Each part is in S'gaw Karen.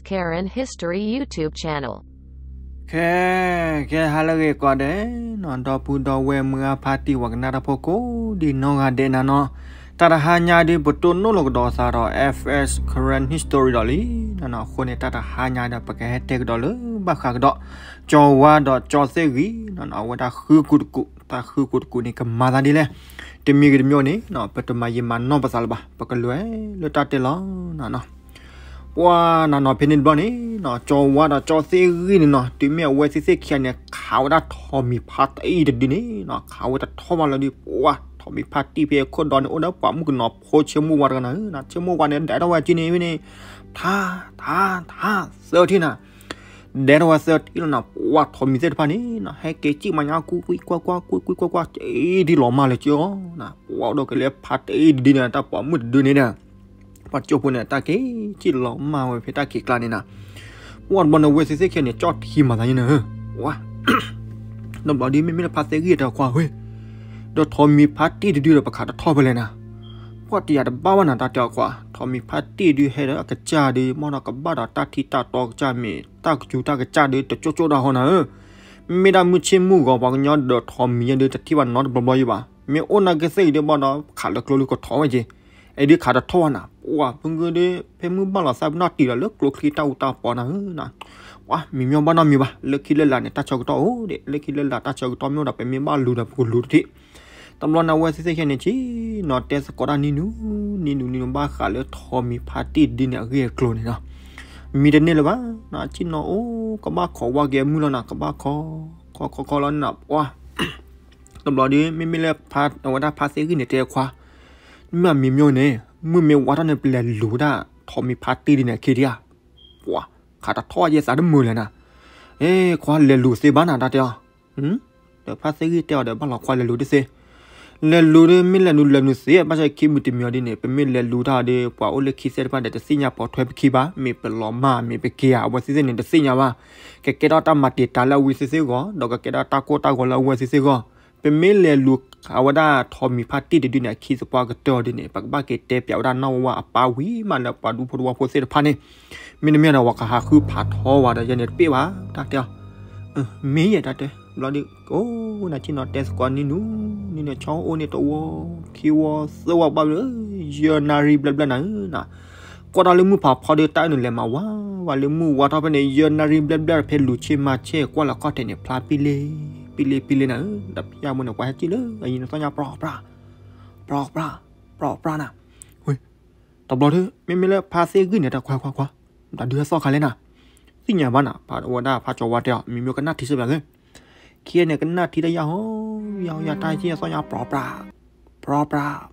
Karen History YouTube channel. ခဲ ခဲဟါလၢအဂ့ၤကိးဂၤဒဲးနီၤ, ဒီပုၢ်ဒီဝဲၢ်မုၢ်ဂၤဖါတံၢ်ဝဲကနၣ်တၢ်ဖိကိးဒံနီၢ်ဂၤဒဲးနၤနီၤ, တၢ်တဟါညါဒုး ပတိၢ်နီၣ်လိာ်ကဒီးသးဒီး F S Karen History ဒီးလံနီၤနီၤ. အဃိန့ၣ် တၢ်တဟါညါဒီး ပကဟဲတဲကဒီးလၢဘၣ်ဃးကဒီး ကၠီၤဝါဒီး ကၠီၤသ့ၣ်ဂံၢ်နီၤနီၤ, အဝဲဒၣ်ဃုကူတကူး, တၢ်ဃုကူတကူးန့ၣ် ကမၤသးဒ်လဲၣ်. တမံၤဂ့ၤတမံၤန့ၣ်နီၤ, ပတမၤယံာ်မၤနီၢ်ပသးလၢၤဘၣ်, ပကလဲၤလၢတၢ်တဲလီၤနီၤနီၤ. ပှၤနီၤနီၤ ဖဲန့ၣ်တဘျီန့ၣ်နီၤ, ကၠီၤဝါဒီးကၠီၤသ့ၣ်ဂံၢ်န့ၣ်နီၤ, တုၤမ့ၢ်အဝဲသ့ၣ်သ့ၣ်ခံဂၤန့ၣ် ခးဝဲဒၣ်ထိးမံၤဖါတံၢ်တဒုန့ၣ်နီၤ, ခးဝဲတထီၣ်ဘၣ်လၢဒုး, ပှၤ ထိးမံၤဖါတံၢ်ဖဲအခိၣ်ဒီန့ၣ် အိၣ်ဒီးပှၤမုၣ်ကနီၤဖိ ဆ့မိၢ်ဝါတဂၤနၤဧၢနီၤ, ဆ့မိၢ်ဝါန့ၣ် ဒဲးထီၣ်ဝဲက့န့ၣ်ဖဲန့ၣ်, ထါ ထါ ထါ သၢထံၣ်နၤ, ဒဲးထီၣ်ဝဲသၢထံၣ်လီၤနၤ. ပှၤထိးမံၤသ့ၣ်တဖၣ်န့ၣ်နီၤ, ဟဲက့ၤစံၣ်မၤညါ ကွံကွံကွၢ်ကွၢ် ကွံကွံကွၢ်ကွၢ် က့ၤဒ်လီၤမၢ်လၢကၠီနီၤ, ပှၤအိၣ်ဒီးကလဲၤဖါတံၢ်တဒုန့ၣ် တၢ်ပှၤမုၣ်တဒုန့ၣ်ဒီး ပှၤကၠိဖိန့ၣ် တၢ်က့ၤစံၣ်လီၤမၢ်ဝဲဖဲတၢ်ခံးကျါန့ၣ်နီၤ. ပှၤတဘျီန့ၣ် အဝဲသ့ၣ်သ့ၣ်ခံဂၤန့ၣ် ကၠီထံမၤသးန့ၣ်နၤဧၢ, ပှၤ တဘျီဒုး မ့မ့ၢ်လၢဖါသ့ၣ်ဂံၢ်တဲအခွါဝဲ, ဒီးထိးမံၤဖါတံၢ်တဒုဒီး ပခးတထီၣ်ဖဲလဲၣ်နၤ. ပှၤတယာ်တဘၣ်ဘၣ်နၤ တၢ်တဲအခွါ, ထိးမံၤဖါတံၢ်ဒုး ဟဲဒီးအကစၢ်ဒုး မ့ၢ်ဒီးကဘၣ်ဒီးတၢ်ထံတၢ်တီကစၢ် မ့ၢ်တၢ်ကစူၤတၢ်ကစၢ်ဒုး တကၠိကၠိဒၣ်ဟီနၤဧၢ. မ့ၢ်ဒၣ်မုၢ်ဆ့ၣ်မုၢ်ဂီၤ ပှၤကညီဒီးထိးမံၤယဲဒုး တထံၣ်ဘၣ်နီတဘျီဘျီယံၤဘၣ်, မ့ၢ်အိၣ်နာ်က့သ့ၣ်အံၤဒုးဘၣ်ဒီး ခးလၢကျိလၢကထီၣ်ဝဲက့ၤ, အဲဒုးခးတထီၣ်ဘၣ်နၤ. ပှၤဖုဂုဒုး ဖဲမုၢ်ဘၣ်လီၤသးပ့ၤနီၣ်တံၢ်လီၤလၢကျိချံတၢ်အူတၢ်ပီနၤဧၢနီၤ. ပှၤမံၤမ့ၢ်ဘၣ်နီတမံၤဘၣ်, လၢခံလၢလာ်န့ၣ် တၢ်ဆၢကတီၢ်အိၣ်ဒံး, လၢခံလၢလာ်တၢ်ဆၢကတီၢ်မ့ၢ်အိၣ်ဒီး ပမ့ၢ်ဘၣ်လူၤဒီး ပကလူၤတထံၣ်. တဘျီန့ၣ် အဝဲသ့ၣ်သ့ၣ်ခံဂၤန့ၣ် ဆ့ၣ်နီၤတဲသကိးတၢ်နံၤနုၤ, နံၤနုၤနံၤနုၤ ဘၣ်ဃးလၢထိးမံၤဖါတံၢ်တဒုန့ၣ် အဂ့ၢ်အကျိၤန့ၣ်နီၤ. မံတန့ၢ်လၢၤဘၣ်, ဆ့ၣ်နီၤအိၣ် ကဘၣ်ခိးဝါက့ၤအမုၢ်လီၤနၤ, ကဘၣ်ခိး ခိးခိးခိးလီၤနၤ. ပှၤ တဘျီဒုး မ့မ့ၢ်လၢ အဝဲဒၣ်ဖါသ့ၣ်ဂံၢ်န့ၣ် တဲခွါ, မ့ၢ်မံၤမ့ၢ်န့ၣ် မုၢ်မ့ၢ်ဝါထီၣ်န့ၣ် ပလဲၤလူၤဒၣ်ထိးမံၤဖါတံၢ်ဒုန့ၣ်အခံဒံးဧါ. ပှၤ ခးတထီၣ်ယဲသးတမုာ်လဲၣ်နၤ. အ့ ခွါလဲၤလူၤသ့ဘၣ်နၤ တၢ်တဲအီၤ. ဒီးဖါသ့ၣ်ဂံၢ်တဲအီၤဒီး ဘၣ်လီၤခွါလဲၤလူၤတသ့, လဲၤလူၤဒုး မ့ၢ်လဲၤလူၤလဲၤနုာ်သ့, ဘၣ်ဆၣ်ခံမုၢ်တမံၤအီၤဒ်န့ၣ် ပမ့ၢ်လဲၤလူၤတၢ်ဒုး ပှၤအိၣ်လၢခံသ့ၣ်တဖၣ်ဒီး တသ့ၣ်ညါပိာ်ထွဲပခံဘၣ်, မ့ၢ်ပလီၤမၢ် မ့ၢ်ပက့ၤဧါ အဝဲသ့ၣ်သ့ၣ်န့ၣ် တသ့ၣ်ညါဘၣ်. ကကဲထီၣ်တၢ်မၤတံာ်တာ်လၢအဝဲသ့ၣ်သ့ၣ်ဂီၢ် ဒီးကကဲထီၣ်တၢ်ကိၢ်တၢ်ဂီၤလၢအဝဲသ့ၣ်သ့ၣ်ဂီၢ်. ပမ့ၢ်လဲၤလူၤ အဝဲဒၣ်ထိးမံၤဖါတံၢ်တဒုန့ၣ် အခံသပှၢ်ကတၢၢ်အီၤဒ်န့ၣ် ပကဘၣ်က့ၤတဲပျးဝဲဒၣ်နီၢ်ဝါအပၢ်ဝံၤမးလၢပှၤဒူဖိတဝီဖိသ့ၣ်တဖၣ်န့ၣ်, မ့တမ့ၢ်ဒီး ပှၤကဟးဃုဖးထီဝဲဒီး ယဲန့ၣ်တပ့ၢ်ဘၣ် တၢ်တဲအီၤ. မ့ၢ်ယဲ တၢ်တဲ, ဘျီဒုး အိၣ်နၤဆ့ၣ်နီၤတဲသကိးနံၤနုၤ, နံၤနုၤ ဆီအိၣ်န့ၣ်တဝီ ခံဝီ သၢဝီ ဘၣ်လၢ ယဲၢ်နၣ်ရံၣ်ဘျဲၣ်ဘျဲၣ်နၤဧၢနီၤ. ကွၢ်တၢ်လၢမုၢ်ဖးဖီဒုး တၢ်အၢၣ်နုာ်လဲၤမၤဝါဝဲလၢမုၢ်ဝါထီၣ်ဖဲန့ၣ် ယဲၢ်နၣ်ရံၣ်ဘျဲၣ်ဘျဲၣ် ဖဲလူၤဆ့ၣ်မၤဆ့ၣ် ကွၢ်လီၤခီၣ်ထံးန့ၣ် ဖျါပံလ့ ပံလ့ပံလ့နၤဧၢ, ဒီးဖဲမုၢ်န့ၣ် ပှၤဟဲစံၣ်လၢအယံၤန့ၣ် သီၣ်ညါ ပြီပြး ပြီပြး ပြီပြးနၤ. ဝဲ တဘျီဒုး မ့မ့ၢ်လၢဖါသ့ၣ်ဂံၢ်န့ၣ် တၢ်ခွါခွါခွါ တၢ်ဒုးဟဲသီၣ်ခါလဲၣ်နၤ. သ့ၣ်ညါဘၣ်နၤ ဖးဝဲဒၣ်ဖးကၠီၤဝါတဲအီၤ မံၤမ့ၢ်ကနၣ်ထံဆၢပျးသ့ ခံဂၤန့ၣ် ကနၣ်ထံတၢ်ယၢ်ဟီ ယၢ်ဟီယၢ် တၢ်ဟဲစံၣ်သီၣ်ညါ ပြီပြး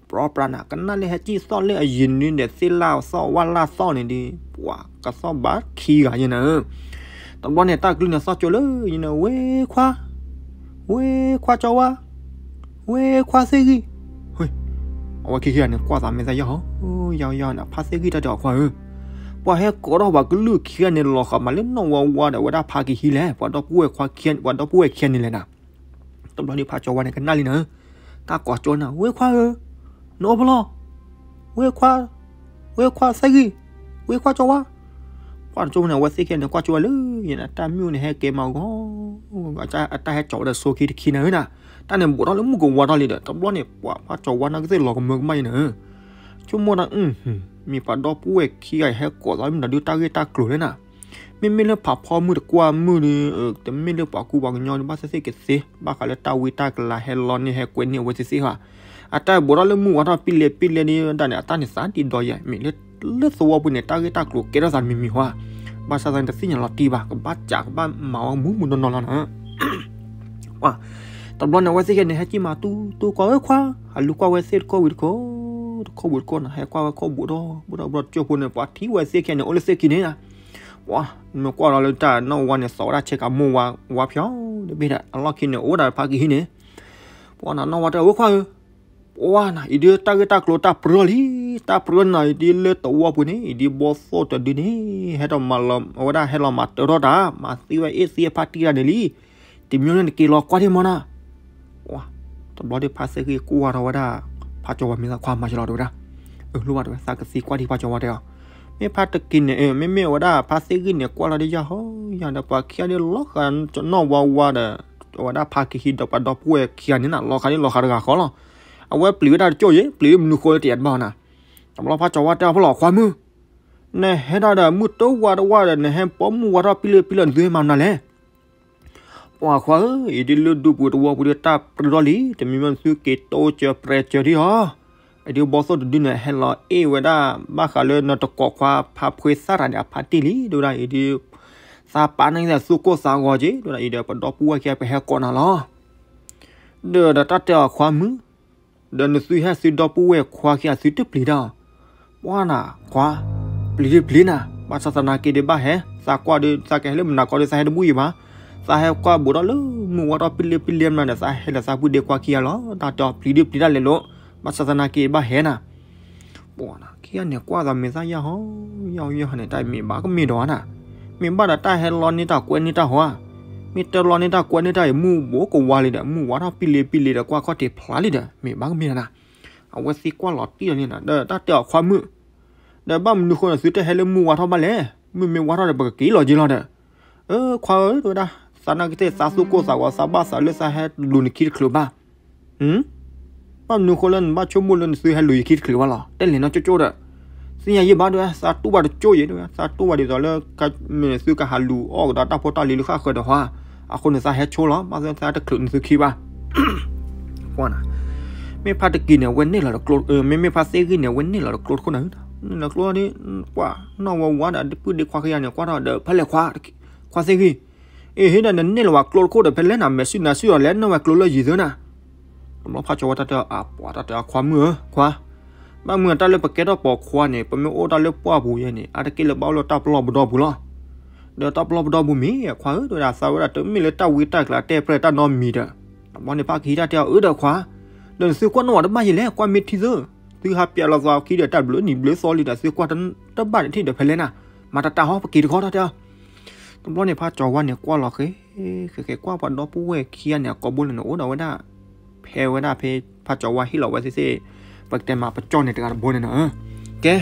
ပြီပြး ပြီပြးနၤ. ကနၣ်လၢဟဲစံၣ်သီၣ်လၢအယံၤန့ၣ်ဒီး သ့ၣ်လၣ်သီၣ်ဝၣ်လၣ်သီၣ်န့ၣ်ဒီး ပှၤကသီၣ်ဘၣ်ခံဂၤယဲနၤဧၢ. တဘျီန့ၣ် တၢ်ကလုၢ်န့ၣ်သီၣ်ကၠိလၢယဲန့ၣ် ဝဲခွါ ဝဲခွါကၠီၤဝါ ဝဲခွါသ့ၣ်ဂံၢ်. အဝဲခံခံဂၤန့ၣ် ကွၢ်သးမဲာ်သၣ်ယၢ်ဟီ ယၢ်ယၢ်နၤ ဖါသ့ၣ်ဂံၢ် တၢ်တဲအီၤခွါဧၢ, ပှၤဟဲကိးထီၣ်ပှၤကလုၢ်ခံဂၤန့ၣ် လီၤဃာ်မးလၢနီၢ်ဝါဝါဒီး အဝဲဒၣ်ဖါကဟံးလဲၣ် ပှၤဒီပုၢ်ဝဲၢ်ခွါခံဂၤ ပှၤဒီပုၢ်ဝဲၢ်ခံဂၤန့ၣ်လဲၣ်နၤ. တဘျီဒုး ဖါကၠီၤဝါန့ၣ် ကနၣ်လံနၤဧၢ, တၢ်ကိးကၠိနၤ ဝဲခွါဧၢ, နအိၣ်ဖဲလဲၣ် ဝဲခွါ ဝဲခွါသ့ၣ်ဂံၢ် ဝဲခွါကၠီၤဝါ. ပှၤတကၠိန့ၣ် အဝဲသ့ၣ်ခံဂၤန့ၣ် ကွၢ်ကၠိဝဲလၢယဲန့ၣ် တၢ်မုၢ်န့ၣ် ဟဲကဲမးဂီၤ အတၢ်ဟဲကၠီၤဝဲဒီးဆိခံတခံနၤဧၢနၤ. တၢ်န့ၣ်ဘူးထီၣ်လၢမုၢ်ကဝါထီၣ်လံဒီး တဘျီန့ၣ် ပှၤဖါကၠီၤဝါနာ်က့သ့ၣ် လီၤကမၢကမၣ်ယဲနၤဧၢ. ဆိကမိၣ်ဒၣ် မ့ၢ်ပှၤဒီပုၢ်ဝဲၢ်ခံဂၤအံၤ ဟဲကိးသးမ့ၢ်နၤဒုး တၢ်ဂ့ၢ်တၢ်ကျိၤလဲၣ်နၤ. မ့မ့ၢ်လၢဖးဖီမုၢ်တကွၢ်မုၢ်ဒီး တမ့ၢ်လၢပှၤကူပှၤကညီဒုး ဘၣ်သ့ၣ်သ့ၣ်ကသ့ ဘၣ်ဃးလၢတၢ်ဝံတၢ်ကလၤ ဟဲလီၤန့ၢ်ဟဲကွဲန့ၢ်အဝဲသ့ၣ်သ့ၣ်ဧါ. အတၢ်ဘူးထီၣ်လၢမုၢ်ဝါထီၣ်ပံလ့ပံလ့ဒုးဒၣ်န့ၣ် အတၢ်န့ၣ်သးဒံးဒီးယဲ မ့ၢ်လၢ လၢသဝီပူၤန့ၣ် တၢ်ဂ့ၢ်တၢ်ကျိၤကဲထီၣ်သးမံၤမံၤဟီဧါ. ဘၣ်ဆၣ်သးန့ၣ် တသ့ၣ်ညါလီၤတံၢ်ဘၣ် ကဘၣ်စးကဘၣ်မၤဝဲမူးမူးနီၢ်နီၢ်လီၤနၤ. တဘျီန့ၣ် အဝဲသ့ၣ်ခံဂၤန့ၣ် ဟဲက့ၤမၤတူၢ်တူၢ်ကွၢ်ဝဲခွါ, ဟးလူၤကွၢ်ဝဲသ့ၣ်တခိၣ်ဝံၤတခိၣ်, တခိၣ်ဝံၤတခိၣ်န့ၣ် ဟဲကွၢ်ဝဲခိၣ်ဘူးဒီး ဘူးဒီး ဘူးဒီး တကၠိဖိန့ၣ် ပှၤထံၣ်ဝဲသ့ၣ်ခံဂၤန့ၣ် အိၣ်လၢသ့ၣ်ခံန့ၣ်နၤ. ပှၤ မ့ၢ်ကွၢ်လီၤလၢတၢ်နီၢ်ဝါန့ၣ် သီၣ်ဝဲဒၣ်ဆဲးကၤမိၢ်ဝါ ဝါဖျိတဘ့ၣ်ဒီး အလီၢ်ခံန့ၣ် အိၣ်ဝဲဒၣ်ဖါကဟံးန့ၣ်. ပှၤနီၢ်ဝါတဲ ဝဲခွါဧၢ, ပှၤနၤ အံၤဒုးတၢ်ဂ့ၢ်တၢ်ကျိၤတၢ်ပြၢလံ, တၢ်ပြၢနၤအံၤဒုးလၢသဝီပူၤန့ၣ် အံၤဒုးဘီသိၣ်တဒုန့ၣ် ဟဲထီၣ်မၤလီၤ အဝဲဒၣ်ဟဲလီၤမၤတၢထီၣ်တၢ် မၤသံဝဲအ့ၣ်သံအဖါတံၢ်တၢ်န့ၣ်လံ. တမံၤန့ၣ်နက့ၤလီၤကွၢ်ဒံးမးနၤ. ပှၤ တဘျီဒုးဖါသ့ၣ်ဂံၢ်ကွၢ်ထီၣ်ဝဲဒၣ် ဖါကၠီၤဝါ မ့ၢ်သးခွါမၤစၢၤလီၤတဲဝဲဒၣ်. အၢ လိၣ်ဘၣ်တဲဝဲ သးကသံကွၢ်ထံဖါကၠီၤဝါတဲအီၤ. မ့ၢ်ဖါတက့ၤန့ၣ် မ့မ့ၢ်ဝဲဒၣ်ဖါသ့ၣ်ဂံၢ်န့ၣ် ကွၢ်လီၤဒ်ယၤဟီယၤဒီး ပှၤခံဂၤဒ်လီၤဃးနီၣ်ဝါဝါဒီး ဝဲဒၣ်ဖါကဟံးဒီးပှၤဒီပုၢ်ဝဲၢ်ခံဂၤန့ၣ်နီၤ လီၤဃးဒ်လီၤဃးတဂၤဃီလီၤ. အဝဲပျံၤဝဲဒၣ်တကၠိၣ်ယဲ ပျံၤမနုၤဃိလၢတယးတဘၣ်နၤ. တဘျီဖါကၠီၤဝါတဲအီၤ ဖီလီၤခွါမုၣ်, နဟဲဒၣ်ဒီးမုၢ်တဝါတဝါဒီး နဟဲပိာ်မုၢ်ဝါထီၣ်ပံလ့ပံလဲ နသုဟဲမၤမနုၤလဲၣ်. ပှၤခွါဧၢ, အံၤဒ်လၢဒူပူၤတဝီပူၤဒီးတၢ်ပြံထီၣ်လံ, တမံၤမ့ၢ်သုက့ၤတိစၢၤပြဲစၢၤဒံးအီၤ, အဒုးဘီသိၣ်တဒုန့ၣ် ဟဲလီၤအ့ၣ်ဝဲဒၣ် ဘၣ်ဃးလၢနတကိးခွါဖါဖှ့သၣ်တၢ်န့ၣ် အဖါတံၢ်လံ, ဒ်ဝဲဒၣ်အံၤဒုး သးပာ်န့ၢ်သးသူၣ်ကိၢ်သးဂီၤက့ၤ, ဒ်ဝဲဒၣ်အံၤဒီး ပဒီပုၢ်ဝဲၢ်ခံဂၤ ပဟဲကိးနၤလီၤ. ဒီးဒီးတၢ်တဲအီၤခွါမုၣ်, ဒီးနသုဟဲသုဒီပုၢ်ဝဲၢ်ခွါခံဂၤသုတပျံၤတၢ်အီၤ, ပှၤနၤခွါ, ပျံၤဒုးပျံၤနၤ, ဘၣ်ဆၣ်သနာ်က့ဒုးဘၣ်ဟဲ, သးကွၢ်ဒီး သးကဟဲလၢမနၤကီဒီး သးဟဲတဘူၣ်ယံၤဘၣ်, သးဟဲကွၢ်ဘူးထီၣ်လၢမုၢ်ဝါထီၣ်ပံလ့ပံလဲမနၤဒီး သးဟဲလၢသးပုၢ်ဒ့ခွါခံဂၤလီၤ, တၢ်တဲအီၤပျံၤဒုးပျံၤတၢ်လဲၤလိၤ, ဘၣ်ဆၣ်သနာ်က့ဘၣ်ဟဲနၤ ပှၤနၤ ခံဂၤန့ၣ်ကွၢ်သးမ့ၢ်သၣ်ယၢ်ဟီယၢ်ဟီန့ၣ် တၢ်မ့ၢ်ဘၣ်ကမ့ၢ်ဒီးနၤ, မ့ၢ်ဘၣ်ဒီးတၢ်ဟဲလီန့ၢ်တၢ်ကွဲန့ၢ်တၢ်ဟီဧါ, မ့ၢ်တလီန့ၢ်တၢ်ကွဲန့ၢ်တၢ်အံၤ မုၢ်ဘူးကဝါလံဒီး မုၢ်ဝါထီၣ်ပံလ့ပံလဲဒီး ကွၢ်ခီၣ်ထံးဖျါလံဒီး မ့ၢ်ဘၣ်ကမ့ၢ်ဒီးနၤ, အဝဲသံကွၢ်လီၤတံၢ်လီၤန့ၣ်ဒီး တၢ်တဲအီၤခွါမုၣ်, ဒီးဘၣ်မနုၤဃိန့ၣ် သုတဟဲလၢမုၢ်ဝါထီၣ်ဘၣ်လဲၣ်, မုၢ်မ့ၢ်ဝါထီၣ်ဒီး ပကက့ၤလီၤက့ၤလီၤဒီး အၢ ခွါဧၢ တဲဝဲဒၣ်, သးနာ်က့သးသူၣ်ကိၢ်သးဂီၤ သးဘၣ်သးလၢသးဟဲလူၤနခံတချုးဘၣ်, ဘၣ်မနုၤဃိလၢနဘၣ်ဆိကမိၣ်လၢနသုဟဲလူၤယခံတချုးဘၣ်လီၤ, တဲလဲၤနီၢ်ကၠိကၠိဒီး, သ့ၣ်ညါယံာ်ဘၣ်တဲဝဲ, သးတူၢ်ဘၣ်တကၠိယဲတဲဝဲ, သးတူၢ်ဘၣ်ဒ်သိးလၢ မ့ၢ်သုကဟးလူၤအီၣ်ကဒီးတၢ်ဖိတၢ်လံၤလၢဃၣ်ဃၢၤဒီးဟီ, အဃိန့ၣ်သးဟဲဆိလီၤ, ဘၣ်သးတချုးနသုခံဘၣ် မ့ၢ်ဖါတက့ၤန့ၣ် အဝဲန့ၢ်လီၤတကျိ, မ့မ့ၢ်ဖါသ့ၣ်ဂံၢ်န့ၣ် အဝဲန့ၢ်လီၤတကျိတခိၣ်နၤ, န့ၢ်လီၤကျိဒီး ပှၤနီၣ်ဝါဝါဒီး ပုၢ်ဒ့ခွါခံဂၤန့ၣ် ကွၢ်ထီၣ်ဒီး ဖဲလဲၣ်ခွါ, ခွါသ့ၣ်ဂံၢ်, အ့ ဟ့ၣ်ဒီးနန့ၢ်လီၤဝဲကျိတခိၣ်ဒီး ဖဲလဲၣ်နၤ မဲာ်ဆှံနၤဆှံအီၤလဲၣ် နဝဲကျိလၢယံၤသၢနၤ, တဘျီဖါကၠီၤဝါတၢ်တဲအီၤ အပှၤတၢ်တဲအီၤခွါမုၣ်ဧၢ ခွါ, ဘၣ်မနုၤတၢ်လၢပကဲထီၣ်ပိာ်ခွါန့ၣ် ပမ့ၢ်အိၣ်တၢ်လၢပှၢ်ပူၤယဲန့ၣ် အါတက့ၢ်လၢဘၣ်အိၣ်လၢတၢ်ပလီၢ်ပဒီပူၤလီၤ ဒီးတၢ်ပလီၢ်ပဒီပူၤမ့ၢ်ခွါဧၢ တဲဝဲဒၣ် သးဝဲဒၣ်တမ့ၢ်လၢတၢ်ဝံတၢ်ကျါတဲပြဲၢ်တၢ်နီတမံၤဒီး, တဘျီန့ၣ်ဖါကဟံးတၢ်တဲအီၤ အၢဒီးခွါ, ဒီးနသုကွၢ်နီၣ်ဝဲတဘၣ်ယဲလဲၣ် ကွၢ်မ့ၢ်ထံသၢ, သုဟးပျးလီၤသးခံဒီးတၢ်ဘျုးနံၤဘျုးသီလံဒီး သုကွၢ်တဘၣ်န့ၣ်ထံၣ်ဒီးဖဲလဲၣ်နၤ, မၤတၢ်တၢ်ဟီပက့ၤတခီတၢ်တဲအီၤ, တဘျီန့ၣ်ဖါကၠီၤဝါန့ၣ် ကွၢ်လီၤဃဲ ဃဲဃဲကွၢ်ပှၤဒီပုၢ်ဝဲၢ်ခံဂၤန့ၣ် အကိာ်ဘိလဲၣ်န့ၣ် အိၣ်ဒီးဝဲဒၣ် ဖဲဝဲဒၣ်ဖဲ ဖါကၠီၤဝါဟ့ၣ်လီၤဝဲသ့ၣ်သ့ၣ် ပကတဲမးပကၠီၣ်န့ၣ်တဂၤတဘိန့ၣ်နီၤ, ကဲ,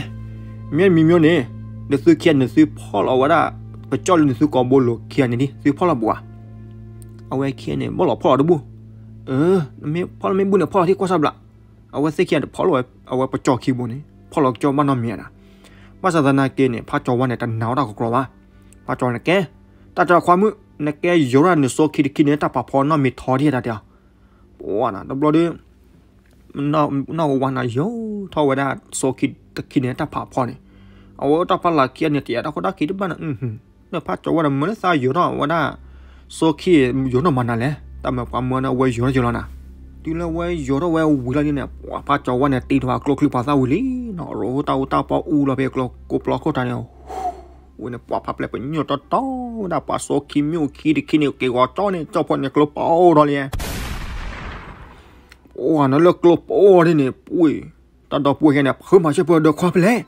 မ့ၢ်မံၤမံၤန့ၣ်, ဒီးသုခံဂၤန့ၣ် သုဖီၣ်လီၤဝဲဒၣ် ပကၠီၣ်လၢနသုကိာ်ဘိလိၤခံဂၤန့ၣ်ဒ် သုဖီၣ်လီၤဘူးဧါ, အဝဲခံဂၤန့ၣ် ဘီၣ်လီၤဖီၣ်လီၤတဘူၣ်, အၢ, မ့ၢ်ဖီၣ်လီၤမ့ၢ်ဘူၣ်န့ၣ် ဖီၣ်လီၤထံၣ်ကွၢ်ဆၣ်ဘျး, အဝဲသ့ၣ်ခံဂၤန့ၣ် ဖီၣ်လီၤဝဲ အဝဲပကၠီၣ်ခံဘိန့ၣ် ဖီၣ်လီၤကၠီၣ်ဘၣ်နီတမံၤဒၣ်, ဘၣ်ဆၣ်သနာ်က့န့ၣ် ဖါကၠီၤဝါန့ၣ် တနာ်ဝဲတၢ်ကကျီၤဘၣ်, ဖါကၠီၤဝါန့ၣ်ကဲ, တၢ်တဲအီၤခွါမုၣ်, နကဲယိၤထီၣ်နစိခံတခံန့ၣ် တၢ်ဖးဖီနီတမံၤထီဒ်တၢ်တဲအီၤ, ပှၤနၤ တဘျီဒီး နီၢ်ဝဲဝါန့ၣ် ယိၤထီၣ်ဝဲဒၣ်စိခံတခံန့ၣ် တၢ်ဖးဖီန့ၣ်, အဝဲအိၣ်တၢ်ဖီလာ်ခံဂၤန့ၣ် တယာ်တၢ်ခိၣ်တၢ်ခံတဘၣ်န့ၣ်, ဒီးဖါကၠီၤဝါဒီး မ့ၢ်လၢသးယိၤထီၣ်ဝဲဒၣ် စိခံ ယိၤထီၣ်မၤနၤလဲၣ်, တၢ်မၤပှၤမၢန့ၣ် အဝဲယိၤထီၣ်ယိၤလီၤနၤ, တုၤလၢဝဲယိၤထီၣ်ဝဲဝံၤလီၤဒ်န့ၣ် ပှၤဖါကၠီၤဝါန့ၣ် တ့ထီၣ်အကျိချံပှၤသၣ်ဝံၤလံနီၤ, ရိတၢ်အူတၢ်ပီအူလီၤဖဲကျိကိးပျီခိၣ်တၢ်န့ၣ် ဝဲန့ၣ် ပှၤဖးပျဲၢ်ပညိၣ်တီတီဝဲဒၣ် ပှၤစိခံမ့ၣ်အူခံတခံန့ၣ် က့ၤဂီၤကၠီန့ၣ် ကၠီဖီန့ၣ် ကျိပအိၣ်ထီၣ်လံ, ပှၤနၤလၢကျိပအိၣ်ဒ်န့ၣ် ပှၤ တၢ်ဒီပုၢ်ဝဲၢ်ခံဂၤန့ၣ် ဖုမၤဆၢပၢၢ်ဒီးခွါဖဲလဲၣ်,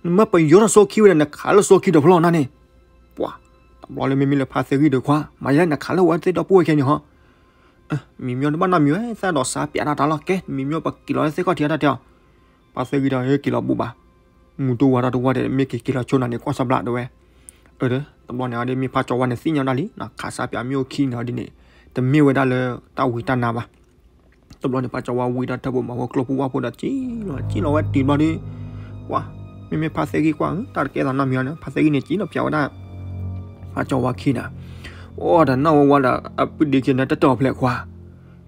နမ့ၢ်ပယိၤထီၣ်စိခံဝဲဒီး နခးလၢစိခံဒီးဖီလီၤနၤန့ၣ်, ပှၤ တဘျီလၢမ့မ့ၢ်လၢဖါသ့ၣ်ဂံၢ်ဒီးခွါ မၤယဲနခးလၢဝဲသ့ၣ်ဒီပုၢ်ဝဲၢ်ခံဂၤန့ၣ်ဟီ မံၤမၠီတဘၣ်နီတမံၤဝဲ သးဒီးစးပျးတၢ်တၢ်လီၤ ကဲ မံၤမၠီပက့ၤလီၤလၢသ့ၣ်ခီၣ်ထံးတၢ်တဲအီၤ, ပှၤသ့ၣ်ဂံၢ်ဒီးက့ၤလီၤဘူးဘၣ်, မူတူၢ်ဝါထီၣ်တဝီဒီး မ့ၢ်က့ၤက့ၤလီၤဆိနၤန့ၣ် ကွၢ်စၢ်ဘျးတဲဝဲ, အၢ တဘျီန့ၣ်အီၤဒီး မ့ၢ်ဖါကၠီၤဝါန့ၣ် သ့ၣ်ညါဒၣ်လံ ခးစးပျးမ့ၣ်အူခံန့ၣ်အီၤဒ်န့ၣ် တမ့ၢ်ဝဲဒၣ်လၢတၢ်ဝံတၢ်နါဘၣ် တဘျီန့ၣ် ဖါကၠီၤဝါဝံဒီးထၢၣ်ဖိမၤဖိကျိဖိဝါဖိဒီး ကံၣ်လီၤ ကံၣ်လီၤဝဲတုၤဘျီဒီး ပှၤ မ့မ့ၢ်ဖါသ့ၣ်ဂံၢ်ကွၢ် တၢ်တကဲသးနီတမံၤန့ၣ် ဖါသ့ၣ်ဂံၢ်န့ၣ် ကံၣ်လီၤပၠးဝဲဒၣ် ဖါကၠီၤဝါခံန့ၣ်, အိၣ်ဒီးနီၢ်ဝဲဝါဒီး အပုၢ်ဒ့ခံန့ၣ် တၢ်တဲအီၤဖဲလဲၣ်ခွါ,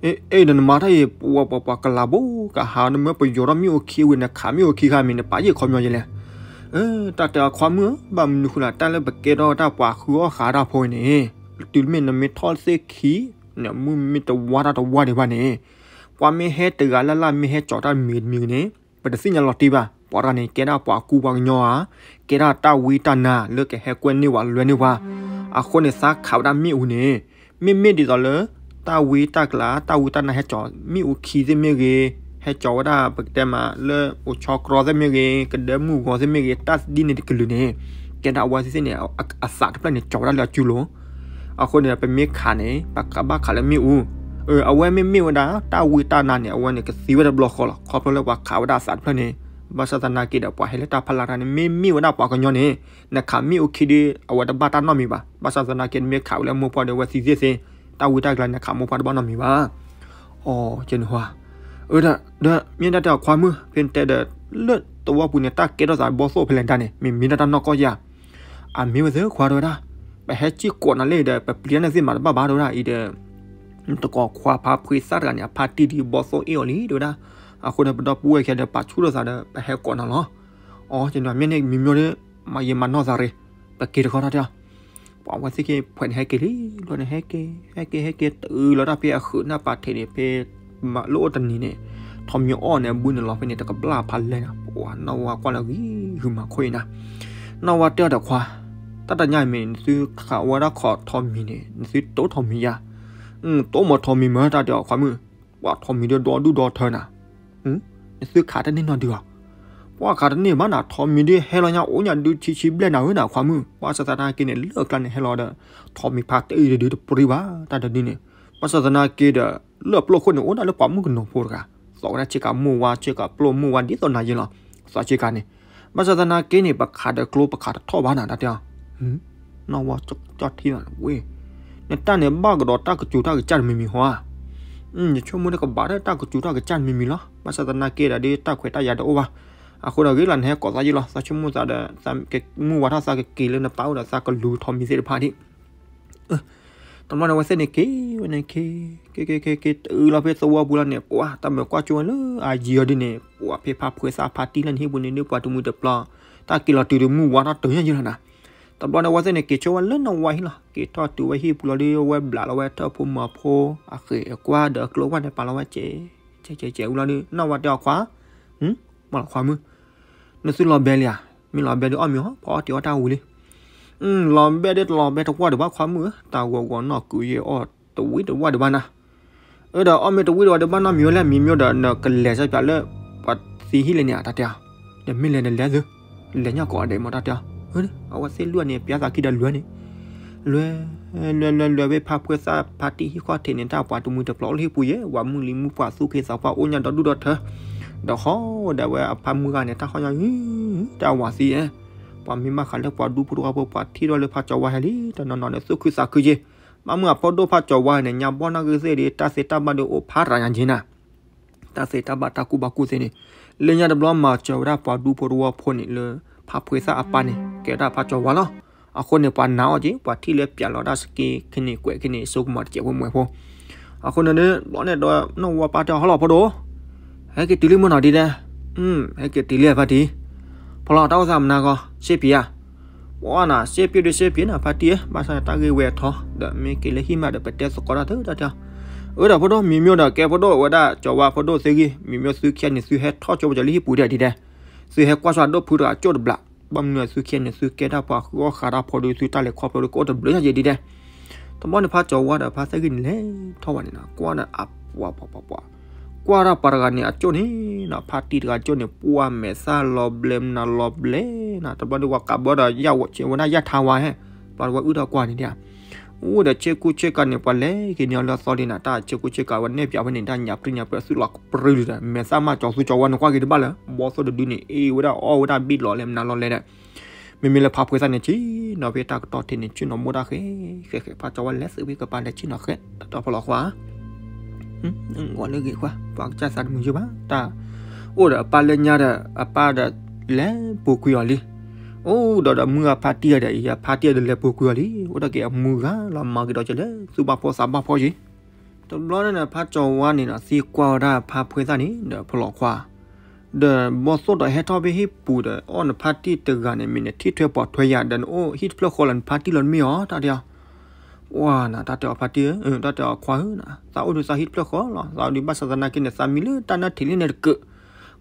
အ့ အ့ ဒီးနမၤတၢ်အံၤ ပှၤပှၤပှၤကလၤဘိ ကဟးနမ့ၢ်ပယီၤထီၣ်မ့ၣ်အူခံဝံၤ နခးမ့ၣ်အူခံခါမံၤ နပာ်ယ့ၣ်ခီပညီယဲလဲၣ်, တၢ်တဲအီၤခွါမုၣ်ဧၢ ဘၣ်မနုၤဃိလၢ တၢ်လၢပကဲထီၣ်တၢ်ပှၤဃုအီၣ်ဃးတၢ်ဖိအံၤန့ၣ် တုၤမ့ၢ်နမ့ၢ်ထီၣ်သ့ၣ်ခံ နမုၢ်မ့ၢ်တဝါတၢ်တဝါဒံးဘၣ်န့ၣ် ပှၤမ့ၢ်ဟဲတဂၤလၢ်လၢ် မ့ၢ်ဟဲကၠီၤတၢ်တမံၤတမံၤန့ၣ် ပတသ့ၣ်ညါလီၤတံၢ်ဘၣ်. ပှၤတဂၤန့ၣ် ကဲဒၣ်ပှၤကူပှၤကညီဧါ, ကဲဒၣ်တၢ်ဝံတၢ်နါလၢကဟဲကွဲန့ၢ်ပှၤလွဲန့ၢ်ပှၤ, အဃိန့ၣ် သးခးဝဲဒၣ်မ့ၣ်အူန့ၣ် မ့မ့ၢ်ဒ်သိးလၢ တၢ်ဝံတၢ်ကျါ တၢ်ဝံတၢ်နါဟဲကၠီၤ မ့ၣ်အူခံသ့ၣ်မ့ၢ်ဂ့ၤ, ဟဲကၠီၤဝဲဒၣ် ပကတဲမးလၢအိၣ်ဆီကြီသ့ၣ်မ့ၢ်ဂ့ၤ, ကဒၢမုၢ်ဂီၤသ့ၣ်မ့ၢ်ဂ့ၤ, တၢ်ဒ်န့ၣ်တကလုာ်န့ၣ် ကဲဒၣ်အဝဲသ့ၣ်သ့ၣ်န့ၣ် အသးတဖျၢၣ်န့ၣ် ကၠီၤဝဲဒၣ်လၢအစုလိၤ အဃိန့ၣ် ပမ့ၢ်ခးန့ၣ် ပကဘၣ်ခးလၢမ့ၣ်အူ, အဝဲမ့မ့ၢ်ဝဲဒၣ် တၢ်ဝံတၢ်နါန့ၣ် အဝဲန့ၣ်ကသံဝဲတဘျီဃီလီၤ. ခီဖျိလၢပှၤခးဝဲဒၣ်အသးတဖျၢၣ်န့ၣ် ဘၣ်ဆၣ်သနာ်က့ဒီး ပှၤဟဲလၢတၢ်ဖီလာ်တၢ်န့ၣ် မ့မ့ၢ်ဝဲဒၣ်ပှၤကညီန့ၣ် နခးမ့ၣ်အူခံဒီး အဝဲတဘၣ်တၢ်နီတမံၤဘၣ်. ဘၣ်ဆၣ်သနာ်က့ နမ့ၢ်ခးဝဲလၢမိၢ်ပှၢ်ဒီး အဝဲသံသ့ၣ်သ့ တၢ်ဝံတၢ်ကျါ နခးမိၢ်ပှၢ်တဘၣ်နီတမံၤဘၣ်. အီၤ ကဲန့ၣ်ဟါ, အၢ ဒီး ဒီး မ့ၢ်ဒၣ်တဲအီၤခွါမုၣ် ဖဲနတဲဒီး လၢသဝီပူၤန့ၣ် တၢ်ကဲထီၣ်သးဘီၣ်သိၣ်ဖဲလဲၣ်ဒၣ်န့ၣ် မ့မ့ၢ်ဒၣ်တၢ်နီၢ်ကီၢ်ဧါ. အမ့ၢ်ဝဲသ့ၣ်ခွါ တဲဝဲဒၣ်, ပဟဲစ့ၢ်ကီးနၤလၢဒီး ပပျံၤတၢ်န့ၣ်သ့ၣ်မးတဘၣ်ဘၣ် တဲဝဲဒၣ်အံၤဒီး တကိးခွါဖါဖှ့သၣ်တဂၤန့ၣ် အဖါတံၢ်ဒ်ဘီၣ်သိၣ်အ့ၣ်အီၤလံ တဲဝဲဒၣ်. အဃိန့ၣ် ပဒီပုၢ်ဝဲၢ်ခံဂၤဒီး ပာ်ဆူၣ်ထီၣ်သးဒီး ပဟဲကိးနၤလီၤ. အီၤ ကဲန့ၣ် မ့ၢ်န့ၣ်မံၤမံၤဒီး မၤယံာ်မၤနီၢ်သးရ့ၣ်, ပက့ၤတခီတၢ်တဲအီၤ. ပှၤဝဲသ့ၣ်က့ၤ ဖှဲးန့ၣ်ဟဲက့ၤလံ, ဘျီန့ၣ်ဟဲက့ၤ ဟဲက့ၤ ဟဲက့ၤ တုၤလီၤတၢ်ဖဲအဃုာ်နၢ်ပာ်ထံးန့ၣ် ဖဲ လၢအိၣ်တနံၤန့ၣ် ထိးမံၤအီၣ်န့ၣ် အဘုန့ၣ်လီၤဖဲန့ၣ် တကဘျၣ်ဖးလဲၢ်နၤ, ပှၤနီၢ်ဝါကွၢ်လၢဂံၤဂုာ်မၤခိၣ်အံၤနၤ. နီၢ်ဝါတဲအီၤဒီးခွါ, တၢ်တညါအံၤမ့ၢ် နသုခးဝဲဒၣ်ခီးထိးမံၤန့ၣ် နသုတိၢ်ထိးမံၤယါ. တိၢ်မီၤထိးမံၤမ့ၢ်တၢ်တဲအီၤခွါမုၣ်, ပှၤထိးမံၤဒီးဒီဒူၣ်ဒီထၢနၤ. နသုခးတန့ၢ်နီတဒုလီၤ. ပှၤခးတန့ၢ်ဘၣ်နၤ ထိးမံၤဒ်ဟဲလီၤညါအိၣ်ညါဒုဆံဆံဘျဲၣ်နၤဧၢနၤခွါမုၣ်, ဘၣ်ဆၣ်သနာ်က့န့ၣ် လၢကျါန့ၣ်ဟဲလီၤဒီး ထိးမံၤဖးတအံၤတဒုတပြံဘၣ် တၢ်တဒုန့ၣ်, ဘၣ်ဆၣ်သနာ်က့ဒီး လၢပျိၢ်ခိၣ်န့ၣ် အိၣ်ဒၣ်လၢပှၤမုၣ်ကနီၤဖိတဂၤ, သီၣ်ဝဲဒၣ်ဆ့ကၤမိၢ်ဝါ ဆ့ကၤပျိၢ်မိၢ်ဝါဒ်သိးနၤယ့လီၤ. သီၣ်ဆ့ကၤန့ၣ်, ဘၣ်ဆၣ်သနာ်က့န့ၣ် ပခးဒီးကျိပခးတထီၣ်ဘၣ်နၤ တၢ်တဲအီၤ. နီၢ်ဝါကၠီၣ်ထံလီၤဝဲ, နတၢ်န့ၣ်ဘၣ်ကဒီးတၢ်ကစူၤတၢ်ကစၢ်တမံၤမံၤဟီဧါ. ယဆိကမိၣ်န့ၣ်ကဘၣ်ဒီးတၢ်ကစူၤတၢ်ကစၢ်တမံၤမံၤလီၤ. ဘၣ်ဆၣ်သနာ်က့ဒီးဒ်တၢ်ခွဲးတၢ်ယာ်တအိၣ်ဘၣ်. အဃိဒီးဂ့ၤလီၤ နဟဲကိးသးယ့လီၤ. သးဆိကမိၣ်သးဒီး မုၢ်ဝါထီၣ်သးကက့ၤလၢနပၢ်အိၣ်ဒီးသးကလူၤထိးမံၤသ့ၣ်တဖၣ်ဒံး တဘျီန့ၣ် အဝဲသ့ၣ်န့ၣ်က့ၤဝဲန့ၣ်က့ၤ, က့ၤက့ၤက့ၤက့ၤ တုၤလီၤဖဲသဝီပူၤလီၤန့ၣ် ပှၤတၢ်မုာ်ကွၢ်ကၠိဝဲလၢအယံၤအီၤဒ်န့ၣ် ပှၤဖဲဖါဖှ့သၣ်ဖါတံၢ်လၢနဟံၣ်ပူၤန့ၣ် ဒ်ပှၤတမှံၤတပျီၤ, တၢ်က့ၤလီၤတုၤဒ်မုၢ်ဝါထီၣ်တုၤညါယံၤလီၤနၤ. တဘျီန့ၣ် အဝဲသ့ၣ်န့ၣ်က့ၤဆိဝဲလၢနီၢ်ဝါဟံၣ်လီၤ. က့ၤထီၣ်တုၤဝဲဟံၣ်ပူၤလီၤဒီး အဝဲဘျးလီၤဝဲထၢၣ်ဖိမၤဖိ အဃ့ၢ်အကွၢ်ဒီးအကျိဝဲန့ၣ် ပာ်လီၤဝဲကဲးကဲးကဲးကဲးဝံၤလီၤဒီး နီၢ်ဝါတဲအီၤခွါ, မ့ၢ်လီၤခွါမုၣ်, နသုလီၤဘဲလံဧါ. မ့ၢ်လီၤဘဲဒီးအီၣ်မ့ၤဟီ ဖီအီၣ်တ့ၤအီၣ်တၢ်ဝံၤလံ. လီၤဘဲဒီးတလီၤဘဲတဝီဒံးဘၣ်ခွါမုၣ်ဧၢ, တၢ်ဂီၤဂီၤနီၢ်ကုၤယဲအီၣ်တဝံၤတဝီဒံးဘၣ်နၤ. အၢဒီးအီၣ်မ့ၤတဝံၤတဝီဒံးဘၣ်နီတမံၤဝဲလဲၣ်, မံၤမံၤဒီးနကလဲၤစၢ်ပၠးလၢ ပှၤသံဟံၣ်လၢန့ၣ် တၢ်တဲအီၤ, ဒီးမ့ၢ်လဲၤနလဲၤသု, လဲၤညၣ်ကိးဂၤဒဲးမး တၢ်တဲအီၤ. အဝဲသ့ၣ်လွံၢ်န့ၣ် ပျါသးခံဒီးလွဲန့ၣ် လွဲ လွဲလွဲလွဲဝဲဖါဖှ့သၣ်ဖါတံၢ်ဟံၣ်ခီၣ်ထံးန့ၣ် တၢ်ပှၤတမှံၤတပျီၤအိၣ်လၢဟံၣ်ပူၤယဲ, ဝၤမုၣ်လံၤမုၣ်ပှၢ်သူၣ်က့သးပှၢ်အိၣ်ညါဒီဒူၣ်ဒီထၢ, ဒီးဃီဒၣ်ဝဲအဖါမုၢ်ဂၤန့ၣ် တၢ်ဟီၣ်ညါ တၢ်ဝၤသံဧါ, ပှၤမ့ၢ်ဘၣ်ဃးလၢပှၤဒူဖိတဝီဖိ ပှၤထံၣ်ထီၣ်လၢဖါကၠီၤဝါဟဲလံ တနီၤနီၤန့ၣ် သူၣ်ခုသးခုက့ၤ, ဘၣ်မုၢ်အဖိဒိၣ်ဖါကၠီၤဝါန့ၣ် ညါဘီၣ်နၢ်ဂ့ၢ်သ့ၣ်ဒီး တၢ်သ့တၢ်ဘၣ်ဒီးအိၣ်ဖးရၤညါက့ၤနၤ တၢ်သ့တၢ်ဘၣ်တၢ်ကူၣ်ဘၣ်ကူၣ်သ့န့ၣ်, လၢညါတဘျီမၤစၢၤဝဲဒၣ်ပှၤဒူဖိတဝီဖိန့ၣ်လၢ ဖါဖှ့သၣ်အပၢ်န့ၣ် ကဲဒၣ်ဖါကၠီၤဝါလီၤ. အဃိန့ၣ် ပှၤနာ်အီၤက့ၤ ပှၤထံၣ်လၢပၠးလီၤတၢ်စက့ ခဲန့ၣ်ကွဲးခဲန့ၣ် စိကမီၤတစဲးဖိမွဲဖိ. အဃိန့ၣ် ဘျီန့ၣ်ဒီး နီၢ်ဝါပၢ်တဲအီၤ ဟီလီၤဖိဒိၣ်, ဟဲက့ၤတုၤလံမုၢ်နီၤဒ်လဲၣ်, ဟဲက့ၤတုၤလံဖါတံၢ်, ဖီလီၤတၢ်အိၣ်သးမနၤဂီၤ စ့ပံၤဧါ. ပှၤနၤ စ့ပံၤဒီးစ့ပံၤနၤ ဖါတံၢ်ဧၢ, ဘၣ်ဆၣ်တၢ်ဂ့ၢ်ဝဲအထီ ဒီးမ့ၢ်က့ၤလၢဟံၣ်မးဒီး ပတဲသကိးတၢ်သု တၢ်တဲအီၤ. အၢဒီးဖိဒိၣ် မံၤမံၤဒီးကဲဖိဒိၣ်ဝဲဒၣ် ကၠီၤဝါဖိဒိၣ်သ့ဂ့ၤ, မံၤမံၤသုခံဂၤန့ၣ် သုဟဲထီၣ်ကၠိပကၠီၤလၢဟံၣ်ပူၤဒ်ဒ်လဲၣ်, သုဟဲကွၢ်ဆၢဒိၣ်ဖုတဂၤကၠိတဘျီ, ဘၣ်မနုၤသုခံဂၤန့ၣ် သုကဲတၢ်ပှၤဃုအီၣ်ဃးတၢ်ဖိဒီး သုတၢ်လဲၤခီဖျိဒီးကအိၣ်တဘျုးညါက့ၤဒ်လဲၣ်. တဘျီန့ၣ် ဖါကၠီၤဝါဒီးဖါသ့ၣ်ဂ့ၤန့ၣ် လဲၤထီၣ်ဝဲန့ၣ်နီၤ ကွၢ်ဒီးအပှၤပှၤပှၤပှၤ ကွၢ်တၢ်ပှၤတဂၤန့ၣ် အကၠိန့ၣ်နီၤ ဖါတံၢ်တဂၤကၠိန့ၣ် ပှၤမဲာ်သၣ်လီၤဘျဲး မနၤလီၤဘျဲးနီၤ တဘျီဒီးပှၤကးဘၢဒီးယၣ်ဝဲ ဝဲဒၣ်ယၣ်ထါဝါဟဲ ဘျီဒီးဝဲအုၣ်ထီၣ်ကွၢ်န့ၣ်ဒၣ် အိၣ်ဒီးဆ့ကူဆ့ကၤန့ၣ် ပှၤလဲၤက့ၤန့ၢ်အီၤလၢအသီလံနီၤ တၢ်ဆ့ကူဆ့ကၤဝဲနဲၣ်ပၠးဝဲန့ၣ် တၢ်ညၣ်ပြံညၣ်ပြဲသုးလီၤကပြံလံဒီး မဲာ်သၣ်မးကၠီၤသူကၠီၤဝါန့ၣ် ကွၢ်က့ၤတဘၣ်လၢၤ ဘီသိၣ်တဒုန့ၣ် အ့ၣ်ဝဲဒၣ်အီၣ်ဝဲဒၣ်ဘံၣ်လီၤလဲၣ် မနၤလီၤလဲၣ်ဒီး မ့မ့ၢ်လၢဖါဖှ့သၣ်န့ၣ် ဆ့ၣ်နီၤဖဲတၢ်ကတီၢ်ထံးန့ၣ် ဆ့ၣ်နီၤမိၢ်တၢ်ဃဲ ဃဲဃဲ ဖါကၠီၤဝါလဲၤသုးဖဲကပၤလဲၤဆ့ၣ်နီၤဃဲ တၢ်တီဖီလီၤခွါ ဂီၤလၢဂ့ၤခွါ ပှၤကစၢ်သးတမုာ်ယိာ်ဘၣ် တၢ် အိၣ်ဒီးအပၢ်လၢညါဒီး အပၢ်ဒီး လဲၤပူၤကွံာ်အီၤလံ အိၣ်ဒီးဒီးမုၢ်ဂၤဖါတံၢ်ဂၤဒီး အံၤဖါတံၢ်ဂၤဒီးလဲၤပူၤကွံာ်အီၤလံ အိၣ်ဒီးက့ၤအမုၢ်ဂၤလီၤ မၤက့ၤဒီးကလဲၤ သူၣ်ဘၣ်ဖှီၣ်သးဘၣ်ဖှီၣ်က့ၤ တဘျီန့ၣ် ဖါကၠီၤဝါန့ၣ်ဒီး သံကွၢ်ဝဲဒၣ်ဖါဖှ့သၣ်န့ၣ် ဒီးဖီလီၤခွါ ဒီးဘီသိၣ်ဒီးဟဲထီၣ်ဖဲဟံၣ်ပူၤဒီး အီၣ်နဖါတံၢ်တဂၤန့ၣ် မ့ၢ်နထံၣ်ထွဲပိာ်ထွဲယၤ ဒီးနအိၣ်ဟံၣ်တဖျၢၣ်ဃီလီၤ နဖါတံၢ်လီၤတမ့ၢ်အီၤ တၢ်တဲအီၤ ပှၤနၤ တၢ်တဲအီၤဖါတံၢ်ဧၢ တၢ်တဲအီၤခွါဧၢ သးအိၣ်ဒီးသးဟံၣ်တဖျၢၣ်ဃီလီၤ သးအိၣ်ဒီးဘၣ်ဆၣ်သနာ်က့န့ၣ် သးမံလၢတၢ်နၢထံးလံန့ၣ်တကၢး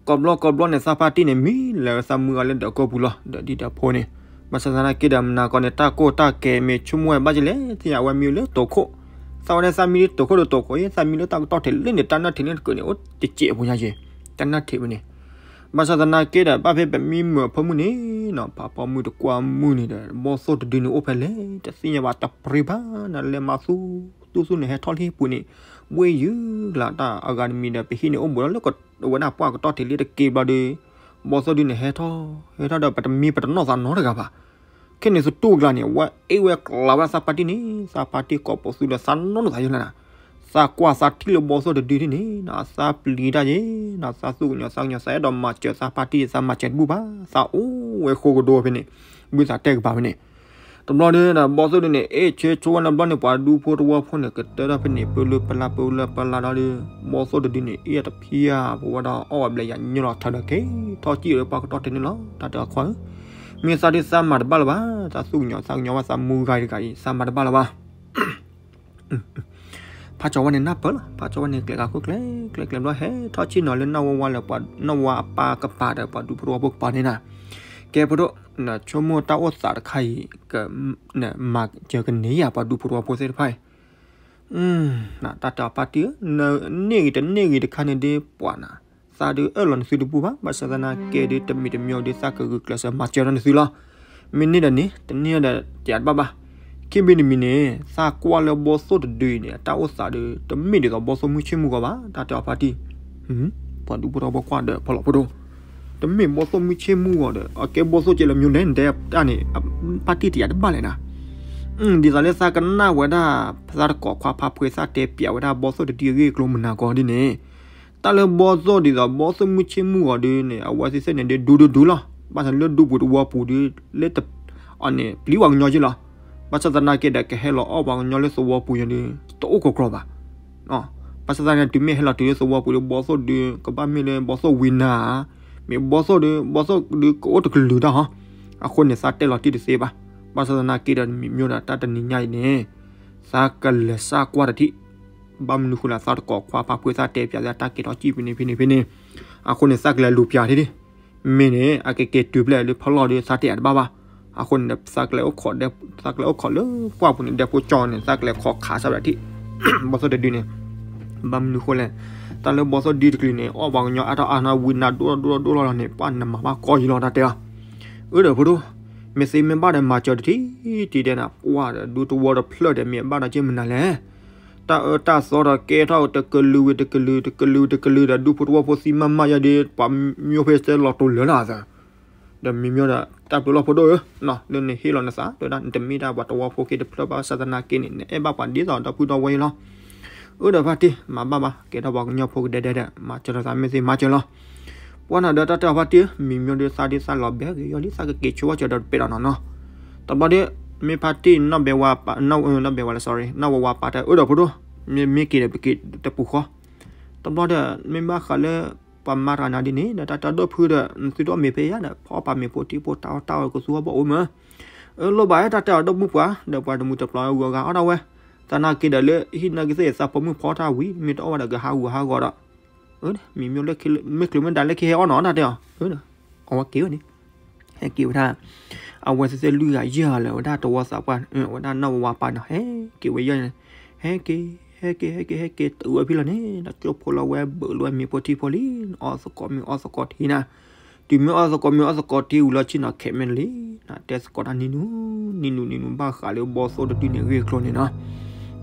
ကိးဘျီကိးဘျီန့ၣ် သးဖါတံၢ်န့ၣ် မံလၢသးမုၢ်ဂၤလၢဒၢးကိးပူၤလီၤ ဒီးဒ်ဒီးဖိန့ၣ် ဘၣ်ဆၣ်သနာ်က့ဒီး မနၤကီန့ၣ် တၢ်ကိၢ်တၢ်ကဲမ့ၢ်ဆိကမိၣ်ဝဲဘၣ်ကလဲၣ် သ့ၣ်ညါဝဲမံလၢတိာ်ခိၣ် သးဝဲဒၣ်သးမံလၢတိာ်ခိၣ်ဒီးတိာ်ခိၣ် သးမံလၢတၢ်ကတီၢ်ထံးလံန့ၣ် တၢ်နၢထံးလံန့ၣ်တကၢးန့ၣ် အိၣ်တစဲးဖိညါက့ၤ တၢ်နၢထံးဝဲန့ၣ် ဘၣ်ဆၣ်သနာ်က့ဒီး ဘၣ်ဖဲပမံမုာ်အဖၢမုၢ်န့ၣ်နီၤ ဖးဖီမုၢ်တကွၢ်မုၢ်န့ၣ်ဒီး ဘီသိၣ်တဒုန့ၣ်အိၣ်ဖဲလဲၣ် တသ့ၣ်ညါဘၣ်တပရံဘၣ်နၤ လဲၤမၤသူသူသူန့ၣ် ဟဲထီၣ်လၢဟံၣ်ပူၤန့ၣ် ဘှ့ယုၢ်လၢတၢ်အဂၤတမံၤဒီး ပဟံၣ်န့ၣ်အိၣ်ဘူးဒီးလၢ ဝဲဒၣ်ပှၢ်ကတီၢ်ထံးလံတက့ၢ်ဘျီဒီး ဘီၣ်သိၣ်ဒုန့ၣ် ဟဲထီၣ် ဟဲထီၣ်ဒီး ပတမံပတနီၣ်သးနီတဂၤဘၣ်. ခဲန့ၣ်သတူၢ်ကျါန့ၣ် ဝဲအ့ၣ်ဝဲကျါဝဲဒၣ်သးပၣ်တံၢ်န့ၣ် သးပၣ်တံၢ်ကိးပိာ်သူဒီး သးနီၢ်နီၢ်သးယဲၢ်လဲၣ်နၤ. သးကွၢ်သးထံၣ်လၢဘီၣ်သိၣ်တဒုထံၣ်န့ၣ် သးပျံၤတၢ်ယဲၢ်နၤ, သးသူၣ်ကညီၤသးကညီၤ သးအဲၣ်ဒိးမၤစၢၤသးပၣ်တံၢ် သးမၤစၢၤတဘူၣ်ဘၣ်, သးအိၣ်ဝဲဃိကဒီးဖဲန့ၣ် ဘုသးတဲကပၤဖဲန့ၣ် တဘျီဒီး ဘီၣ်သိၣ်ဒုန့ၣ် အ့ၣ်ဆၢဆိဝဲလၢဘျီန့ၣ် ပှၤဒူဖိတဝီဖိန့ၣ် ကတၢၢ်ထီၣ်ဖဲန့ၣ် ပၢလၢပလါ ပၢလၢပလါဒီး ဘီၣ်သိၣ်တဒုန့ၣ် အ့ၣ်တဖံးဧါ ပဝဲဒၣ်အီၣ်ဝဲဘျဲၣ်ယၤညီလီၤထၢဒီး က့ၤထီၣ်စံၣ်ဒီးပှၤကတီၢ်တဲန့ၣ်လီၤ. တၢ်တဲအီၤခွါဧၢ, မ့ၢ်သးဒုသးမၤတဘၣ်လၢၤဘၣ်, သးသူၣ်ကညီၤသးကညီၤဝဲသးမူဂၤတဂၤအံၤ သးမၤတဘၣ်လၢၤဘၣ်. ဖးကၠီဝဲန့ၣ်နၢ်ပၢၢ်လီၤ, ဖးကၠီဝဲန့ၣ်ကျဲၤဂၤခိၣ်ကျဲၤကျဲၤကျဲၤဘျီ ဟဲထီၣ်ဆ့ၣ်နီၤလၢနီၢ်ဝါဝါလၢ နီၢ်ဝါအပၢ်ကပၤဒီး ပှၤဒူဖိတဝီဖိကပၤန့ၣ်နၤ. ကဲဖိဒိၣ်, နဆိကမိၣ်တၢ်အိၣ်သးတခါအံၤ မၤစၢၤကန့ၢ်ယၤ ပှၤဒူဖိတဝီဖိသ့ၣ်တဖၣ်အံၤ တၢ်တဲအီၤပၣ်တံၢ်ဧၢ, န့ၢ်ဂ့ၤတန့ၢ်ဂ့ၤတခါန့ၣ်ဒ်ပှၤနၤ, သးဒုးအၢၣ်လီၤနသုတဘူၣ်ဘၣ်, ဘၣ်ဆၣ်သနာ်က့ဒုး တမံၤတမံၤဒုး သးကဂုာ်ကျဲးစၢးမၤစၢၤဒီးနသုလီၤ. မ့ၢ်န့ၢ်ဒီးန့ၢ်, တန့ၢ်ဒီးတယၤတဘၣ်ဘၣ်. ခံမံၤတမံၤန့ၣ် သးကွၢ်လၢဘီၣ်သိၣ်တဒုအံၤန့ၣ် အတၢ်အိၣ်သးဒုး တမ့ၢ်ဒ်သိးဘီၣ်သိၣ်မုၢ်ဆ့ၣ်မုၢ်ဂီၤဘၣ်, တၢ်တဲအီၤပၣ်တံၢ်. ပှၤဒူဖိတဝီဖိကွၢ်ဒီးဖီလီၤဖိဒိၣ်, တမ့ၢ်ဘီၣ်သိၣ်မုၢ်ဆ့ၣ်မုၢ်ဂီၤဒီး အကဲဘီၣ်သိၣ်ကဲလၢမ့ၢ်ဒဲး နတဲတၢ်န့ၣ် ပၣ်တံၢ်တယၤတဘၣ်လဲၣ်နၤ. ဒ်သိးလၢသးကနၣ်ဝဲဒၣ် သးတကိးခွါဖါဖှ့သးတဲပၠးဝဲဒၣ်ဘီၣ်သိၣ်တဒုအဂ့ၢ်အကျိၤမနၤကီဒ်န့ၣ်, တၢ်လၢဘီၣ်သိၣ်ဒ်သိးဘီၣ်သိၣ်မုၢ်ဆ့ၣ်မုၢ်ဂီၤဒုန့ၣ် အဝဲသ့ၣ်သ့ၣ်န့ၣ်ဒုးဒူဒူဒူလီၤ. ဘၣ်ဆၣ်လၢဒူပူၤတဝီပူၤဒုး လၢ အန့ၣ် ပျံၤပှၤကညီက့လီၤ. ဘၣ်ဆၣ်သနာ်က့ဒီး ကဟဲလီၤအီၣ်ပှၤကညီလၢသဝီပူၤညါဒုး တအိၣ်ကီးကျီဘၣ်. ဘၣ်ဆၣ်သနာ်က့ တုၤမ့ၢ်ဟဲလီၤတုၤလၢသဝီပူၤဒီး ဘီၣ်သိၣ်ဒုး ကဘၣ်မ့ၢ်လၢဘီၣ်သိၣ်ဝံနၤဧါ, မ့ၢ်ဘီၣ်သိၣ်ဒုး ဘီၣ်သိၣ်ဒုးကအိၣ်တကလုာ်တၢ်ဟီ. အဃိန့ၣ် သးတဲလီၤတံၢ်တသ့ဘၣ်. ဘၣ်ဆၣ်သနာ်က့ဒီး မံၤမ့ၢ်ဒီးတၢ်တနံၤညါအံၤန့ၣ် သးကလဲၤစၢ်ကွၢ်တထံၣ် ဘၣ်မနုၤဃိလဲၣ် သးတကိးခွါဖါဖှ့သးတဲပၠးသးတၢ်ကဲထီၣ်စံၣ်ဖဲန့ၣ်ဖဲန့ၣ်ဖဲန့ၣ်, အဃိန့ၣ် သးကလဲၤလူၤပၠးထံၣ်ဒံး, မ့ၢ်န့ၣ် အကက့ၤတုၤဖျဲၣ်လၢဖီလီၢ်ဒီး သးတဲယၤတဘၣ်ဘၣ်. အဃိန့ၣ် သးကလဲၤအိၣ်ခိးလၢပှၢ်ပူၤန့ၣ် ဒဲဖိကၠီန့ၣ် သးကလဲၤခိးခးစၢ်ဝဲဒၣ်ထံၣ် ဘီၣ်သိၣ်တဒုန့ၣ် ဘၣ်မနုၤဃိလဲၣ်, တၢ်လၢဘီၣ်သိၣ်ဒုတကလုာ်န့ၣ် အီၣ်ပှၤကညီအါထီၣ်အါထီၣ် ဝံနၤဒိၣ်ထီၣ်ဒိၣ်ထီၣ်ဒိၣ်ထီၣ်လီၤန့ၣ် ပှၤနမၤဘၣ်ကီယံလီၤ တၢ်တဲအီၤ. အၢဒီးဖိဒိၣ်, မ့ၢ်သ့မ့ၢ်ဘၣ်ဒီး မၤစၢၤတထံၣ်တံၤဒဲးနၤ ပှၢ်ဒီးဒူသဝီတဖျၢၣ်ဒီး မ့ၢ်အဘၣ်ဒီးက့မနုၤလဲၣ်. တၢ်အၢတၢ်သီဒီးကဲထီၣ်တကလုာ်ဝံၤတကလုာ် တကလုာ်ဝံၤတကလုာ်ဒီး ဒူဖိတဝီဖိသံမးမးယါဒီး ပှၤမၠိဖဲစဲလီၤတိၤလၢာ်လၢအသး ဒီးမံၤမ့ၢ်ဒီး တၢ်ဘျုးလီၤဖိဒိၣ်ဧၢ, လၢနဟ့ၣ်လီၤနသး တဲဝဲဒၣ် နတမ့ၢ်တၢ်ပှၤတဝီဖိက့တဖျၢၣ်ဘၣ်ဆၣ်သနာ်က့န့ၣ် နအဲၣ်ဘၣ်ပှၤဒ်သိးဒီပုၢ်ဒီဝဲၢ်အံၤလီၤ. အၢဒီးဖါတံၢ် မၤဘၣ်ဘၣ် ကဲထီၣ်ပှၤကညီဖိကဒဲဒဲဒီး မၤစၢၤဒီးသးမ့ၢ်သ့မၤစၢၤလီၤ. ပှၤနၤဒီးတၢ်တဲအီၤဖါတံၢ် မံၤမ့ၢ်ဒီးသးဒ်သးလီၤဘဲဂ့ၤယီၤလံ သးကက့ၤဆိဝဲစၢၤဒီးတပဲာ်ဒီးနီၢ်နီၢ်. တဘျီဒီး မ့ၢ်ဖါတံၢ်နီၢ်ဘဲဝါပၢ် နီၢ်ဘဲဝါလၢ sorry နီၢ်ဝဲဝါပၢ်တဲအၢဒီးဖိဒိၣ် မ့ၢ်က့ၤဒီးပက့ၤတပူၤဃီ တဘျီဒီး မ့ၢ်ဘၣ်ဃးလၢ ပှၤမၤတဂၤနၤဒ်န့ၣ်ဒီး တၢ်တဲဒီးဖုဒီး နသုဒီးမ့ၢ်ဖဲယါဒီး ဖီအီၣ်ပာ်မ့ၤဖိထံဖိတၢ်အီၣ်တၢ်အီကသူအီၣ်ဘၣ်အိၣ်မး. အၢလိၣ်ဘၣ်တၢ်တဲအီၤဒီးမုၢ်ပှၤ ဒီးပှၤတမုၢ်တပျီၤဂုၤအဂၤအီၣ်ဒၣ်ဝဲ. သနာ်က့ဒီးလၢဟံၣ်နီၢ်ကသ့ၣ် သးဖိမုၣ်ဖီတၢ်ဝံၤ မ့ၢ်တအီၣ်ဝဲဒီးကဟးဂူာ်ဟးဂီၤဒီး မ့ၢ်မ့ၢ်လၢမ့ၢ်ချုးမ့ၢ်ဒၣ်လၢခံဟဲအီၣ်နီၤတၢ်တဲအီၤ အဝဲက့ၤဝဲန့ၣ် ဟဲက့ၤဝဲဒၣ် အဝဲသ့ၣ်သ့ၣ်လွံၢ်ဂၤယဲၢ်ဂၤလၢဝဲဒၣ်တဝီသးပှၢ် ဝဲဒၣ်နီၢ်ဝဲဝါပၢ်နီၤ ဟဲက့ၤဝဲယဲၢ်န့ၣ် ဟဲက့ၤ ဟဲက့ၤ ဟဲက့ၤ ဟဲက့ၤ တုၤဝဲဖဲလီၤန့ၣ် ဒီးကၠိဖိလီၤဝဲဘုးလီၤဝဲမ့ၤဖိထံဖိလံ အီၣ်သကိးမ့ၤအီၣ်သကိးထံနၤ တုၤမ့ၢ်အီၣ်သကိးမ့ၤအီၣ်သကိးထံဝံၤလီၤဆ့ၣ်နီၤ ခဲးမဲာ်လံ နတဲသကိးတၢ်နံၤနူၤ နံၤနူၤနံၤနူၤ ဘၣ်ဃးလၢဘီသိၣ်တဒုန့ၣ်ဂ့ၢ်ကျိၤန့ၣ်နီၤ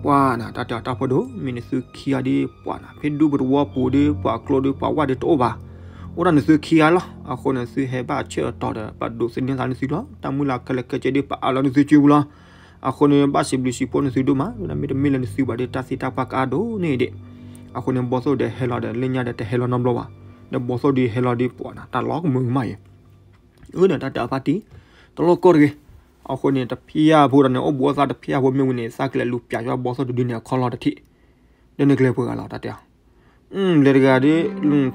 ပှၤနၤ တၢ်တဲအီၤတၢ်ဖိဒိၣ် မ့ၢ်နသုခံဂၤဒီး ပှၤနၤ ဖဲဒူပတဝီပူၤဒီး ပှၤကျိဒီး ပှၤဝၢ်ဒီးတအိၣ်ဘၣ် အိၣ်ဒၣ်နသုခံဂၤလီၤ. အဃိန့ၣ် သုဟဲဘၣ်ဆၢကတီၢ်ဒီး ပဒိးသန့ၤသးနသုလီၤ. တၢ်မုၢ်လၢ်ခဲလၢာ်ခဲဆ့ဒီး ပအးလီၤနသုစုပူၤလီၤ. အဃိန့ၣ် ဘၣ်စံးဘျုးစံးဖှိၣ်နသုဒိၣ်မး မ့တမ့ၢ်လၢနသုဘၣ်ဒီး တၢ်သံတၢ်ပှၢ်ကအါဒိၣ်န့ၣ်ဒံး. အဃိန့ၣ် ဘီသိၣ်ဒီးဟဲလီၤဒီး လၢညါဒီးတဟဲလီၤနီတဘျီဘၣ်. ဒီးဘီသိၣ်ဒုးဟဲလီၤဒီး ပှၤနၤ တၢ်လီၤကမၢကမၣ်အံၤ အၢဒီးတၢ်တဲအီၤဖါတံၢ် တလိၣ်ကီၢ်တဂ့ၤ. အဃိန့ၣ် တဖျၢၣ်ဖိဒီးန့ၣ် အိၣ်ဘူးအသးတဖျၢၣ်ဖိမ့ၢ်ဝံၤန့ၣ် သးကလဲၤလူၤပၠးယွၤဘီသိၣ်တဒုန့ၣ် အခီၣ်လီၢ်တထံၣ် ဒီးနကလဲၤပှဲၤဂၤလီၤ တၢ်တဲအီၤ. လဲၤတဂၤဒီး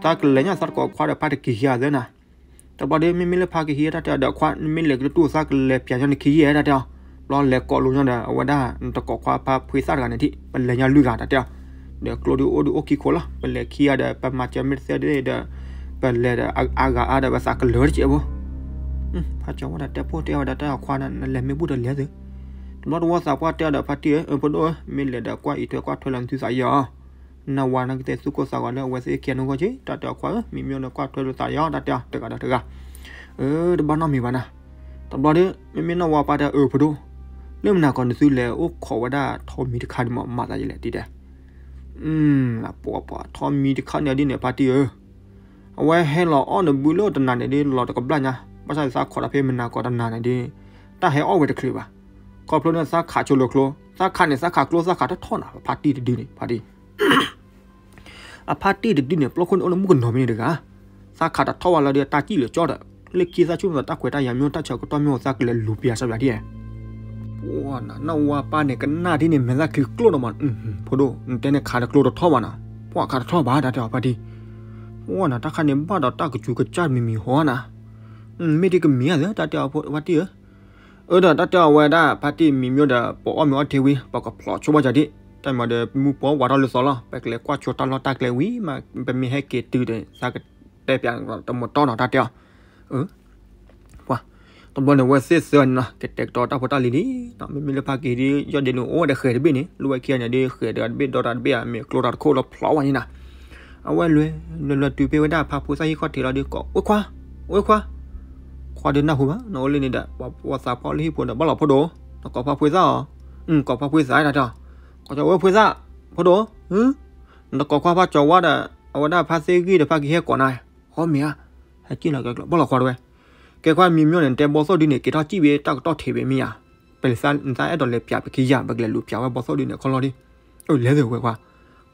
သးကလဲၤညါသးတကိးခွါဒီးဖါတက့ၤဟံးအသးနၤ. တဘျီဒီး မ့မ့ၢ်လၢဖါကဟံးတၢ်တဲအီၤဒီး ခွါ နမ့ၢ်လဲၤကတတူၢ် သးကလဲၤပၠးညါနခံယဲၢ်တၢ်တဲအီၤ. ဘျီလဲၤကိးလိာ်ညါဒီး အဝဲဒၣ် နတကိးခွါဖါဖှ့သၣ်တဂၤန့ၣ်ထံၣ် ပလဲၤညါလွံၢ်ဂၤတၢ်တဲအီၤ. ဒီးကျိဒီးအိၣ်ဒီးအိၣ်ခံခိၣ်လီၤ ပလဲၤခံဂၤဒီး ပမၤစၢၤမ့ၢ်တသ့ဒီး ပလဲၤဒီးအါဂၤအါဒီး ပသးကလၢၤတကဲးဖိ ဖါကၠီဝဲဒၣ်တဲဖိတဲဝဲဒၣ်တၢ်အခွါန့ၣ် နလဲၤမ့ၢ်ဘူၣ်တလဲၤသု တဘျီတဝီသးပှၢ်တဲအီၤဒီးဖါတံၢ်ဧၢ ဖိဒိၣ်ဧၢ မ့ၢ်လဲၤဒီးကွၢ်အံးထွဲကွၢ်ထွဲလီၤနသုသးယဲၢ်အီၤ. နဝၤနကသ့ၣ်သူၣ်ကိၢ်သးဂီၤလၢအဝဲသ့ၣ်ခံဂၤနီၢ်ဂီၢ်က့ တၢ်တဲအီၤခွါဧၢ မံၤမံၤဒီးကွၢ်ထွဲလိာ်သးယဲၢ်အီၤ တၢ်တဲအီၤတဂၤဒီးတဂၤ. အၢ တဘၣ်နီတမံၤဘၣ်နၤ. တဘျီဒီး မ့မ့ၢ်နီၢ်ဝၤပၢ်တဲအၢ ဖိဒိၣ် လၢမနၤကီးနသုလဲၤအိၣ်ခိးဝဲဒၣ်ထီမံၤတခါန့ၣ်မး မၤသးယလဲၣ်တံၢ်တဲ. ပှၤပှၤထီမံၤတခါန့ၣ်ဒ်န့ၣ် ဖါတံၢ်ဧၢ အဝဲဟဲလီၤအီၣ်နဘုလၢတနၤန့ၣ်ဒ်လီၤတကဘျၣ်ညါ, ဘၣ်ဆၣ်သးခိးတၢ်ဖဲမနၤကီးတနၤန့ၣ်ဒ် တၢ်ဟဲအီၣ်ဝဲတချုးဘၣ်. ခီဖျိန့ၣ်သးခးဆိလိာ်ကျိ, သးခးန့ၣ် သးခးကျိ သးခးတထီၣ်နၤ ဖါတံၢ်တဒုန့ၣ် ဖါတံၢ် အဖါတံၢ်တဒုန့ၣ် ပျီခိၣ်န့ၣ်အိၣ်လၢမုၣ်ကနီၤဖဲန့ၣ်တဂၤ, သးခးတထီၣ်ဝဲလီၤဒီးတၢ်စံၣ်လၢာ်ကၠီဒီး, လၢခံသးဆူၣ်န့ၣ် တၢ်ခွဲးတၢ်ယာ်မ့ၢ်အိၣ် တၢ်ဆၢကတီၢ်မ့ၢ်အိၣ်သးကလဲၤလူၤပျးစးပျးဒ်, ပှၤနီၢ်ဝါပၢ်န့ၣ် ကနၣ်ဒ်န့ၣ် မဲာ်သၣ်ချံကျိၣ်ဒီးမး, ဖိဒိၣ် နတဲန့ၣ်ခးတကျိတထီၣ်ဘၣ်နီၤ, ပှၤခးတထီၣ်ဘၣ် တၢ်တဲအီၤဖါတံၢ်, ပှၤနီၤ တၢ်ခါန့ၣ်ဘၣ်ဒီးတၢ်ကစူၤကစၢ်မံၤမံၤဟီနၤ, မ့ၢ်ဒ်ကမံၤဧါသ့ တၢ်တဲအီၤဖါတံၢ်ဧၢ အၢဒီးတၢ်တဲအီၤဝဲဒၣ် ဖါတံၢ်မံၤမ့ၢ်ဒီး ပအီၣ်မ့ၤအီထံဝံၤ ပကဖျိးဆိဘၣ်ကဒီး, တၢ်မၤဒီးမူပီဝးထီၣ်လၢသီလီၤ, ပကလဲၤကွၢ်ဆိတၢ်လီၢ်တၢ်ကျဲဝံၤမး ပမ့ၢ်ဟဲက့ၤတုၤဒီး သးကတဲပျးတမူတီၢ်နီၤ တၢ်တဲအီၤ, ပှၤ, တဘျီန့ၣ် ဝဲသ့ၣ်သၢဂၤန့ၣ်နီၤ ကတဲာ်ကတီၤတၢ်ဖိတၢ်လံၤလံ, မ့မ့ၢ်လၢဖါက့ၤဒ် ယီၢ်ဒ့နုာ်အိၣ်ဝဲဒီးဃဲၤတဘ့ၣ်န့ၣ် လိၣ်ဝဲခံဂၤန့ၣ်ဒ် ဃဲၤတဂၤတဘ့ၣ် ဒီတဂၤတဘ့ၣ်ဧါ မ့ၢ်ကျိတၢ်တခိၣ်လီၤဖျိးဝဲန့ၣ်နီၤ, အဝဲလွဲ လွဲလွဲတုၤဖဲဝဲဒၣ်ဖါဖိသၣ်ဟံၣ်ခီၣ်ထံးလီၤဒီး ကိးဝဲခွါ, ဝဲခွါ, ခွါဒီးနၢ်ဟူဘၣ် နအိၣ်လၢန့ၣ်ဒီး ပှၤသးပှၢ်လၢဟံၣ်ဖိဒီး ဘၣ်လီၤဖိဒိၣ်, နကိးဖါဖိသၣ်အီၤ, ကိးဖါဖိသၣ်တၢ်တဲအီၤ, ကိးဝဲဖိသၣ်, ဖိဒိၣ်, နတကိးခွါဖါကၠီၤဝါဒီး အဝဲဒၣ်ဖါသ့ၣ်ဂံၢ်ဒီးဖါကဟဲကိးနၤ, ဟီမ့ၢ်ဧါ, ဟဲက့ၤလီၤကဲကျိး ဘၣ်လီၤခွါတဝဲ, ကဲခွါမံၤမ့ၢ်န့ၣ် နတဲဘီသိၣ်ဒုန့ၣ် က့ၤထီၣ်စံၣ်ဝဲတၢ်ကတီၢ်ထံးဝဲမ့ၢ်ဧါ, ပလဲၤသးအဲၣ်ဒိးလဲၤပျးပခံယၤ ပကလဲၤလူၤပျးဝဲဘီသိၣ်ဒုန့ၣ်ခီလီၤဒ်, အၢ လဲၤသ့ဝဲခွါ,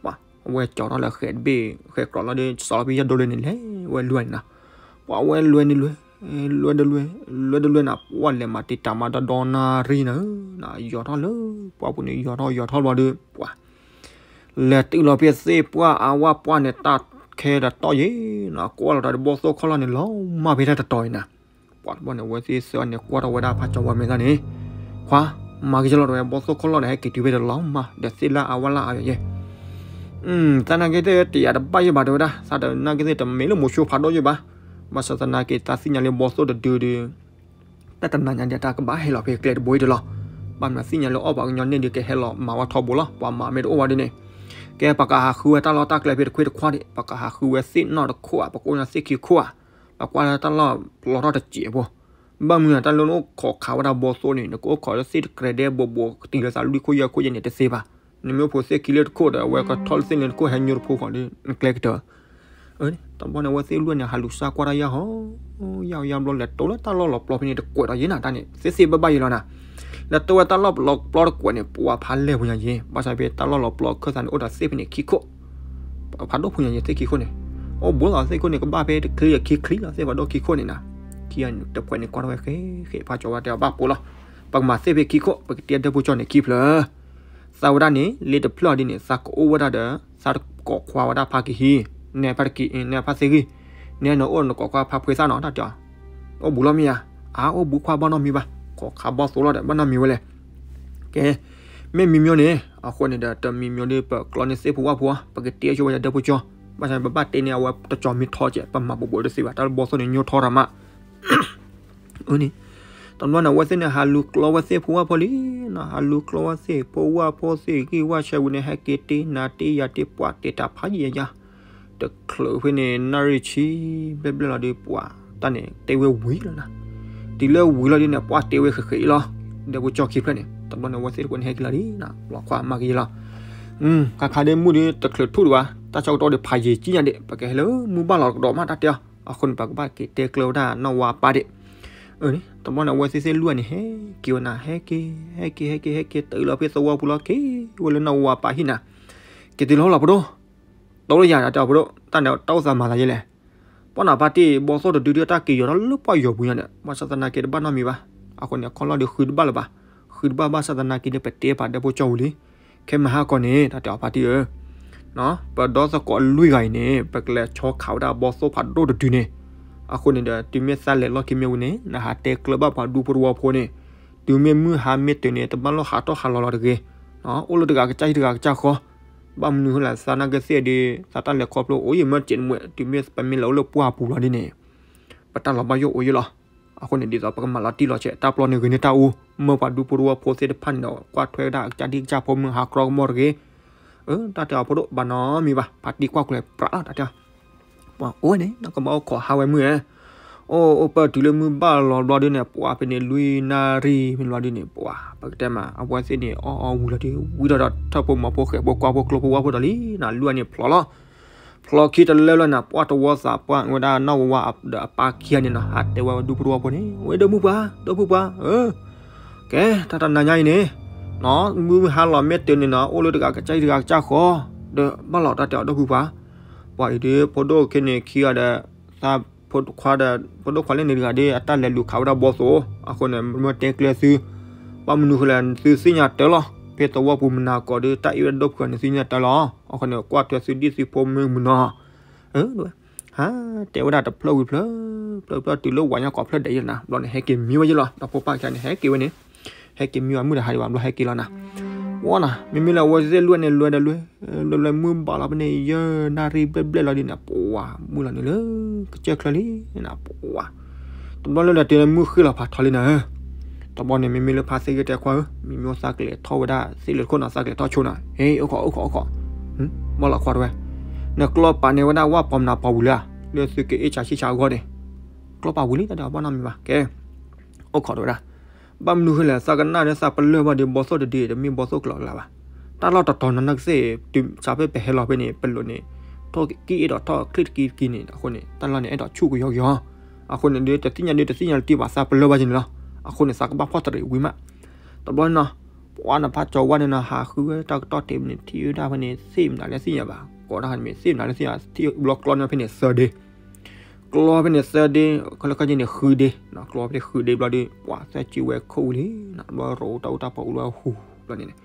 ပှၤ, အဝဲကၠီထီၣ်လၢဃဲၤတဘ့ၣ် ဃဲၤကြီလီၤဒီး စးလီၤဖဲယီၢ်ဒိလၢန့ၣ် လဲၤဝဲလွဲန့ၣ်နီၤ, ပှၤဝဲလွဲန့ၣ်လွဲ, လွဲတလွဲ, လွဲတလွဲနၤ ပှၤလဲၤမၤတံာ်တာ်မၤဒီဒီနၣ်ရံၣ်နၤ, ယီၤထီၣ်လၢ ပှၤပူၤန့ၣ် ယီၤထီၣ်ယီၤထီၣ်ဘျီဒီး ပှၤ လဲၤတုၤလီၤဖဲသ့ၣ်ပှၢ်အဝဲပှၢ်န့ၣ် တၢ်ခဲဒီးတီၢ်ယံၤနီၤ, ကွၢ်လီၤတၢ်ဒီးဘီသိၣ်ခီလီၤန့ၣ် လီၤမၢ်ဖဲတၢ်တတီၤအံၤနၤ, ပှၤတဘျီန့ၣ် အဝဲသ့ၣ်သၢဂၤန့ၣ်ကွၢ်ထီၣ်ဝဲဒၣ်ဖါကၠီၤဝါမဲာ်သၣ်န့ၣ်, ခွါ, မၤက့ၤလီၤတဝဲ ဘီသိၣ်ခီလီၤဒီး ဟဲက့ၤတုၤဖဲတလီၤမၢ် ဒီးသ့ၣ်လၢအဝဲလၢအယဲ, သနာ်က့သ့ၣ်တယာ်တဘၣ်ယဲၢ်ဘၣ်တဲဝဲဒၣ် သးတနာ်က့သ့ၣ်တမ့ၢ်လၢမိၤဆိဖးဒိၣ်ယဲၢ်ဘၣ်, ဘၣ်ဆၣ်သနာ်က့ သးသ့ၣ်ညါလၢဘီသိၣ်တဒုဒီး တၢ်တနၤညါဒီးတၢ်ကဘၣ်ဟဲလီၤဖဲကျဲတဘိအံၤတလီၤ, ဘၣ်မနုၤသ့ၣ်ညါလၢအီၣ်ပှၤကညီန့ၣ်ဒီးကဟဲလီၤမၤဝဲထီဘိလီၤ, ပှၤမၤမ့ၢ်တအိၣ်ဘၣ်ဒ်န့ၣ်, ကဲပကဟးဃုဝဲတၢ်လီၢ်တၢ်ကျဲဖဲတခွ့တခွါဒံး, ပကဟးဃုဝဲသ့ၣ်နီၣ်တခိၣ်ဧါ, ပကအိၣ်ညါသ့ၣ်ခံခိၣ်ဧါ, ပကွၢ်လၢတၢ်လီၢ်ပျီထီၣ်တစဲးဖိ, ဘၣ်မနုၤတၢ်လၢနအိၣ်ခိးခးဝဲဒၣ်ဘီသိၣ်န့ၣ် နကအိၣ်ခိးလၢသ့ၣ်တကြဲးဒဲးဘိးဘိး ကတုၤလၢသးလွံၢ်ခိၣ်ယဲၢ်ခိၣ်ယဲၢ်န့ၣ်တသ့ဘၣ်, နမ့ၢ်အိၣ်ဖိသ့ၣ်ခံလၢတခိၣ်ဒီး အဝဲကထီၣ်လၢသ့ၣ်လၢတခိၣ်ဟဲညိတဖိဃီဒီး နကျဲကတၢၢ် တဘျီန့ၣ် အဝဲသ့ၣ်လွံၢ်န့ၣ် ဟးလူၤစၢ်ကွၢ်တၢ်ယၢ်ဟီ, ယၢ်ယၢ်ဘျီလဲၤတိၤလၢတၢ်လီၢ်လီၤပျီဖဲန့ၣ်တကွဲးဒီးယဲၢ်နၤတၢ်န့ၣ် သ့သ့ဘၣ်ဘၣ်ယဲၢ်လီၤနၤ, လဲၤတိၤဝဲတၢ်လီၢ်လီၤပျီတကွဲးန့ၣ် ပှၤဖးလဲၢ်ပူၤညါယဲၢ်, ဘၣ်ဆၣ်ဖဲတၢ်လီၢ်လီၤပျီခၢၣ်သးန့ၣ် အိၣ်ဒီးသ့ၣ်ဖဲန့ၣ်ခံခိၣ်, ဖးဒိၣ်ဖိညါယဲၢ်သ့ၣ်ခံခိၣ်န့ၣ်, အိၣ်ဘူးလီၤသ့ၣ်ခိၣ်န့ၣ် ကဘၣ်ဖဲတချံဒီးခံချံလီၤ သ့ၣ်ဖးဒိၣ်ခံခိၣ်န့ၣ်နၤ, ခံဂၤတဖှဲးန့ၣ်ကွၢ်ထီၣ်ဝဲဃဲဃဲ ဖးကၠီၤဝါတဲအီၤဘၣ်ပိာ်လီၤ, ပကမၤသ့ၣ်ဖဲခံခိၣ် ပကတဲဒဲဖိကၠီန့ၣ်ခံဖျၢၣ် သးဝဲဒၣ်န့ၣ် လ့တဖျၢၣ်ဒ်န့ၣ် သးကအိၣ်ဝဲဒၣ်ဒီး သးတကိးခွါဝဲဒၣ်ဖါကဟံၣ်, နဲဖါတကံ, နဲဖါသ့ၣ်ဂံၢ်, နဲနအိၣ်နကိးခွါဖါဖှ့သၣ်နီၤ တၢ်တဲအီၤ, အိၣ်ဘူးလီၤမ့ၢ်ဧါ, အါအိၣ်ဘူးခွါဘၣ်နီတမံၤဘၣ်, ခိးခးဘီၣ်သိၣ်လီၤဒီး ဘၣ်နီတမံၤဝဲလဲၣ်, ကဲ, မ့ၢ်မံၤမံၤန့ၣ် အဃိန့ၣ်ဒီး တမံၤမံၤဒီး ပကျီန့ၢ်သ့ၣ်ဖိဝၣ်ဖိ ပကတဲဆိဝဲဒၣ်ဒဲဖိကၠီ, ဘၣ်ဆၣ်န့ၣ် ပဘၣ်တဲန့ၢ်အဝဲတကၠီမ့ၢ်ထီကဲး ပမၤဘူးဘူးတသ့ဘၣ် တၢ်လၢဘီၣ်သိၣ်န့ၣ်ညိထီတၢ်မး အန့ၣ်, တဘျီန့ၣ် အဝဲသ့ၣ်န့ၣ် ဟးလူၤကျီဝဲသ့ၣ်ဖိဝၣ်ဖိလံနီၤ, ဟးလူၤကျီဝဲသ့ၣ်ဖိဝၣ်ဖိသ့ၣ်ဂံၢ်ဝၣ်ဆဲးဝံၤန့ၣ် ဟဲက့ၤတ့နၤတ့ယၤတ့ပှၤတ့တၢ်ဖးယံာ်ယၤယၤ, တချုးဖဲန့ၣ် နၣ်ရံၣ်ဆံဘျဲၣ်ဘျဲၣ်လီၤဒီး ပှၤတၢ်န့ၣ် တ့ဝဲဝံၤလီၤနၤ, တုၤလၢဝံၤလီၤဒ်န့ၣ် ပှၤတ့ဝဲဃဲးဃဲးအံၤလီၤ, ဒဲဖိကၠီခံဖျၢၣ်န့ၣ် တဘျီန့ၣ် အဝဲသ့ၣ်တဖၣ်န့ၣ် ဟဲက့ၤလီၤဒ်နီၤ လီၤခွါမၤက့ၤလီၤ ခါခါဒ်မုၢ်ဒီး တချုးထူၣ်ဒံးဘၣ် တၢ်ဆၢကတီၢ်ဒီး ဖးယံာ်ကံညါဒံး ပကဟဲလၢမုၢ်ဘၣ်လီၤကဒီးမး တၢ်တဲအီၤ, အဃိန့ၣ် ပကဘၣ်က့ၤတဲကျၢၤဝဲဒၣ်နီၢ်ဝါပၢ်ဒံး, တဘျီန့ၣ် အဝဲသ့ၣ်သ့ၣ်လွံၢ်န့ၣ် ဟဲက့ၤဝဲနၤ ဟဲက့ၤ ဟဲက့ၤ ဟဲက့ၤ ဟဲက့ၤ တုၤလီၤဖဲသဝီပူၤလီၤ က့ၤဝဲလၢနီၢ်ဝါပၢ်ဟံၣ်နၤ, က့ၤတုၤလီၤလီၤ ဖိဒိၣ်, တိၢ်လၢယၤ တၢ်တဲအီၤ ဖိဒိၣ် တၢ်န့ၣ် တၢ်အိၣ်သးမၤသးယဲလဲၣ် ပှၤနီၤ ဖါတံၢ် ဘီၣ်သိၣ်တဒုဒုး တၢ်က့ၤယီၤထီၣ်လၢပှၢ်ယီၤပူၤညါဒီး ဘၣ်ဆၣ်သနာ်က့ တဘၣ်နီတမံၤဘၣ်. အဃိန့ၣ် အခီၣ်လီၢ်ဒီးဃုတဘၣ်လၢၤဘၣ်. ဃုတဘၣ်ဘၣ်ဆၣ်သနာ်က့န့ၣ် ပတဲပာ်ဒဲဖိကၠီဝံၤလံ. ခဲမုၢ်ဟါခီန့ၣ် တၢ်တဲအီၤဖါတံၢ်ဧၢ, ပဒီသကိးလွံၢ်ဂၤအံၤန့ၣ် ပကလဲၤဆီခးဝဲဒၣ်ဘီၣ်သိၣ်ဖးဒိၣ်တဒုန့ၣ်, အဃိန့ၣ်ဒီး တုၤမ့ၢ်သးလဲၤလီၢ်ခံမ့ၢ်ဝံၤန့ၣ် နဟးတဲကျၢၤဘၣ်ပှၤဒူဖိတဝီဖိန့ၣ်, တုၤမ့ၢ်မုၢ်ဟါမ့ၢ်တုၤန့ၣ် တဘၣ်လီၢ်ဟးထီၣ်ဟးလီၤလီၤတဂ့ၤ, အိၣ်လၢတဂၤကစၢ်ဟံၣ်တဂၤကစၢ်ဃီ, ဘၣ်မနုၤဃိလဲၣ် သးနာ်က့သ့ၣ်ဒီး သးတၢ်လဲၤခီဖျိအိၣ်ယံၤမ့ၢ်တစဲးတမှဲး တုၤမ့ၢ်ပမ့ၢ်လဲၤအိၣ်လၢပှၢ်ပူၤလီၤဒ်န့ၣ် ပတၢ်လီၤဘၣ်ယိၣ်အိၣ်ယံၤလီၤ. အဃိန့ၣ် ဒ်သိးပကမၤလီၤတံၢ်လီၤဆဲး တၢ်ပျီန့ၣ်ဂ့ၤန့ၢ်တၢ်အူ, မၢပှၤဒူဖိတဝီဖိသ့ၣ်တဖၣ်န့ၣ်ဒီး ကွၢ်ထွဲဝဲဒၣ်အကစၢ်ဒံၣ်ကစၢ်ဖိမုၢ်ဟါကြီကမီၤတဂ့ၤ. တၢ်တဲအီၤဖိဒိၣ်ဘၣ်နီတမံၤဘၣ်, ဖါတံၢ်ကွၢ်ကျဲၤပြးလီၤ တၢ်တဲအီၤ, ပှၤအိၣ်ဝဲန့ၣ် နကဘၣ်အိၣ်ခိးဟးဝဲမုၢ်ဧဲ, အိၣ်အိၣ်ပၢၢ်တုၤလၢမုၢ်ဘၣ်လီၤဘျီဒ်န့ၣ် ပှၤဖဲန့ၣ်လွံၢ်နၣ်ရံၣ်မ့ၢ်လီၤဒ်န့ၣ် ပှၤ ပကတဲမး အဝဲသ့ၣ်န့ၣ် အီၣ်အီဝံၤလီၤဒီး ဝံထီၣ်ဒီးထၢၣ်ဖိမီၤဖိဃဲးဖိကွၢ်ဖိကျိဖိဝၣ်ဖိဒီးလံနီၤ လွံၢ်ဂၤန့ၣ်ဖျိးလီၤ. ဖျီခံတလၢလၢနၤ ပှၢ်တဝီသးပှၢ်ဝဲဒၣ်နီၢ်ဝါဒီးအပၢ်ခံဂၤန့ၣ်နီၤ ဟးတဲဝဲဒူဖိတဝီဖိန့ၣ် ဝဲဒီပုၢ်ပှၢ် ဒီပုၢ်ပှၢ်ဧၢ, ကဲ တၢ်တနၤညါအံၤန့ၣ် နီၤ မုၢ်ဟါလီၤမ့ၢ်တုၤန့ၣ်နီၤ အိၣ်လၢတဂၤကစၢ်တဂၤကစၢ်ဃီ ဒီးဘၣ်လီၤတၢ်တဲအီၤဒီပုၢ်ပှၢ်, ပှၤအံၤဒ် ဖိဒိၣ်ခဲန့ၣ်ခံဂၤဒီး သးဖိခွါဒီး ဖိဒိၣ်ခွါလၢန့ၣ်တဂၤဒီး အတၢ်လဲၤလူၤခးဝဲဒၣ်ဘီၣ်သိၣ်, အဃိန့ၣ် မ့ၢ်တဲကျဲသု ဘၣ်မနုၤဃိလဲၣ် သုသ့ၣ်ညါတၢ်လီၤ, ဖဲသဝီပူၤမနၤကီးဒီး တၢ်အ့ၣ်ဝဲဒၣ်ဒိၣ်ဖုးန့ၣ်သုသ့ၣ်ညါတၢ်လီၤ, အဃိန့ၣ် ကွၢ်ထွဲသုဒံၣ်သုဖိမုၢ်မုၢ်နီၤ ဧၢ ဟါ တဲဝဲဒၣ်တဖျၢၣ်ဝံၤဖျၢၣ် ဖျၢၣ်ဖျၢၣ်တုၤလၢဝၤညါကီးဖျၢၣ်ဒဲးယဲၢ်နၤ ဘျီန့ၣ် ဟဲက့ၤမံဝဲယဲၢ်လီၤ, ဒီဖိပၢ်ခံဂၤန့ၣ် ဟဲက့ၤဝဲန့ၣ်, ဟဲက့ၤမံဝဲမုၢ်တဟါဒံးဘၣ် ဘျီဟဲက့ၤလီၤနၤ, ဝဲနၤ မ့မ့ၢ်လၢအဝဲသ့ၣ်လွဲၢ်န့ၣ် လွဲၢ်ဒီးလွဲၢ် လွဲၢ်လွဲၢ်မုၢ်ဘၣ်လီၤဖဲန့ၣ် ယဲၢ်နၣ်ရံၣ်ဘျဲၣ်ဘျဲၣ်လီၤဒ်န့ၣ် ပှၤမုၢ်လီၤန့ၣ်လၢ ကစၢၢ်ချၢလံနၤ ပှၤ တဘျီလၢလၢတုၤမုၢ်ဃ့ၢ်လီၤဖးထီလံနၤဧၢ, တဘျီန့ၣ် မ့မ့ၢ်လၢဖါသ့ၣ်ဂ့ၢ်တဲခွါဧၢ, မ့မ့ၢ်သးကလဲၤထီၣ်ဝဲဒၣ်သ့ၣ်လၢတခိၣ်နီၤ သးကလဲၤထီၣ်ဆိနၤ, ဟ့ၣ် အိၣ်ခိး အိၣ်ခိး အိၣ်ခိး, ဘၣ်လီၤခွါတဝဲ, နကျီပာ်န့ၢ်ဝဲဒၣ်ဝၣ်ပှၤမနုၤပှၤဝံၤလၢဧါ, လၢသုကအ့ၣ်စးဆံၣ်စးအဂီၢ်န့ၣ်, ကျီပာ်ဝံၤလံတၢ်ဒီးဘၣ်နီတမံၤဘၣ်, ကဲ, အိၣ်ခိးတဝဲဒၣ်, ဘၣ်မနုၤဃိလဲၣ် သးကနၣ်ဒီးသးပလၢၢ်ဘၣ်ဒီး ဘီၣ်သိၣ်တဒုတမ့ၢ်ဘီၣ်သိၣ်ကျိၤအကျါဘၣ်, တၢ်လီၢ်တတီၤနီၤ နကသ့ၣ်တုၤစးဖဲပဟဲလီၤဖဲန့ၣ် ပလိာ်န့ၣ် ထီၣ်ကံၣ်အဲၣ်ဒိးထီၣ်ချံၣ်တကံတကံန့ၣ် အဃိန့ၣ် တၢ်လီၢ်န့ၣ် အဲၣ်ဒိးဆူၣ်ကယီကယီ, အဃိန့ၣ်ဒီး တသ့ၣ်ညါဒီးတသ့ၣ်ညါတံၢ်ဘၣ် သးပလၢၢ်ဘၣ်က့ၤန့ၣ်လီၤ, အဃိန့ၣ် သးကဘၣ်ဖီၣ်တရံးဝံၤမး, တဘျီန့ၣ်နီၤ, ပှၤနဖးကၠီၤဝါန့ၣ်နီၤ ဟးဃုဝဲတၢ်ကတီၢ်တ့ၢ်မ့ၢ်န့ၣ် ထံၣ်ဝဲဒၣ်ဖဲန့ၣ် သ့ၣ်မနုၤလၢသ့ၣ်ညါဘၣ်, ကိးတၢ်ဖဲန့ၣ်မ့ၢ်သ့ၣ်မနုၤလၢသ့ၣ်ညါ ထံၣ်ဘျီကျီန့ၣ်ဖဲန့ၣ်သၢဒ့ ကျီဖဲန့ၣ်သၢဒ့, ခီလၢခီက့ၤန့ၣ်ဃုဒ့, ကျီဖဲန့ၣ်ဃုဒ့ဘျီဒီး ပှၤသၢစုဝဲခိၣ်ဝံၤလံ, ဘျီရိးတၢ်အူတၢ်ပီအူလၢဟူဘျီန့ၣ်,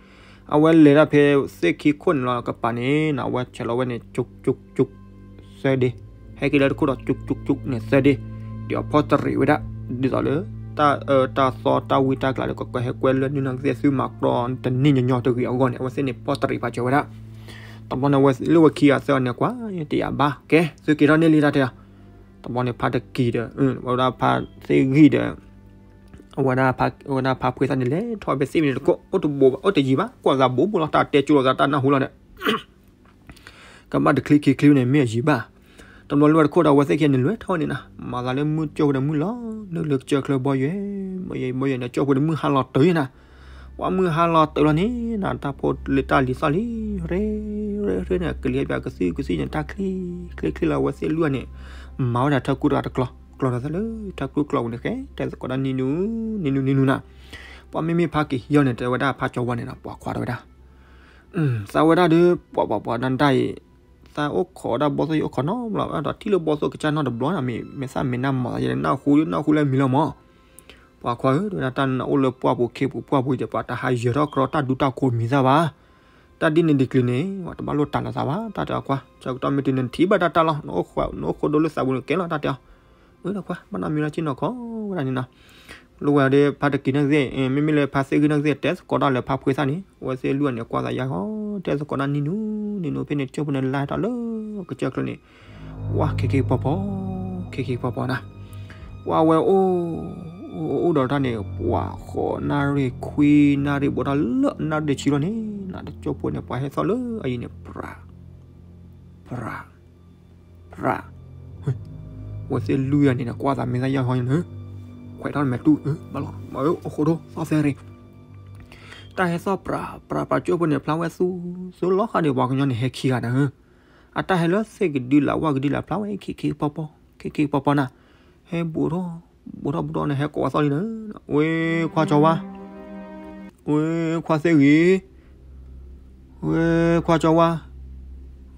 အဝဲလဲၤဒၣ်ဖဲသ့ၣ်ခံခိၣ်န့ၣ်လီၤ ကပၤန့ၣ် အဝဲဆဲးလီၤဝဲန့ၣ် ကၠူကၠူကၠူ, သၢဒ့, ဟဲက့ၤလၢတခိၣ်ဒီး ကၠူကၠူကၠူန့ၣ်သၢဒ့, ဒီးဖီၣ်တရံးဝဲဒၣ်, ဒ်သိးလၢ တၢ်အၢတၢ်သီတၢ်ဝံတၢ်ကျးဒီး ကကဟဲကွဲလၢနုၢ်နကသ့ၣ်သုမၤကြီတနံၣ်ညီညီတဂ့ၤအဂီၢ်န့ၣ် အဝဲသ့ၣ်န့ၣ်ဖီၣ်တရံးဖးကၠီၤဝဲဒၣ် တဘျီန့ၣ် ဝဲလၢဝဲခံဂၤသၢဂၤန့ၣ်ကွၢ် တယာ်ဘၣ် ကဲ သုက့ၤထီၣ်န့ၢ်လံတၢ်တဲအီၤ, တဘျီန့ၣ် ဖါတကံၤဒီး ဝဲဒၣ်ဖါသ့ၣ်ဂံၢ်ဒီး အဝဲဒၣ်ဖါ အဝဲဒၣ်ဖါဖှ့သၣ်န့ၣ် လဲၤထီၣ်ဖဲသ့ၣ်မနုၤတခိၣ် အိၣ်တဘိးဘၣ် အိၣ်တယံၤဘၣ် ကွၢ်သးဘိးဘိလီၤ တၢ်တဲကၠိလိာ်သးတၢ်နၢ်ဟူလီၤဒီး ကဘၣ်တချံခံချံန့ၣ် မ့ၢ်အယံၤဘၣ်. တဘျီလၢဝဲတခိၣ်ဒီး အဝဲသ့ၣ်ခံဂၤန့ၣ် လဲၤထီၣ်ဝဲန့ၣ်နၤ, မၤသးလၢမုၢ်ကၠိၢ်ဝဲဒီးမုၢ်လီၤ, လၢလၢကစၢၢ်ချၢဘီယွဲၢ် ဘီယွဲၢ် ဘီယွဲၢ်န့ၣ် ကၠိၢ်ဖိဒီးမုၢ်ဟါလီၤတုၤနၤ, ပှၤမုၢ်ဟါလီၤတုၤလီၤန့ၣ်နၤ, တၢ်ဖိလၢတၢ်လံၤသီၣ်လံ, ရ့ ရ့ ရ့န့ၣ် ကလံၤဘၣ်ကသံၣ်ကသံၣ်န့ၣ် တၢ်ချံ ချ့ချ့လီၤ အဝဲသ့ၣ်လွံၢ်ဂၤန့ၣ်, မၤဝဲဒၣ်ထၢကူတဂၤတကျီ ကျီတသးလၢ ထၢကူကျီပူၤန့ၣ် ကဲ တဲသကိးတၢ်နံၤနူၤ နံၤနူၤ နံၤနူၤနၤ, ပှၤမ့မ့ၢ်ဖါက့ၤဟံးအီၤန့ၣ် တဲဝဲဒၣ်ဖါကၠီၤဝါန့ၣ်ဒီး ပှၤခွါတဲဝဲဒၣ် သးဝဲဒၣ်ဒီး ပှၤပှၤပှၤနၢ်တၢ်အံၤ, သးအိၣ်ခိးဒၣ်ဘီၣ်သိၣ်အံၤအိၣ်ခိးနီတဘျီ ဒီးထံၣ်လၢဘီၣ်သိၣ်ကစၢ်နီတဘျီန့ၣ် မ့ၢ်သးမ့ၢ်နၢ်မၤသးယဲ နၢ်ဟူနၢ်ဟူလၢမံၤလီၤမး, ပှၤခွါဧၢ တဲဝဲဒၣ်တၢ်နအိၣ်လၢပှၢ်ပူၤခ့ပူၤပှၢ်ပူၤဒီး ပှၤတဟးယၢၤထီၣ်ကြီတၢ်ဒူတၢ်ခိးမံၤသၣ်ဘၣ်, တၢ်ဒ်န့ၣ်ဒ်ကျံၤန့ၣ် ပှၤတဘၣ်လိၣ်တၢ်လၢသးဘၣ် တၢ်တဲအီၤခွါ ဆၢကတီၢ်မ့ၢ်တုၤနထံၣ်ဘၣ်တၢ်တၢ်လီၤ နအိၣ်ဃိဒိလၢသးပူၤန့ၣ်ကဲလီၤ တၢ်တဲအီၤ အၢ ဒီးခွါ ဘၣ်နီတမံၤလၢ် က့ၤနီၢ်ခိးဝဲဒၣ်န့ၣ်နီၤ, လိၣ်ဝဲဒီးဖါတကံၤနၢ်ကသ့ၣ် မ့မ့ၢ်လၢဖါသ့ၣ်ဂံၢ်နၢ်ကသ့ၣ် တဲသကိးတၢ်လၢဖါဖှ့သၣ်န့ၣ် အဝဲသ့ၣ်လွံၢ်ဂၤန့ၣ် ကွၢ်သးယါဃီ တဲသကိးတၢ်နံၤနူၤ နံၤနူၤဖဲန့ၣ် ကၠိၢ်ဖိန့ၣ်လါထီၣ်လၢကစၢၢ်ချၢန့ၣ်, ဝါ ခ့ခ့ပီပီ, ခ့ခ့ပီပီနၤ, ပှၤဝဲအိၣ် အိၣ်အိၣ်ဒီးတၢ်န့ၣ် ပှၤဃိးနၣ်ရံၣ်ခွံနၣ်ရံၣ် ဘူးထီၣ်လၢနၣ်ရံၣ်တဆံလီၤန့ၣ် နၤတကၠိၢ်ဖိန့ၣ် ပှၤဟဲသီၣ်လၢအယံၤန့ၣ် ပြး ပြး ပြး, ဝဲသ့ၣ်လွံၢ်ဂၤန့ၣ် ကွၢ်သးမ့ၢ်သၣ်ယီၢ်ဟီန့ၣ်, ခွဲးထီၣ်မဲာ်တူၢ် ဘၣ်လီၤ မၤအၢ အိၣ်ဃိဒိ သီၣ်သဲရ့ၣ်, တၢ်ဟဲသီၣ်ပြး ပြး ပြးကၠိၢ်ဖိန့ၣ် ဖျါဝဲသူ သူလီၤဃာ်ဒီးပှၤကညီန့ၣ် ဟဲခံဂၤနၤဧၢ, အတၢ်ဟဲလၢသ့ၣ်ကဒုလၢဝၣ်ကဒုလၢဖျါဝဲ ခ့ခ့ပီပီ ခ့ခ့ပီပီနၤ, ဟဲဘူးထီၣ် ဘူးထီၣ်ဘူးထီၣ်န့ၣ် ဟဲကိးအသီၣ်လံနၤ, ဝဲခွါကၠီၤဝါ ဝဲခွါသ့ၣ်ဂံၢ် ဝဲခွါကၠီၤဝါ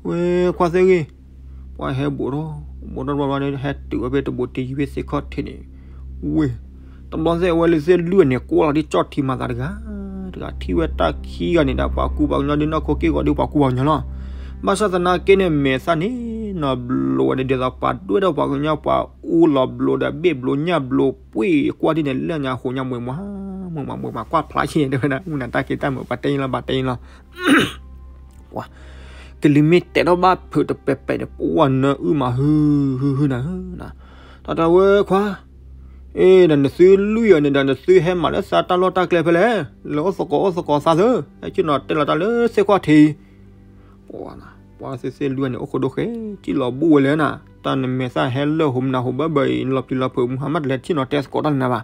ဝဲခွါသ့ၣ်ဂံၢ်, ပှၤဟဲဘူးထီၣ် ဘူးထီၣ်တဘျီဘျီန့ၣ် ဟဲတုၤဝဲဖဲတဘူးတယံၤဖဲသ့ၣ်ခီၣ်ထံးန့ၣ်, ဝ့ၢ် တဘျီသ့ၣ်အဝဲလၢသ့ၣ်လွံၢ်ဂၤန့ၣ် ကွၢ်လီၤဒ်ကၠီၣ်ထံမၤသးတဂၤ တဂၤထံၣ်ဝဲတၢ်ခံဂၤန့ၣ်ဒီး ပှၤကူပှၤကညီဒ်နီၢ်ခိက့ၢ်ဂီၤဒ်ပှၤကူပှၤကညီလီၤ, ဘၣ်ဆၣ်သနာ်က့န့ၣ် မဲာ်သၣ်န့ၣ် နီၤဘျိဝဲန့ၣ် ဒ်သိးပှၤဒွဲၣ်ဒီးပှၤကညီ ပှၤအူလီၤဘျိဒီးဘ့ၣ်ဘျိညၣ်ဘျိပှ့ၤ ကွၢ်ဒ်န့ၣ် လၢညါဃိးညါမွဲမွဲ မွဲမွဲမွဲမွဲ ကွၢ်ဖျါဆံးန့ၣ် တဲဝဲဒၣ် မုၢ်နၤတၢ်က့ၤတၢ်မုာ် ပှၤတဲအံၤလီၤ ပှၤတဲအံၤလီၤ ပှၤ ကလံၤမ့ၢ်တဲထီၣ်ဘၣ်ဖုးတပဲာ်ပဲာ်န့ၣ် ပှၤနၢအုၣ်မး ဟု ဟု ဟုနၤဧၢ, တၢ်တဲဝဲခွါ, အ့ ဒီးနသုလွံၢ်ဂၤန့ၣ်ဒီး နသုဟဲမၤလၢသးတၢ်လီၢ်တၢ်ကျဲဖဲလဲၣ်, လဲၤအိၣ်သကိးအိၣ်သကိးသးသၢ, ဟဲဆ့ၣ်နီၤတဲလီၤတၢ်လၢသ့ၣ်ခီၣ်ထံး ပှၤ ပှၤသ့ၣ်သ့ၣ်လွံၢ်ဂၤန့ၣ် အိၣ်ဃိဒိဃဲ စံၣ်လီၤဘူးဝဲလဲၣ်နၤ, တၢ်နမဲာ်သၣ်ဟဲလၢာ်ဟိမနၤဟိဘၢဘၢအံၤ နလီၤပျံၤလီၤဖုး မုၢ်ဟါမၢ်တလဲၤဆ့ၣ်နီၤတဲသကိးတၢ်လၢနၤဘၣ်.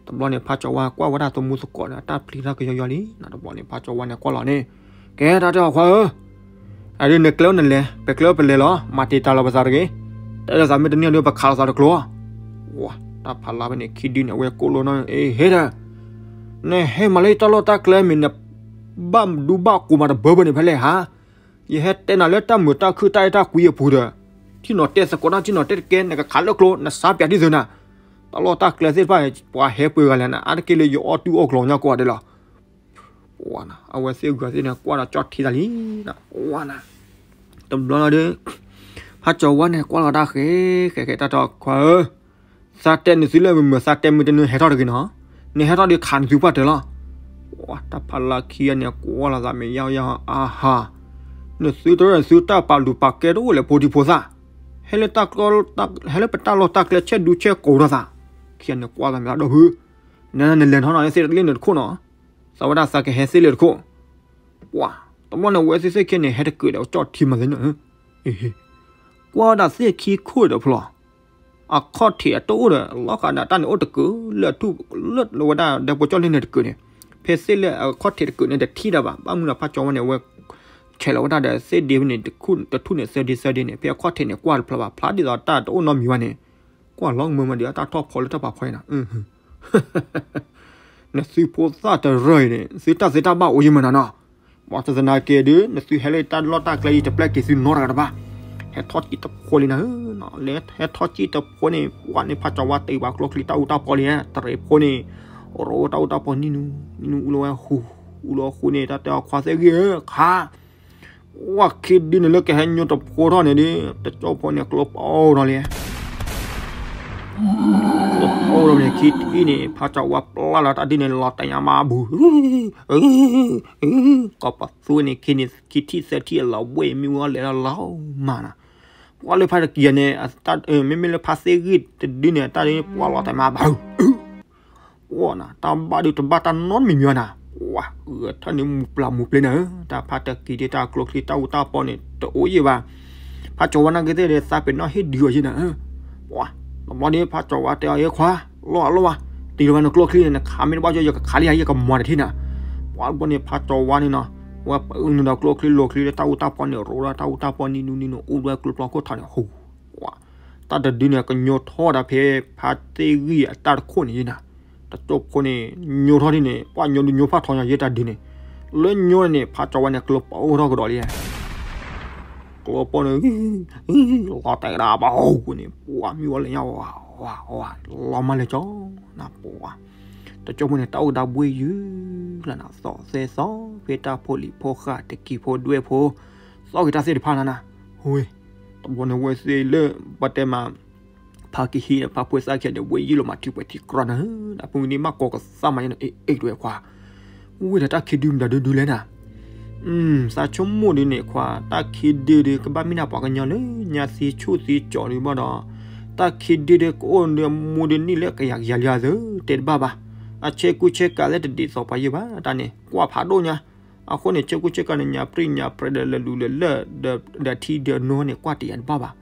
တဘျီန့ၣ် ဖါကၠီဝါကွၢ်ဝဲဒၣ်သမူသကိးန့ၣ် အတၢ်ပျံၤတၢ်ကယီယီလံနၤ, တဘျီန့ၣ် ဖါကၠီဝါန့ၣ်ကွၢ်လီၤန့ၣ်, ကဲ တၢ်တဲအီၤခွါဧၢ, အဒုးနကျဲအိၣ်နလဲၤ ပကျဲအိၣ်ပလဲၤလီၤ မၤတံာ်တာ်လီၤပသးတဂ့ၤ, တဲလိာ်သးမ့ၢ်တန့ၢ်အဒုး ပခးလိာ်သးတကျိၤ, ဝၤ တၢ်ဖးလါဖဲန့ၣ် ခံဒုန့ၣ် အဝဲကိးလိနီၤ အ့ ဟဲဒီး နဟဲမၤလၢယတၢ်လီၢ်တၢ်ကျဲမ့ၢ်န ဘၣ်ဒူဘၣ်ကိးမးတဘၢဘၢန့ၣ် ဖဲလဲၣ်ဟါ, ယဟဲတဲနၤလၢတၢ်မုာ်တၢ်ခုၣ်တၢ်အဲၣ်တၢ်ကွံအပူၤဒီး, ထံၣ်နီၤတဲသကိးတၢ် ထံၣ်နီၤတဲတကဲ နကခးလၢကျိၤ နစါပၠးဒ်သိးနၤ, တၢ်လီၢ်တၢ်ကျဲသ့ၣ်တဖၣ် ပှၤဟဲပှ့ၤဂၤလဲၣ်နၤ အါတက့ၢ်လၢယအီၣ်တူၢ်အီၣ်ကျီၤညါကိးဂၤဒဲးလီၤ. ပှၤနၤ အဝဲသ့ၣ်ဂုၤသ့ၣ်န့ၣ် ကွၢ်ဒီးကၠီၣ်ထံသးလံ, ပှၤနၤ တဘျီလီၤဒီး ဖးကၠီၤဝါန့ၣ် ကွၢ်လီၤတၢ်ဃဲ ဃဲဃဲတၢ်တီခွါဧၢ, သးတဲနသုလၢမုာ်မုာ် သးတဲမုာ်တနုာ်ဟဲထီၣ်တဂ့ၤနီၤ, နဟဲထီၣ်ဒီးခးနသုပှၢ်တၢၢ်လီၤ. ပှၤတၢ်ဖးလါခံဂၤန့ၣ် ကွၢ်လီၤသးမ့ၢ်ယါယါ အါဟါ, နသုတရၢၣ်နသုတၢ်ပာ်လုၢ်ပာ်ကဲတအိၣ်လဲၣ် ဖိဒံဖိသၣ်, ဟဲလၢ ဟဲလၢပတၢ်လီၢ်တၢ်ကျဲ ဆဲးဒူဆဲးကိးထီၣ်သး, ခံဂၤန့ၣ်ကွၢ်သးမ့ၢ်ဒိၣ်ဖု, နနလဲၤထီၣ်နီၤ သ့ၣ်တလ့ၣ်န့ၣ်တခိၣ်နီၤ, သးဝဲဒၣ်သးကဟဲသ့ၣ်လၢတခိၣ် ပှၤ တဘျီန့ၣ် ဝဲသ့ၣ်သ့ၣ်ခံန့ၣ် ဟဲတကုာ်ဒီးကၠီၣ်ထံမၤသ့ၣ်န့ၣ်, ကွၢ်ဝဲဒၣ်သ့ၣ်ခံခိၣ်ဒီးဖျီ, အခီၣ်ထံးအတအိၣ်ဒီး လီၤဃာ်ဒီးတၢ်န့ၣ်အိၣ်တကုာ်လၢအထူၣ် လၢဝဲဒၣ်ဒဲပှၤကၠီၣ်လ့ၣ်န့ၣ်တကုာ်န့ၣ်, ဖဲသ့ၣ်လၢအခီၣ်ထံးတကုာ်န့ၣ် တထံၣ်ဒၣ်ဘၣ် ဘၣ်မနုၤဒီးဖးကၠီၤဝါန့ၣ် အဝဲ ဆဲးလီၤဝဲဒၣ်ဒီးသ့ၣ်ဒ့ဖဲန့ၣ် တထူၣ်န့ၣ်သၢဒ့သၢဒ့န့ၣ် ဖဲအခီၣ်ထံးန့ၣ် ကွၢ်တဖျါဘၣ် ဖျါဒ်သိးတၢ်တအိၣ်နီတမံၤဘၣ်န့ၣ်, ကွၢ်လီၤမုာ်မးဒ်အတၢ်ထီၣ်ဖီလၢတၢ်ပာ်ဖီအံၤနီၤ နသုဖိသၣ်တရၢၢ်အံၤန့ၣ် သုတၢ်သ့တၢ်ဘၣ်အိၣ်ယံၤမးနီၤနီၤ, ပှၤတသနာ်က့ဒုး နသုဟဲလၢတၢ်လီၢ်တၢ်ကျဲအံၤ တပျဲက့ၤသုနီတဂၤတဘၣ်, ဟဲထီၣ်ကံၣ်တဖိလံနၤဧၢ, လၢဟဲထီၣ်ကံၣ်တဖိန့ၣ် ပှၤန့ၣ်ဖးကၠီၤဝါတ့ၢ်ဘၣ်ကျိချံတၢ်အူတၢ်ပီလံ, တရံးဖိန့ၣ် ရိတၢ်အူတၢ်ပီနံၣ်နူ နံၣ်နူအူလီၤဝဲဟူ, အူလီၤဟူန့ၣ် တၢ်တဲအီၤခွါသ့ၣ်ဂ့ၤဧၢ ခါ ဝဲခံဒုန့ၣ်လၢကဟဲညိတဖိထီၣ်န့ၣ်ဒီး တကၠိဖိန့ၣ် ကျိပအိၣ်ထီၣ်လံ, ကျိပအိၣ်ထီၣ်န့ၣ် ခံထံၣ်န့ၣ် ဖးကၠီၤဝါပျၢ်လီၤတၢ်ဒုန့ၣ် လီၤတဲာ်ညါမးဘူး, ကီၢ်ပသူန့ၣ် ခံထံၣ်သၢထံၣ်အလီၤဘှ့ၣ်မ့ၢ်ဝဲလဲၤလီၤလီၤမးနီၤ, ပှၤလၢဖးတကံၢ်န့ၣ် မ့မ့ၢ်လၢဖးသ့ၣ်ဂ့ၤတဒုန့ၣ် တၢ်ဒုန့ၣ် ပှၤလီၤတဲာ်မးဘူး ပှၤနၤ တၢ်ဘၣ်ဒုးတဘၣ်တၢ်နီတမံၤမံၤဘၣ်နၤ, ပှၤဂဲၤထၢၣ်န့ၣ်မူပျၢ်မူပျ့ၤနၤဧၢ, တၢ်ဖးတကံၢ်ဒုး တၢ်ကျိချံတၢ်အူတၢ်ပီန့ၣ် တအိၣ်ယံၤဘၣ်, ဖးကၠီၤဝါနာ်က့သ့ၣ်ဒီး သးပ့ၤနီၣ်ဟ့ၣ်ဒုးအီၤယံၤနၤဧၢ, ပှၤ တဘျီန့ၣ် ဖးကၠီၤဝါတဲအီၤ ယဲခွါ လီၤလီၤဝါ, တံၤလီၤဝဲနကျိချံန့ၣ် နခးမ့ၢ်တဘၣ်ကၠီ ယကခးလံယကမၤတထံၣ်နၤ, ပှၤတဘျီန့ၣ် ဖးကၠီၤဝါန့ၣ်နီၤ, ဝဲပအုၣ်နုာ်ဒီးကျိချံလိၤချံလၢတၢ်အူတၢ်ပီန့ၣ် ရိဒၣ်တၢ်အူတၢ်ပီနံၣ်နူနံၣ်နူ အိၣ်ဒွဲကျိပျီခိၣ်ထီၣ်န့ၣ် ဟူ တၢ်တဒုန့ၣ် ကညိထီၣ်ဒၣ်ဖဲဖးသ့ၣ်ဂံၢ်အတၢ်တခိၣ်န့ၣ်ယံၤနၤ, တကၠိဖိန့ၣ် ညိထီၣ်ဒ်န့ၣ် ပှၤညိဒုးညိဖးထီညါယဲတၢ်ဒုန့ၣ်, လၢညိန့ၣ် ဖးကၠီၤဝါန့ၣ် ကျိပအိၣ်ထီၣ်ကဒီးလံ, ကျိပအိၣ်န့ၣ် လီၤတဲာ်ဒၣ်ဘၣ်ဟူန့ၣ် ပှၤမံဝဲလၢညါဝါဝါဝါ လီၤမၢ်လၢကၠီ နပှၤ တကၠိဖိန့ၣ် တၢ်အိၣ်ကဒါဘှ့ၣ်ယုၢ်လၢနၤ သီၣ်သဲသီ ဖဲတၢ်ဖိလံၤဖိဃာ် တကံၢ်ဖိဒွဲၣ်ဖိ သီၣ်က့ၤတၢ်သ့ၣ်တဖၣ်နၤနၤ, ဝဲ တဘျီန့ၣ်ဝဲသ့ၣ်လၢ ပှၤတဲမး ဖးကဟံးဒီးဖးဖိသၣ်ခံဂၤဒီး ဝဲယံာ်လီၤမးထံပှဲၤထံကြၢးနၤဧၢ, အပူၤန့ၣ်မးကီၢ်ကသးမးယဲနီၤ အ့ၣ်အ့ၣ်ဒွဲၣ်ခွါ, ဝဲဒီးတၢ်ခံဒုမတၤဒုဒုလဲၣ်နၤ, သးဆိကမိၣ်ဒ်န့ၣ်ခွါ တၢ်ခံဒုဒီး ကဘၣ်မ့ၢ်ဒၣ်ပှၤကညီလၢညါသံဆူၣ်သံကၠီၤဒုးဘၣ်ဒီး တၢ်ခံဒုဒီး ကအိၣ်ဒီးမူဒီးနံၣ်လၢကယၤကယၤလံဧါသၢ တဲတဘၣ်ဘၣ်, အဆဲကူဆဲကၤလၢတဒ်သိးပှၤယံာ်ဘၣ်တၢ်န့ၣ် ကွၢ်ဖးဒိၣ်ညါ, အဃိန့ၣ် ဆဲကူဆဲကၤန့ၣ် ညၣ်ပြံၣ်ညၣ်ပြဲၤဒီးလၢလူၤလၢလၢၢ် ဒီးထံဒီးနိန့ၣ် ကွၢ်တယၤတဘၣ်ဘၣ်,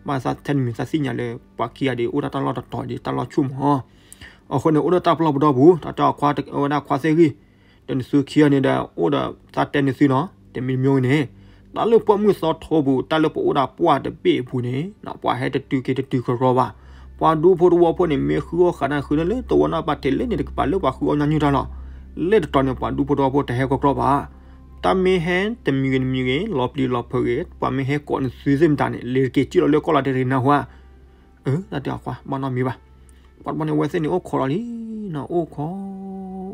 ဘၣ်ဆၣ်ထဲတမံၤသးသ့ၣ်ညါလၢ ပှၤခံဂၤဒီး အိၣ်ဒၣ်တၢ်လီၢ်တတီၤဒီး တၢ်လီၢ်ဆူၣ်မး အဃိန့ၣ် အိၣ်ဒီးတၢ်ပျီပဒီပူၤ တၢ်တဲအီၤခွါဝဲဒၣ်ခွါသ့ၣ်ဂံၢ်, ဒီးနသုခံဂၤန့ၣ်ဒီး အိၣ်ဒီးသးတဲနသုနီၤ တမံၤတမံၤဂ့ၤန့ၣ်, တၢ်လၢပှၢ်မုၢ်သီထိပူၤ တၢ်လၢပအိၣ်ဒၣ်ပှၢ်တဘ့ၣ်အပူၤန့ၣ် ပှၤဟဲတတုၤက့ၤတတုၤကရီဘၣ်, ပှၤဒူဖိတဝီဖိန့ၣ် မ့ၢ်ဃုအီၣ်ဃာ်နၤဃုန့ၣ်လၢသဝီနီၢ်ပၢ်ထဲလဲၣ်န့ၣ် တကပၤလၢပှၤဃုအီၣ်ညီနုၢ်တၢ်လီၤ, လၢတတီၤန့ၣ် ပှၤဒူဖိတဝီဖိတဟဲကီကရီဘၣ် တၢ်မ့ၢ်ဟဲတမံၤဂ့ၤတမံၤဂ့ၤ လီၤပျံၤလီၤဖုးဂ့ၤ ပှၤမ့ၢ်ဟဲကိးနသုသ့ၣ်မတၤန့ၣ် လဲၤတက့ၤစံၣ်လီၤလၢကီၢ်လီၤတရံးနၢ်ဟူဧါ, အၢ တၢ်တဲအီၤခွါ ဘၣ်နီတမံၤဘၣ်, ပှၤတဘျီန့ၣ် အဝဲသ့ၣ်န့ၣ် အိၣ်ခိးလီၤလံနီၤ အိၣ်ခိး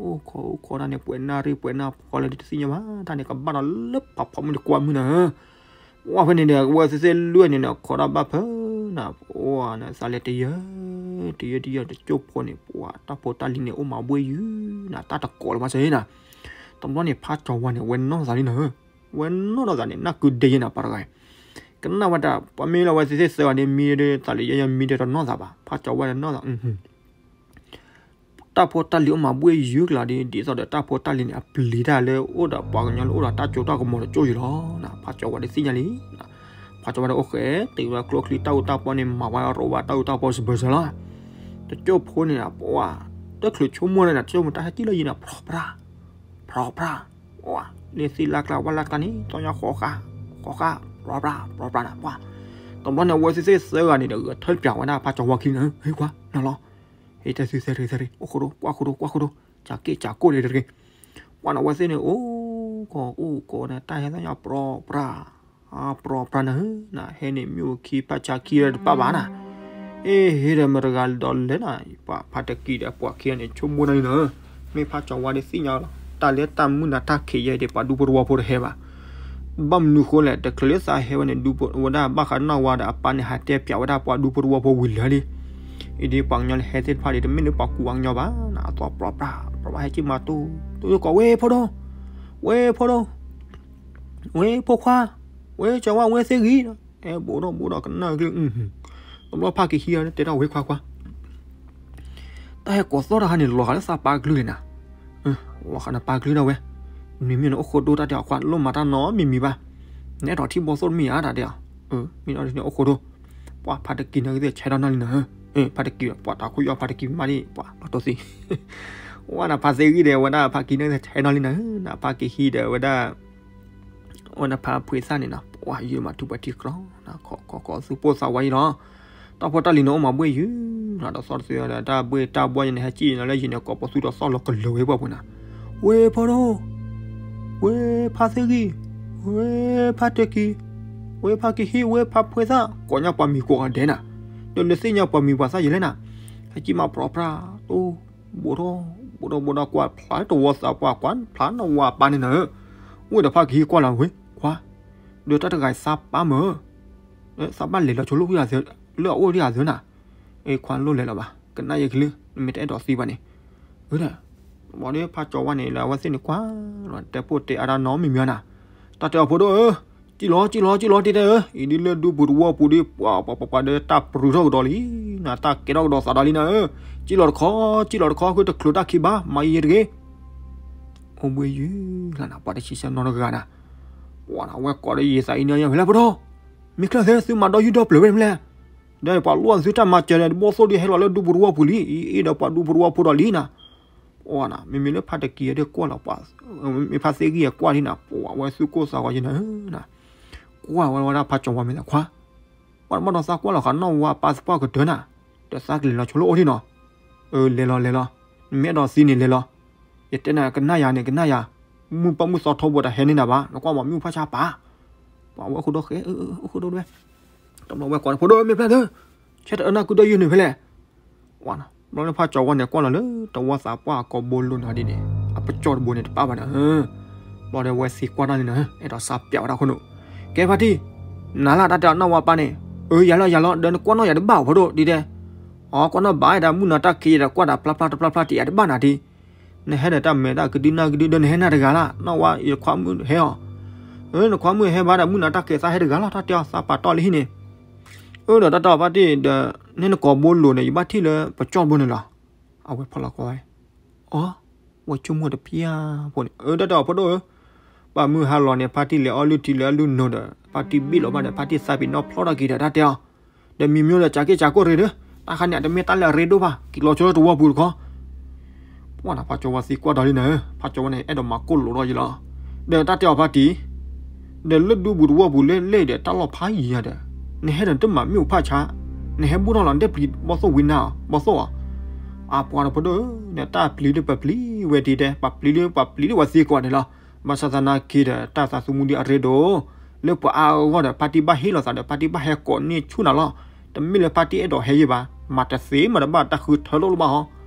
အိၣ်ခိး အိၣ်ခိးတၢ်န့ၣ် ပှဲၤနၣ်ရံၣ်ပှဲၤနၣ်ဖီလၢတသ့ၣ်ညါဘၣ် တၢ်န့ၣ် ကဘၣ်ဒီးလၢပှၤဖီမုၢ်တကွၢ်မုၢ်နၤဧၢ ဝဲဖဲန့ၣ်ဒီး အဝဲသ့ၣ်သ့ၣ်လွံၢ်န့ၣ်ဒီး ခိးဒၣ်ဘၣ်ဖဲနၤ ပအိၣ်နၤ သးလဲၤတယၢၢ် တယၢၢ်တယၢၢ် တကၠိဖိန့ၣ် ပှၤတၢ်ဖိတၢ်လံၤန့ၣ် အိၣ်မးဘှ့ၣ်ယုၢ်နၤ တၢ်တကိးလၢၤဘၣ်စ့ၢ်နၤ တဘျီန့ၣ် ဖးကၠီၤဝါန့ၣ် အဝဲနီၢ်သးလံနၤဧၢ ဝဲနီၢ်ထီၣ်သးန့ၣ် နၢ်ကုဒဲယဲနၤ ပှၤတဂၤအံၤ ကနၣ်ဝဲဒၣ် ပှၤမ့ၢ်လၢအဝဲသ့ၣ်သ့ၣ်သၢဂၤန့ၣ် မံဒီး သးလၢယဲယဲမံဒီးတနီၢ်သးဘၣ် ဖးကၠီၤဝါတနီၢ်သး တၢ်ဖိတၢ်လံၤအိၣ်မးဘှ့ၣ်ယုၢ်ကလၤဒီး ဒ်သိးဒီးတၢ်ဖိတၢ်လံၤန့ၣ် အပျံၤတၢ်လၢအိၣ်ဒီးပှၤကညီလၢအိၣ်ဒီးတၢ်စိတၢ်ကမီၤတစိၢ်ယံၤလီၤ. ဖးကၠီၤဝါဒီးသ့ၣ်ညါလံ. ဖးကၠီၤဝါဒီးအိၣ်ဃဲ တ့ၢ်ဝဲကျိချံတၢ်အူတၢ်ပီန့ၣ် မၤဝဲရိးဝဲတၢ်အူတၢ်ပီစၢၤစၢၤလီၤ. တစိၢ်ဖိန့ၣ် ပှၤ တချုးဆိကမိၣ်န့ၣ် တစိၢ်မတၤဟဲကံၣ်လၢယံၤန့ၣ် ဖြီဖြီ ဖြီဖြီ လၢသ့ၣ်လၢ်ကျါဝၣ်လၢ်ကျါန့ၣ် သီညါဃီဃာ် ကိးဃါ ပြီပြၢ် ပြီပြၢ်နၤ ပှၤ တဘျီန့ၣ် အဝဲသ့ၣ်သၢဂၤန့ၣ်ဒီး ဂဲၤထၢၣ်ပၠးဝဲဒၣ်ဖးကၠီဝါခံန့ၣ် ဟ့ၣ်ကွၢ် နၤလီၤ ဟ့ၣ်တၢ်သုသၢတဂ့ၤသၢတဂ့ၤ အိၣ်ဃိဒိ ကွၢ်ဃိဒိ ကွၢ်ဃိဒိ ကၠးက့ၣ်ကၠးကိၣ်တဂ့ၤတဂ့ၤ ပှၤန့ၣ် အဝဲသ့ၣ်န့ၣ် အိၣ်ကီးအိၣ်ကီးန့ၣ် တၢ်ဟဲသ့ၣ်ညါ ပြီပြၢ် ပြီပြၢ်နၤဧၢ နဟဲန့ၣ် မ့ၣ်အူခံဖးဆါခံတပၣ်ဘၣ်နၤ အ့ ဟ့ၣ်ဒီးမတဂၤဒီးလဲၤနၤ ပှၤဖါတကံၤဒီးပှၤခံဂၤန့ၣ် ဆိကမိၣ်နၤလံနၤဧၢ မ့ၢ်ဖးကၠီဝါဒ်သ့ၣ်ညါလီၤ တၢ်လၢတၢ်မုၢ်နၤတၢ်ခံးယဲၢ်ဒံး ပှၤဒူဖိတဝီဖိတဟဲဘၣ် ဘၣ်မနုၤဃိလဲၣ် တချုးလၢသးဟဲဝဲန့ၣ် ဒူဖိဝဲဒၣ်ဘၣ်ဃးနီၢ်ဝါဒီးအပၢ်န့ၣ် ဟးတဲပၠးဝဲဒၣ်ပှၤဒူဖိတဝီဖိဝံၤလၢာ်လံ အံၤဒ်ပှၤကညီလၢဟဲသ့ၣ်တဖၣ်ဒံး တမ့ၢ်လၢပှၤကူပှၤကညီဘၣ်နၤ အသီပြီပြၢ် ပြီပြၢ်ဟဲက့ၤမၤတိၢ် တိၢ်ကိးဝဲဖိဒိၣ် ဝဲဖိဒိၣ် ဝဲဖိခွါ ဝဲကၠီဝါ ဝဲသ့ၣ်ဂံၢ် အဲ ဘူးဒီးဘူးဒီးကနၣ်ကလုၢ် တဘျီဖးက့ၤဟံးအီၤတဲထီၣ်ဝဲခွါခွါ တၢ်ဟဲကိးသီၣ်တၢ်ဟါန့ၣ် လီၤဃာ်လၢသးပၢ်ကလုၢ်လံနၤ လီၤဃာ်နပၢ်ကလုၢ်ဒၣ်ဝဲ မ့မ့ၢ်န့ၣ်အိၣ်ဃိဒိတၢ်တဲအီၤခွါ လိၣ်မၤတၢ်နီတမံၤမံၤဘၣ် နအဲၣ်ဒိးထံၣ်ဘီသိၣ်တမ့ၢ်ဧါတၢ်တဲအီၤ မ့ၢ်ဒီးန့ၣ်အိၣ်ဃိဒိ ပှၤဖါတကံၤန့ၣ်ကသ့ၣ်ဆဲးထီၣ်နၢ်လံနၤ ဖါတကံၤ ပှၤတၢ်ခိၣ်ယီၢ်ဖါတကံၤမးဒံး ပှၤလီၤတိၢ်သံ ဝဲနၤဖါသ့ၣ်ဂံၢ် ဒီးဝဲဒၣ်ဖါကံၤန့ၣ်ကသ့ၣ်ဆဲးထီၣ်နၢ်လံနၤ နဖါက့ၤဟံးဒီးဝဲဒၣ် ဝဲနဖါဖှ့သၣ်န့ၣ်နၤ ပှၤယုၢ်မၤထူပှဲၤထံကျီ နခီခီခီသူၣ်ပိၢ်သးဝါအံၤလီၤ တၢ်ဖိတၢ်လံၤန့ၣ်အိၣ်မးဘှ့ၣ်ယုၢ်လီၤ ဒီးသီၣ်တသ့ဒီးတၢ်ဘှ့ၣ်တၢ်ဘှီၣ်ယဲန့ၣ် ဟဲကံၣ်နၤလၢယံၤန့ၣ် ကိးပသူဒီးသီၣ်လီၤကလၢၤဝဲပှၤပှဲၤနၤ ဝဲဖိဒိၣ် ဝဲဖါသ့ၣ်ဂံၢ် ဝဲဖါတကံၤ ဝဲဖါက့ၤဟံး ဝဲဖါဖှ့သၣ် ကိးညါပှၤမံၤကိးဂၤဒဲးနၤ ဒီးနသ့ၣ်ညါပှၤမံၤပှၤသၣ်ယဲလဲၣ်နၤ ဟဲကံၣ်မးပြီပြၢ်တိၢ် ဘူးထီၣ် ဘူးထီၣ်ဘူးထီၣ် ကွၢ်ဖျါတဝီသးပှၢ် ကွၢ်ဖျါနီၢ်ဝါပၢ်န့ၣ်နၤ ဝဲဒီးဖါက့ၤဟံးကွၢ်လီၤဝဲ ခွါ ဒီးတၢ်တဂၤအံၤသးပၢ်မၢ် သးဘၣ်လဲၤလီၤဆိလၢအအိၣ်ဒံးအသုး လၢအအိၣ်ဒံးအသုးနၤ အ့ခွါလိၣ်လဲၤလီၤဘၣ် ကနၣ်ယကလုၢ် နမ့ၢ်တအဲၣ်ဒိးသံဘၣ်န့ၣ် ဝဲဒၣ် ဘၣ်ဒီးဖါကၠီဝါန့ၣ် လၢအဝဲသ့ၣ်န့ၣ်ကွၢ်လီၤ တဲပိၢ်တဲအါတၢ်နီတမံၤမံၤနၤ တၢ်တဲအီၤဖိဒိၣ်ဧၢ ကံၣ်လီၤ ကံၣ်လီၤ ကံၣ်လီၤတံၢ်တဲဧၢ အံၤဒ်လၢဒူပူၤတဝီပူၤဒ် ပှၤပှၤပှၤပှၤဒီးတၢ်ပြူၤထီၣ်ကဒီးလံ နတၢ်ကဲထီၣ်ကဒီးသးဒီးလံနၤဧၢ ကံၣ်လီၤတခီ ကံၣ်လီၤတခီ ဃုတချုးတၢ်ခံဘၣ် မၤယံၤတဂ့ၤ အိၣ်ဘှ့ၣ်ယုၢ်လီၤနၤ ပှၤတဆံဆၢနီတဂၤနၤ ပှၤနၤဝဲကိးဒီးယသးအံၤန့ၣ်ယဝဲလၢပဒီ မ့ၢ်ချၢၣ်သ့ သုမၤဒီးယုၢ်ဒီပျၢၤဝဲမလဲၣ် ဒီးပှၤလိၣ်သုတၢ်မၤစၢၤဒီး ဘီသိၣ်ဒ်ဟဲလီၤလၢဒူပူၤတဝီပူၤလံ အံၤဒီးပှၤဒူပူၤတဝီဖိဒီးလံနၤ ပှၤနၤ မ့မ့ၢ်လၢဖါတကံၤအဒဲးကွၢ်လီၤပှၤ မ့ၢ်ဖါသ့ၣ်ဂံၢ်အကွၢ်လံနၤ ပှၤဝဲသုကိၢ်သးဂီၤယနၤ ကွၢ်ဝဲဝဲဒၣ်ဖါကၠီဝါမ့ၢ်သးခွါ ပှၤတဘၣ်ဒီးသးကွၢ်လီၤဃာ်နီၢ်ဝါပၢ်သပှၢ်ကတၢၢ်နၤ ဒီးသးကလဲၤလီၤဆိလၢအိၣ်ဒံးနီၤ အၢ လဲၤလီၤလဲၤလီၤ နမ့ၢ်အဲၣ်ဒိးသံန့ၣ်လဲၤလီၤ ယတဲနၤကနၣ်ယၤန့ၣ်ကနၣ်ယၤ မုၢ်ပှၢ်မုၢ်သီထီဘိတၢ်ဟဲန့ၢ်နၤဘၣ် နကွၢ်မၤမ့ၣ်အူဖးဆါပၢ် ပှၤဝဲဃုာ်ဒီးဃဲ အိၣ်ဃုာ်ဒီးဝဲ တဘျီဝဲကိးဖိဒိၣ်မ့ၢ်ဖျဲၣ်သၢ ဆဲတအၢနၢ်ကုဒီးယုၢ်န့ၣ်ဖဲလဲၣ် ဘျီလၢဖါကၠီဝါန့ၣ် ကွၢ်လီၤလၢတဝီသးပှၢ်အကိာ်ဘိလိၤနီၤဒ်န့ၣ် အပကၠီၣ်တဘိန့ၣ်တပၣ်ဘၣ်န့ၣ် ဘျီဒီးဝဲသံကွၢ်တၢ်လံနၤ အဲၣ်ဒိးစးပျးဝဲဒၣ်ခိၣ်နူာ် ကဲဖါတံၢ် နၤလၢတၢ်တဲအီၤနီၢ်ဝါပၢ်န့ၣ် အၢ ယၤလီၤယၤလီၤ ဒီးနကွၢ်နီၣ်ယၤတဘၣ်ဖိဒိၣ်ဒ်တဲ အီ ကွၢ်နီၣ်ဘၣ်ဒၣ်မုၢ်နၤတၢ်ခံးယဲဒီးကွၢ်တၢ်ဖျါဖျါတဖျါဖျါတယၤတဘၣ်နၤဒ် နဟဲဒီးတၢ်မဲာ်တၢ်ကဒုနၢ်ကဒုဒီးနဟဲနၤတဂၤလၢ် နီၢ်ဝါယခွါမုၣ်ဟဲအီၤ အၢ နခွါမုၣ်ဟဲဘၣ်ဒီးမုၢ်နၤတၢ်ခံးသးဟဲတဂၤလီၤ တၢ်တဲအီၤသးပာ်တီၢ်လၢဟံၣ်န့ၣ် အၢ ဒီးတၢ်တဲအီၤဖါတံၢ်ဒီး နဲနကိာ်ဘိလိၤန့ၣ် ယဘၣ်ထံၣ်လၢပကၠီၣ်တဘိန့ၣ်လီၤ အဝဲဖီၣ်လီၤကီဝဲ အီ ဝဲဆိကမိၣ်တဖျၢၣ်ဖိန့ၣ် အၢ တၢ်တဲအီၤဖိဒိၣ်ဧၢ ပှၤမုၢ်ဟါလီၤန့ၣ် ဖါတံၢ်လဲၤအီၣ်လုၢ်ထံလဲၤအီၣ်လုၢ်နိဒီး ဖါတံၢ်ဘ့ၣ်လီၤဘၣ်ဒီး ဖါတံၢ်သးပ့ၤနီၣ်ဖျီထီၣ်က့ၤဒီးတၢ်တဲအီၤ ဒီးမံၤမံၤဒီးကးက့ၢ်ကးကိၢ်ရ့ၣ်ဒီး တၢ်ခါန့ၣ် အတမ့ၢ်တၢ်လၢအရ့ဒိၣ်ဘၣ် က့ၤလီၤဆိလၢတဝီပူၤတခီ ပှၤနၤ ဖါကၠီဝါသံကွၢ်ဒီးလံနၤဧၢ ဖါကၠီဝါန့ၣ် အဲၣ်ဒိးမၤကိၢ်လိာ်ထီၣ်ယံလီၤ ဒီးတၢ်တဲအီၤဖါတံၢ် ဒီးလၢဒူပူၤတဝီပူၤလၢလဲၣ်ဒီး တၢ်လီၢ်ဖးယံၤယၤဒီး နဟဲဒီးတမၤမ့ၣ်အူဖးဆါ နဟဲဘူၣ်ထီၣ်လီၤတဲပျံၤဘီၣ်သိၣ်ဝံၤနၤ ဘီၣ်သိၣ်ဧါ အပှၤဒီးဖိဒိၣ်ဧၢ နတၢ်ပျံၤဒ်ပပျံၤဝဲဒ်တဲ ပပျံၤဒ်ပပျံၤဒ်ဝဲသ့ကွၢ်န့ၣ်လီၤ ဘၣ်ဆၣ်သနာ်က့ဒီး တၢ်သးသမူဒ်အရ့ဒိၣ် လၢပှၤအါအါဂီၢ်ဂီၢ်ဒီး ဖါတံၢ်ဘၣ်ဟ့ၣ်လီၤသးဒီး ဖါတံၢ်ဘၣ်ဟဲကိးန့ၢ်ဆူၣ်နၤလီၤ တမ့ၢ်လၢဖါတံၢ်အဲၣ်ဒိးဟဲယံဘၣ် မၤတသ့မၤတဘၣ် တၢ်ဃုထၢလိၣ်လၢၤဘၣ်ဟီ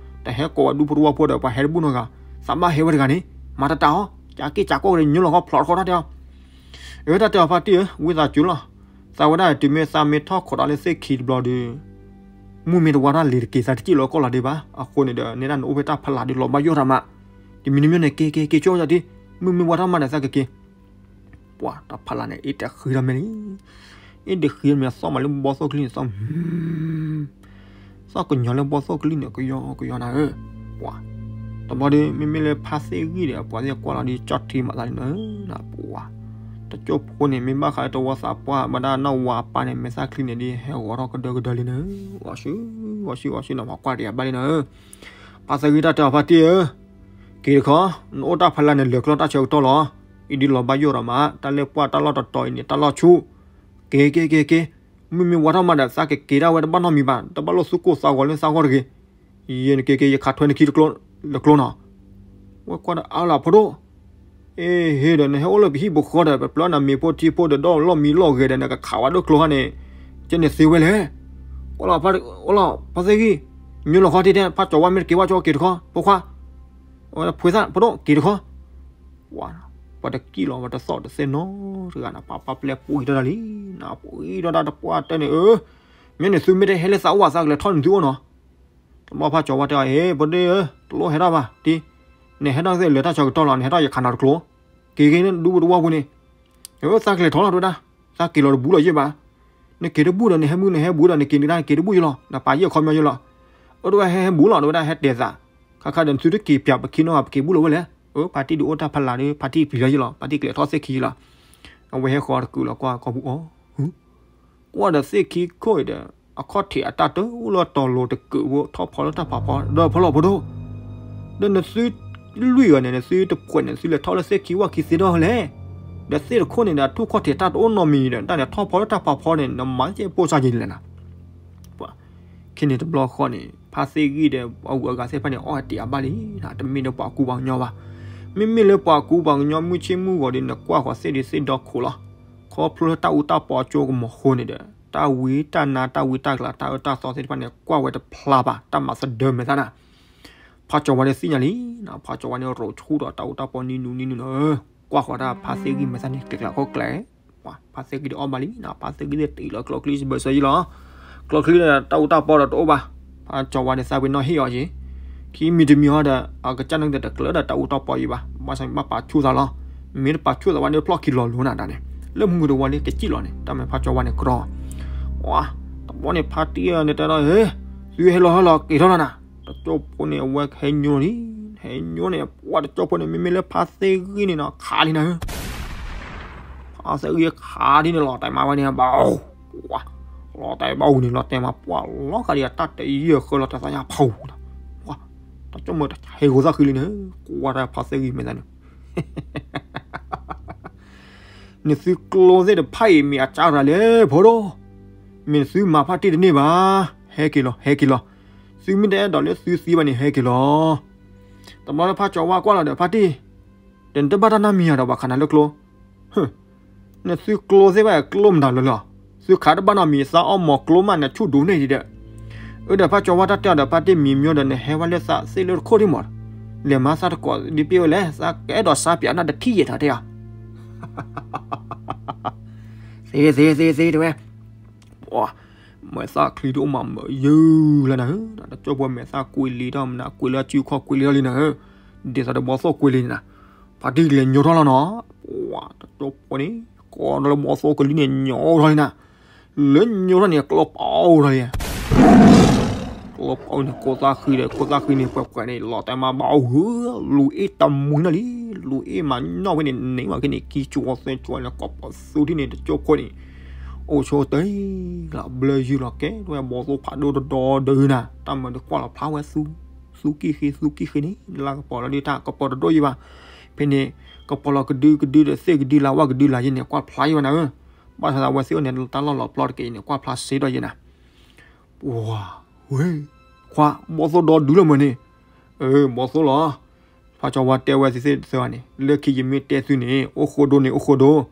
တဟဲကိးဝဲဒူဖိတဝီဖိဒီး ပှၤဟဲတဘူၣ်နီတဂၤ သးဘၣ်ဟဲဝဲတဂၤန့ၣ် မၤတတးအီၤ ကးက့ၢ်ကးကိၢ်က့ၤညိလီၤခီဖျိးတခီတၢ်တဲအီၤ အၢ တၢ်တဲအီၤဖါတံၢ်ဧၢ ဝံသးစူၤလီၤ သးဝဲဒၣ်တုၤမ့ၢ်သးမ့ၢ်ထီၣ်ခိးဒီးလၢသ့ၣ်ခံတဘျီဒီး မုၢ်မ့ၢ်တဝါထီၣ်လံၤတက့ၢ် သးတစံၣ်လီၤကီၢ်လီၤဒံးဘၣ် အဃိန့ၣ်ဒီး နဲဒၣ်နအိၣ်ဖဲတၢ်ဖးလၢ်ဒီးလီၤဘၣ်ယိၣ်တၢ်မး တမံၤတမံၤန့ၣ် က့ၤက့ၤက့ၤဆိတၢ်တံၢ် မုၢ်မ့ၢ်ဝါထီၣ်မးဒီးသးကက့ၤ ပှၤတၢ်ဖးလၢ်န့ၣ် အ့ၣ်တဃံလီၤမဲာ်လံ အ့ၣ်တဃံမ့ၢ်သီၣ်မးလၢဘီၣ်သိၣ်ကလံၢ်န့ၣ် သီၣ် သီၣ်ကညီၤလၢဘီၣ်သိၣ်ကလံၢ်န့ၣ် ကယီကယီနၤဧၢ ပှၤ တဘျီဒီး မ့မ့ၢ်လၢဖါသ့ၣ်ဂံၢ်ဒီး အပှၤသ့ၣ်ကွၢ်လီၤဒီး ကၠီၣ်ထံမးသးလံနၤဧၢ နပှၤ တကၠိၢ်ဖိန့ၣ် မ့ၢ်ဘၣ်ဃးလၢတဝီသးပှၢ် ဘၣ်ဒၣ်နီၢ်ဝါအပၢ်န့ၣ် မဲာ်သၣ်ချံန့ၣ်ဒ်ဟဲဂီၤထီၣ်ကဒၢကဒၢလံနၤဧၢ ဝံၤဆူ ဝံၤဆူ ဝံၤဆူ နပှၤကွၢ်တယၤဘၣ်လံနၤဧၢ ဖါသ့ၣ်ဂံၢ်တၢ်တဲအီၤဖါတံၢ်ဧၢ က့ၤတခီ နအိၣ်တၢ်ဖးလၢ်န့ၣ် လဲၤကျီၢ်တၢ်ဆၢကတီၢ်လီၤ အံၤဒုးလီၤဘၣ်ယိၣ်ဒီးမး တၢ်လၢပှၢ်တၢ်လီၢ်တတီၤအံၤန့ၣ် တၢ်လီၢ်ဆူၣ်, က့ၤက့ၤက့ၤက့ၤ, မုၢ်မ့ၢ်ဝါထီၣ်မးဒီး သးကက့ၤဒၣ်ဝဲတဘၣ်နီတမံၤဘၣ်, တဘၣ်လိၣ်သူၣ်ကိၢ်သးဂီၤလၢသးဂီၢ်တဂ့ၤ, ယဲနက့ၤက့ၤ ယခးထွဲနခံတကျိၤနီၤ, ဝဲကွၢ်ဒီးအါလၢဖိဒိၣ် အ့ ဟ့ၣ်ဒီး နဟဲအိၣ်လၢပဟံၣ်ပဃီဒီး ပပျၢနမ့ၤဖိထံဖိဒီး ဒီးလီၢ်မံလီၢ်ဂဲၤဒီး နကခးဝဲဒိၣ်ကျိခါန့ၣ်, ကဲန့ၣ်သ့ဝဲလဲၣ်, အိၣ်လီၤ ဖါသ့ၣ်ဂံၢ်, ညိလီၤခီတ့ၢ်တဲ ဖါကၠီၤဝါမ့ၢ်တက့ၤဝဲကၠီက့ၤတခီ, ဖိခွါ, ဖိသၣ်ဖိဒိၣ်က့ၤတခီ, ပှၤတကံၣ်လီၤ ပှၤတသီၣ်တသဲနီတဂၤန့ၣ် ပှၤပှၤပျဲပှံၤထီၣ်တၢ်လံ, ပှံၤထီၣ်တၢ်တပှၢ်တဲန့ၣ်, မ့ၢ်န့ၣ်သုမ့ၢ်တဟဲလၢသးအိၣ်ဘၣ် သးကလဲၤထီၣ်န့ၣ်သုအိၣ်နီၤ, တဘျီဖါကၠီၤဝါတဲအီၤ ဟ့ၣ် ဖိဒိၣ်ဧၢ, တလိၣ်ဟဲထီၣ်ဘၣ်, တံၤ, နဟဲထီၣ်သ့ၣ်လဲၤတၢ်ဆၢကတီၢ်လီၤ, နဟဲထီၣ်ယခးနၤတကျိၤ, က့ၤက့ၤန့ၣ်ဒူပတဝီပူၤန့ၣ်, သးကလဲၤထီၣ်လီၤတဝဲဒၣ်, သးက့ၤလီၤတဘူးလီၤယဲၢ်ဘၣ်, နက့ၤတဘူးဒီး နဟဲမုၢ်နဟဲဘူးဒီး နက့ၤနက့ၤတဘူးယဲၢ်လီၤ, နပာ်ယဲၢ်ခီပညီယဲၢ်လီၤ, အဒိဝဲဟဲဟဲဘူးလီၤ တဝဲဒၣ်ဟဲတဲသး, ခါခါဒီးနသုတက့ၤပၠးပခံနီၤ ပက့ၤဘူးလီၤဝဲလဲၣ်, အဖါတံၢ်ဒုးအိၣ်တၢ်ဖးလၢ်ဒီး ဖါတံၢ်ပျံၤလီၤယဲၢ်လီၤ, ဖါတံၢ်ကလဲၤထီၣ်သ့ၣ်ခံယဲၢ်လီၤ, အဝဲဟဲဃီတကုာ်လီၤကွၢ်ကီၢ်ပူၤအီၤ ကွၢ်ဒီးသ့ၣ်ခံခိၣ်အံၤဒီး အခီၣ်ထံးအတၢ်တအိၣ်လၢတီၤလိၤတကုာ်ဖိ ထီၣ်ဖီလၢတၢ်ဖးဖီ ဒီးဖီလီၤဖိဒိၣ်, ဒီးနသုလွံၢ်ဂၤန့ၣ် နသုတဖှဲးန့ၣ် သုလဲၤထီၣ်လၢသ့ၣ်ခံဝၣ်ခံသ့ဒီလဲၣ်, ဒီးသ့ၣ်တခိၣ်န့ၣ်ဒီး ထူၣ်ခီၣ်ထံးတၢ်တအိၣ်နီတမံၤဒီး တၢ်န့ၣ်ထီၣ်ဖီလၢတၢ်ဖးဖီန့ၣ် နမၤစဲပိၢ်စၢ်ယံၤလဲၣ်နၤ ပှၤ ခဲန့ၣ်တဘျီဃီန့ၣ် ဖါသ့ၣ်ဂံၢ်ဒီး အဂုၤအဂၤသ့ၣ်တဖၣ်န့ၣ် အီၣ်တ့ၢ်အဘၣ်လံ, တမ့ၢ်လၢပှၤကူပှၤကညီဘၣ်. မ့မ့ၢ်လၢပှၤကူပှၤကညီ မုၢ်ဆ့ၣ်မုၢ်ဂီၤဒီး နကွၢ်ဃီၤသ့ၣ်ဒံးသ့ၣ်ဒီခိၣ်လီၤ. ခီဖျိလၢတၢ်အူတၢ်ပီအကၠိကမီၤဃိန့ၣ်ဒီး တၢ်ဝံတၢ်နါ တၢ်ဝံတၢ်ကလၤ တၢ်အၢတၢ်သီသ့ၣ်တဖၣ်န့ၣ် ကွၢ်ဝဲတဖျါဘၣ် တၢ်မၤသဒၢမဲာ်သၣ်နၤ. ဖါကၠီၤဝါန့ၣ်သ့ၣ်ညါလံ, ဖါကၠီၤဝါန့ၣ် ရိးဆူၣ်ဒီးတၢ်အူတၢ်ပီနံၤနူၤနံၤနူၤလီၤ. ကွၢ်ဃီၤတၢ်ဖါသ့ၣ်ဂံၢ်မဲာ်သၣ်န့ၣ် ကျဲၤကျဲၤခီကျဲၤ ဖါသ့ၣ်ဂံၢ်ဒီးအီၣ်ဘၣ်လံ, ဖါသ့ၣ်ဂံၢ်သ့ၣ်တ့ၢ်လီၤကျိချံစဘၢၣ်စၢၤယံၤလီၤ. ကျိချံဒီးတၢ်အူတၢ်ပီဒီးတအိၣ်ဘၣ်. ဖါကၠီၤဝါန့ၣ်သးပ့ၤနီၣ်ဟ့ၣ်အီၤက့ၤ, ခံမံၤတမံၤဟီဒီး အကစၢ်န့ၣ်တကျၢၤဒီးတၢ်အူတၢ်ပီယံၤဘၣ်. ဘၣ်ဆၣ်န့ၣ်ဘၣ်ပာ်ဆူၣ်သးလီၤ. မ့ၢ်တပာ်ဆူၣ်သးဘၣ်န့ၣ် ဖျီၣ်ခံလီၤလိၤနၤတၢ်န့ၣ်, လၢမုၢ်တဝါလၢကစံၣ်လီၤန့ၣ် တၢ်မ့ၢ်ဖါကၠီၤဝါန့ၣ်ကြီ. ဝါ, တဘျီန့ၣ်ဖါတံၢ်န့ၣ်တဲဒီး ဟ့, သုဟဲလီၤဟဲလီၤက့ၤထီၣ်လီၤနၤ. တကၠိဖိန့ၣ် အဝဲဟဲညိလံ, ဟဲညိန့ၣ် ပှၤတကၠိဖိန့ၣ် မ့မ့ၢ်လၢဖါသ့ၣ်ဂံၢ်န့ၣ်နီၤ ခးလံနၤဧၢ. ဖါသ့ၣ်ဂံၢ်ခးဒ်န့ၣ်လီၤ တၢ်မၤဝဲန့ၣ် ဘၣ်, ပှၤ, လီၤတဲာ်ဘၣ်အူန့ၣ် လီၤတဲာ်မး ပှၤလီၤဃာ်ဒံးအတၢ်တယၢၢ်ဃၢလီၤတၢ်သးညါဖီဝူၤ, ပှၤ, တကၠိမၢတဟဲဂိၤသၣ်ဃံလံန့ၣ်, ကွၢ်တၢ်ဖါသ့ၣ်ဂံၢ်မဲာ်သၣ်န့ၣ် နသုကျိသ့ၣ်တဖၣ်အံၤ မ့ၢ်အကၢ်ရၤလဲၣ်ဖိဒိၣ်, မ့ၢ်နသုမၤဖါတံၢ်တန့ၢ်ဘၣ်, ဟဲက့ၤလီၤ ဟဲက့ၤလီၤ, သုမ့ၢ်တအဲၣ်ဒိးလၢသုသံဘၣ်န့ၣ် ဟဲက့ၤလီၤ. တဘျီလၢဖါကၠီၤဝါကွၢ်လီၤဒီး ဖါတံၢ်, ဒီးနတဘၣ်တၢ်နီတမံၤယၤဒီး ဘၣ်ခးနၤလၢကျိ နသုကျိသ့ၣ်ဘၣ်ကျိမတၤလၢလီၤ, သုခးတဘၣ်နီတမံၤ သးအီၣ်မီၤကျိမး နဆူၣ်ဒိၣ်န့ၢ်ဒံးဒီး, အၢဒီးဖါကၠီၤဝါတၢ်တဲအီၤဒီး ဖါတံၢ်မံၤမၠိဒီး နဟဲဝဲလၢသးသ့ၣ်လၢတခိၣ်ဒံးမး, လဲၤမၤသးတကိးဒ်ပ့ၢ်ဝဲလဲၣ်, သးကအဲၣ်ဒိးစါပၠးနၢ်တထံၣ်ယဲၢ်ထီၣ်တဲအီၤ သ့သ့သ့သ့တဲဝဲ, ပှၤ, မဲာ်သၣ်ချံတအိၣ်မးမၢယုၢ်လၢနၤဧၢ, တကၠိဖိမဲာ်သၣ်ကွံာ်လံထီၣ်မနုၤ ကွံာ်လၢအစုခီၣ်ကွံာ်လံထီၣ်လံနၤဧၢ, ဒ်သိးဒီးဘီသိၣ်ကွံာ်လံနၤ, ဖါတံၢ်ကလဲၤညိထီၣ်လီၤနီၤ, ပှၤ, တကၠိဖိန့ၣ် ကိးဒီးလၢဘီသိၣ်ကလံၤန့ၣ် ညိထီၣ်လံနၤ, လၢညိထီၣ်န့ၣ် ကျိပအိၣ်ထီၣ်လံ ကျိပအိၣ်န့ၣ် ကိးသၣ်ဃံဒီး ကိးသၣ်ဃံန့ၣ် ပှဲၤပှဲၤန့ၣ် လီၤတဲာ်မးဘၣ်အီၣ်ဧၢ, လူၤအ့ၣ်တမူၤနီၤလံ, လူၤအ့ၣ်မးနီၣ်ဝဲန့ၣ် န့ၢ်ဘၣ်က့ၤန့ၣ် ကံကၠိသဲကၠိန့ၣ် ကိးပသူထံၣ်န့ၣ် တကၠိဖိန့ၣ်, အိၣ်ဆိတ့ၢ်လီၤ ဘျၢယုၢ်လီၤကဲ တဝဲဘီသိၣ်ဖးဒိၣ်တဒီဒီနၤ, တၢ်မၤဒီးကွၢ်လီၤဖျါဝဲသူ, သူကံၢ်ဃ့ သူကံၢ်ဃ့န့ၣ် လၢကပီၤလီၤဒုးတၢ် ကပီၤတဒိၣ်ယံၤဘၣ်, ဖဲန့ၣ်, ကပီၤလီၤကဒုကဒုဒီးသ့ၣ်ကဒုလၢဝၣ်ကဒုလၢယဲၢ်န့ၣ် ကွၢ်ဖျါယံၤဘၣ်နၤဧၢ, ဘၣ်ဆၣ်သးဝဲသ့ၣ်အိၣ်န့ၣ် တၢ်လီၢ်လီၤပျီတက့ၢ်အံၤန့ၣ် ကွၢ်ဖျါစ့ဒီးယဲၢ်နၤ ပှၤ, ဝဲ, ခွါ, ဘီသိၣ်ဒီဒုလၢမၢ်န့ၣ်, အၢ ဘီသိၣ်လီၤ, ဖါကၠီၤဝါတဲဝဲသ့ၣ်သ့ၣ်တသ့ဘၣ်န့ၣ် လၢခံယမ့ၢ်တဲသုန့ၣ် အိၣ်ဃိဒိၣ်န့ၣ် အိၣ်ဃိဒိၣ်,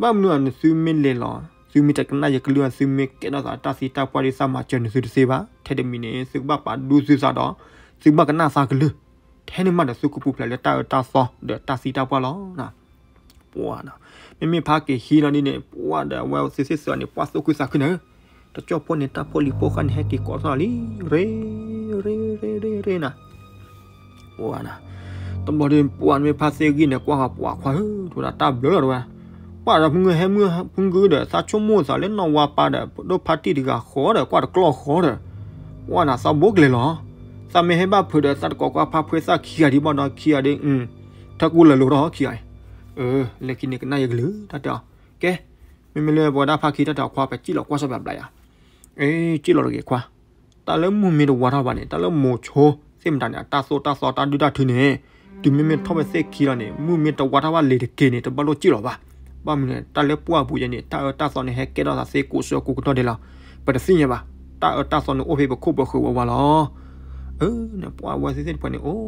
ဘၣ်မနုၤအီၤ နသုမ့ၢ်လဲၤလီၤ သုမ့ၢ်တကနၣ်ယကလုၢ် သုမ့ၢ်ကဲထီၣ်သးတၢ်သံတၢ်ပှၢ်ဒ်သးမၤစၢၤနသုတသ့ဘၣ်, ထဲတမံၤန့ၣ် သုကဘၣ်ပာ်ဒူသုသးဒီး သုကဘၣ်ကနၣ်သးကလုၢ်, ထဲန့ၣ်မးဒီးသုကပူၤဖျဲးလၢတၢ်အၢတၢ်သီဒီးတၢ်သံတၢ်ပှၢ်လီၤ. ပှၤ, မ့မ့ၢ်ဖါက့ၤဟံးလီၤဒ်န့ၣ် ပှၤဒီးအဝဲသ့ၣ်သ့ၣ်သ့ၣ်န့ၣ် ပှၤသူၣ်ခုသးခုန့ၣ်, တကၠိဖိန့ၣ် တၢ်ဖိလံၤဖိဃၣ်န့ၣ် ဟဲက့ၤကိးထီၣ်လံ, ရ့, ရ့, ရ့, ရ့, ရ့နၤ, ပှၤနၤ, တဘျီဒီးပှၤမ့ၢ်ဖါသ့ၣ်ဂံၢ်န့ၣ် ကွၢ်ဃီၤပှၤခွါဧၢ, ထူဒၣ်တၢ်ဘျၢလီၤတဝဲ, ပှၤဒီးဖုငုဟဲမုၢ်ဖုငုဒီး သးဆိကမိၣ်သးလၢနီၢ်ဝါပၢ်ဒီး ပဒိၣ်ဖါတံၢ်တဂၤဃီဒီး ကွၢ်တကျီၢ်ဃီဒီး, ပှၤနၤသးဘိကလဲာ်လီၤ, သးမ့ၢ်ဟဲဘၣ်ဖုးဒီး သးတကိးကွၢ်ဖါဖှဲသၣ်ခံဂၤဒံးဘၣ်ဒီးခံဂၤဒံး, ထၢကူလၢာ်လိၤထီၣ်ခံဂၤ, လၢခံန့ၣ်ကနၣ်ယကလုၢ် တၢ်တဲအီၤ, ကဲ, မ့မ့ၢ်လၢပဝဲဒၣ်ဖါခံတၢ်တဲအီၤခွါ ပစံၣ်လီၤကွၢ်စီဘျးဘျးယၤ, အ့ စံၣ်လီၤတဂ့ၤခွါ, တၢ်လၢမုၢ်မ့ၢ်တဝါထီၣ်ဘၣ်န့ၣ် တၢ်လၢမိၤဆိသ့ၣ်မတၤန့ၣ် အတၢ်သိၣ်တၢ်သီတၢ်ဒုၣ်တၢ်ထုန့ၣ်, တုၤမ့မ့ၢ်ထီၣ်ဝဲသ့ၣ်ခံလီၤန့ၣ် မုၢ်မ့ၢ်တဝါထီၣ်ဘၣ်လံၤတက့ၢ်န့ၣ် တဘၣ်လိၣ်စံၣ်လီၤဘၣ်. ဘၣ်မနုၤန့ၣ် တၢ်လၢပှၢ်ပူၤယဲန့ၣ် တၢ်အၢတၢ်သီန့ၣ် ဟဲကဲထီၣ်သးသ့ကိးဆၢကိးကတီၢ်ဒဲးလီၤ. ပတသ့ၣ်ညါဘၣ်. တၢ်အၢတၢ်သီန့ၣ် အိၣ်ဖဲပခိၣ်ပဃၢၤဝဲဝဲလီၤ. အၢ န့ၣ် ပှၢ်ဝဲသ့ၣ်သ့ၣ်တဖၣ်န့ၣ် အိၣ်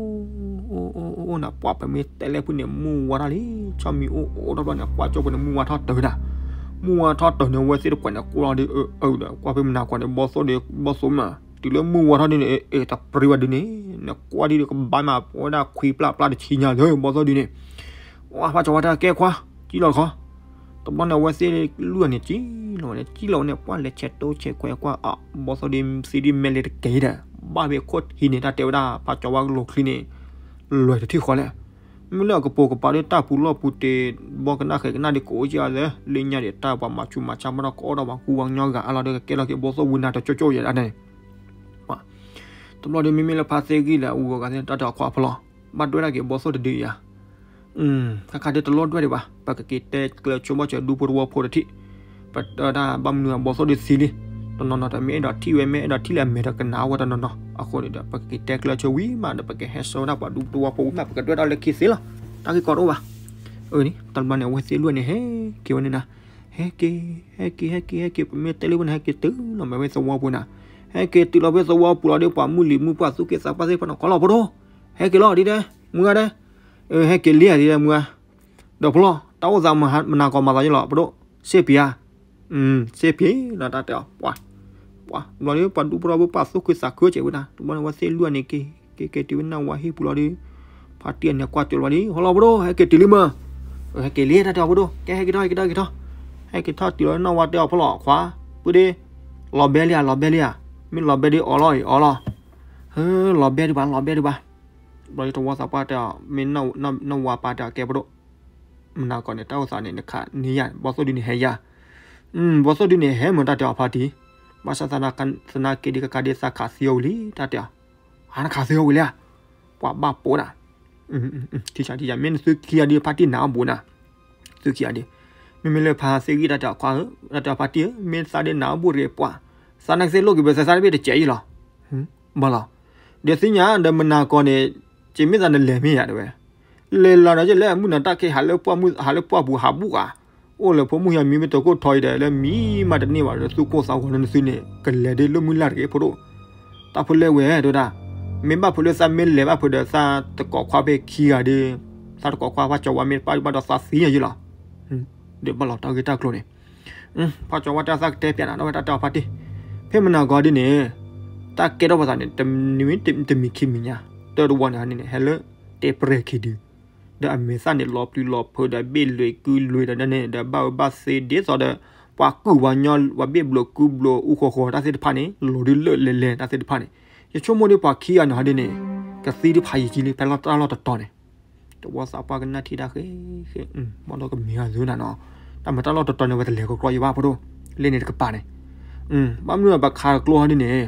အိၣ် အိၣ် အိၣ် နပှၢ်ပမ့ၢ်တဲလၢဖုန့ၣ် မုၢ်ဝါထီၣ်လံ. ဆီမံၤအိၣ်အိၣ်ထီၣ်ဘျီန့ၣ် ပှၢ်ကၠိဖိန့ၣ် မုၢ်ဝါထီၣ်တၢၤဒၣ်. မုၢ်ဝါထီၣ်တၢၤန့ၣ် အဝဲသ့ၣ်တဖၣ်န့ၣ် ကွၢ်လီၤဒီး အၢ အၢ ဒီး ကွၢ်ဖဲမနၤကွၢ်န့ၣ် ဘီသိၣ်ဒီး ဘီသိၣ်မး တုၤလၢမုၢ်ဝါထီၣ်ဒ်န့ၣ် အ့ တပြံဘၣ်ဒ်န့ၣ် နကွၢ်ဒ်ဒီးကဘၣ်မး ပဝဲဒၣ်ခွံပျၢ်ပျၢ်တဆံညါလၢ ဘီသိၣ်ဒ်န့ၣ် ဝါ ဖးကၠီဝါတဲကဲခွါ စံၣ်လီၤတခီ. တဘျီန့ၣ် အဝဲသ့ၣ်လွံၢ်ဂၤန့ၣ် စံၣ်လီၤဝဲန့ၣ် စံၣ်လီၤဝဲန့ၣ် ပှၢ်လဲၤဆဲးတိဆဲးခွဲးကွၢ်အ ဘီသိၣ်ဒ်သံဒ်မဲာ်လဲၤတကဲဒီး ဘၣ်ဖဲခိၣ်ထံးန့ၣ် တၢ်တဲဝဲဒၣ် ဖးကၠီဝါကလိၤချံန့ၣ် လွဲၢ်တထံၣ်ဃီလဲၣ်. မ့ၢ်လၢအကပိာ်ကပၤဒီးတၢ်ပူၤလီၢ်ပူၤတ့ၢ် ဘီကနၣ်ဃဲၤကနၣ်ဒ်ကအိၣ်က့ၤအီၤလၢ လၢညါဒံးတၢ်ပှၤမၤဆူးမၤဆါမးဒီး ကအီၣ်ဒီးပှၤကူပှၤကညီဂၤအါလီၤဒီး ကကဲလီၤက့ၤဘီသိၣ်ဝံနၤတကၠိကၠိယဲဒၣ်န့ၣ် တဘျီဒီး မ့မ့ၢ်လၢဖါသ့ၣ်ဂံၢ်လၢအအူအဂၤသ့ၣ် တၢ်တဲအီၤခွါဖီလီၤ ဘၣ်ဒွဲဒၣ်က့ၤဘီသိၣ်တဒုအံၤဧါ. ခါခါဒ်တလီၢ်ဒွဲဒံးဘၣ် ပကက့ၤတဲကျၢၤဆိဘၣ်စၢၤဒူဖိတဝီဖိတထံၣ် ပတၢ်ဘၣ်မနုၤအဘီသိၣ်ဒ်သံလံ တနီၤနီၤဒီးမ့ၢ်အဲၣ်ဒိးထံၣ်ဝဲ မ့ၢ်အဲၣ်ဒိးထံၣ်လၢအမဲာ်ဒီးကနၣ်ဝဲတနီၤနီၤ အဃိန့ၣ်ဒီး ပကက့ၤတဲကျၢၤဆိဝံၤမးဒီး ပကဟဲဆှၢဝဲဒၣ်ပှၤဒူဖိတဝီဖိဝံၤမး ပကဒွဲဒၣ်လၢခံသ့လီၤ. တၢ်ဂ့ၢ်ကီတအိၣ်ဘၣ်. အၢန့ၣ် တဘျီန့ၣ် အဝဲသ့ၣ်လွံၢ်ဂၤန့ၣ် ဟဲ ဟဲက့ၤ ဟဲက့ၤ ဟဲက့ၤ ဟဲက့ၤ ပမ့ၢ်တဲလၢဝဲန့ၣ် ဟဲက့ၤတုၤလီၤမ့ၢ်ဝဲသဝီပူၤန့ၣ် ဟဲက့ၤတုၤလီၤဖဲသဝီပူၤလီၤဒီး ပှၤမုၢ်လံၤမုၢ်ပှၢ်သူၣ်က့သးပှၢ်သ့ၣ်တဖၣ်န့ၣ် ခီလီၤဖိဒိၣ် ဟဲက့ၤလီၤဒ်တဲ မုၢ်ဂၤဒဲး ဟဲက့ၤလံဧါဒ်တဲမုၢ်ဂၤ ဒီးဖီလီၤ တၢ်အိၣ်သးမနၤကီးမၤသးယလီၤ ပဒိၣ် စ့ၢ်ဖံးဧါ စ့ၢ်ဖံးလီၤ တၢ်တဲအီၤ ပှၤ ပှၤ ဘျီဒီး ပှၤဒူဖိတဝီဖိ ပှၤသူၣ်ခုသးခုကဲဝဲဒၣ် တဘျီန့ၣ် အဝဲသ့ၣ်လွံၢ်ဂၤန့ၣ်က့ၤ က့ၤက့ၤတုၤဝဲနၢ်ဝါဟံၣ်ပူၤလီၤဒီး ဖါတံၢ်အန့ၣ်ကွၢ်ကၠိလီၤဒီး ဟီလီၤဖိဒိၣ် ဟဲက့ၤတုၤလံမး ဟဲက့ၤလံ တၢ်တဲအီၤဖိဒိၣ် ကဲဟဲက့ၤထီၣ် ဟဲက့ၤထီၣ်က့ၤထီၣ် ဟဲက့ၤထီၣ်တုၤလီၤနၢ်ဝါတဲအီၤဖီလီၤ ခွါ ပုၢ်ဒ့ လီၤဘဲလံဧါ လီၤဘဲလံဧါ မ့ၢ်လီၤဘဲဒ်အီၤလီၤအံၤအီၤလီၤ ဟၢ လီၤဘဲဒံးဘၣ် လီၤဘဲဒံးဘၣ် ဘျီဒီး တဝီသးပှၢ်တဲအီၤ မ့ၢ်နၢ်ဝါပၢ်တဲအီၤ ကဲဖိဒိၣ် မနၤကီးန့ၣ် တၢ်အိၣ်သးန့ၣ် နခးန့ၢ်ယၤ ဘီသိၣ်ဒုန့ၣ်ဟဲယၤ ဘီသိၣ်ဒုန့ၣ်ဟဲမ့ၢ်တၢ်တဲအီၤဖါတံၢ် ဘၣ်ဆၣ်သနာ်က့ဒ်ကကါဒ်သးခးသံအီၤဝံၤလံ တၢ်တဲအီၤ အါနခးသံအီၤဝံၤလံဧါ ပှၤဘၣ်ပိာ်နၤ ထံဆးထံဆး မ့ၢ်နသုခံဂၤဒ်ဖါတံၢ်နၤအီၣ်ဘူးနၤ သုခံဂၤဒ် မ့မ့ၢ်လၢဖါသ့ၣ်ဂံၢ်တၢ်တဲအီၤခွါဧၢ တၢ်တဲအီၤဖါတံၢ်ဧၢ မ့ၢ်သးဒ်နၤအီၣ်ဘူးတဂ့ၤပှၤ သးနာ်က့သ့ၣ်လိၣ်က့ၤဘၢသဲသးတဘ့ၣ်တစဲးအံၤလီၤ ဘၣ်လီၤ ဒီးသ့ၣ်ညါဒီးမနၤကီးန့ၣ် ကမ့ၢ်သးနလဲၤမ့ၢ်ယၤတဲဝဲ လဲၤလီၤဒီးယလဲၤမုၢ်နၤတၢ်ခဲဟးလၢပှၢ်ပူၤဟးဘူးဧါ အိၣ်လၢဖိမုၣ်ယၤမံမ့ၢ်တခိၣ်ထီအံၤဒီး လၢမံမးတန့ၢ်ဘၣ်ဒီး သူၣ်ကိၢ်သးဂီၤလၢနသုန့ၣ် ကလဲၤဒ်လၢမုၢ်လၢ်တဂ့ၤဖိဒိၣ် တၢ်ဖိလဲၣ်ဝဲတဲဝဲဒၣ် မ့ၢ်ဘၣ်ဖုးလၢသးမ့ၢ်လဲၤဘၣ်ဖုးဒီးသးတကိးခွါဖဲခံဂၤဒီး သးတကိးခွါဖါကၠီဝါမ့ၢ်တပၣ်ဘၣ်ဒီးသးသံယၤယံလီၤ ဒီးဘၣ်လီၤတၢ်ဂ့ၢ်တၢ်ကျိၤန့ၣ် ဖါကၠီဝါတဲသးကတဲပျးနၤ ဒီးဝဲတၢ်တဲအီၤဖါတံၢ် ဖဲမနၤကီးဒ်န့ၣ် တၢ်ကဲထီၣ်ပသးန့ၣ် တမံၤတမံၤခံမံၤညါ တၢ်တဝီန့ၣ်န့ၣ် ဟဲလၢ တဲပရဲၣ်ခံဒု ဒီးအမဲာ်သၣ်န့ၣ် လီၤပျံၤလီၤဖုးဒီးဘ့ၣ်လွံၢ်ကုလွံၢ်ဒီးန့ၣ် ဒီးဘၣ်အၢဘၣ်သီဒ်သိးဒီး ပှၤကူၣ်ပှၤညီ ပှၤဘ့ၣ်ဘျိးကုဘျိးအူဃီဃီတၢ်သ့ၣ်တဖၣ်န့ၣ် လီၤဒုးလၢလဲၤလဲၤတၢ်သ့ၣ်တဖၣ်န့ၣ် ယဆိကမိၣ်ဒီးပှၤခံဂၤန့ၣ်ဟီဒ်န့ၣ် ကသံတဖးယံာ်ကံလံ ဖဲလၢတၢ်လီၢ်တတီၤန့ၣ် တဝီသးပှၢ်ကနၣ်ထံၣ်တၢ်ဃဲဃဲ ဘၣ်ဒီးကမ့ၢ်အသုနၤနီၤ တၢ်မၤတၢ်လီၢ်တတီၤန့ၣ် ဝဲတလဲၤကကျီယဘၣ်ဖိဒိၣ် လၢန့ၣ်တကပၤန့ၣ် ဘၣ်မနုၤပခးကျိဟီဒ်န့ၣ်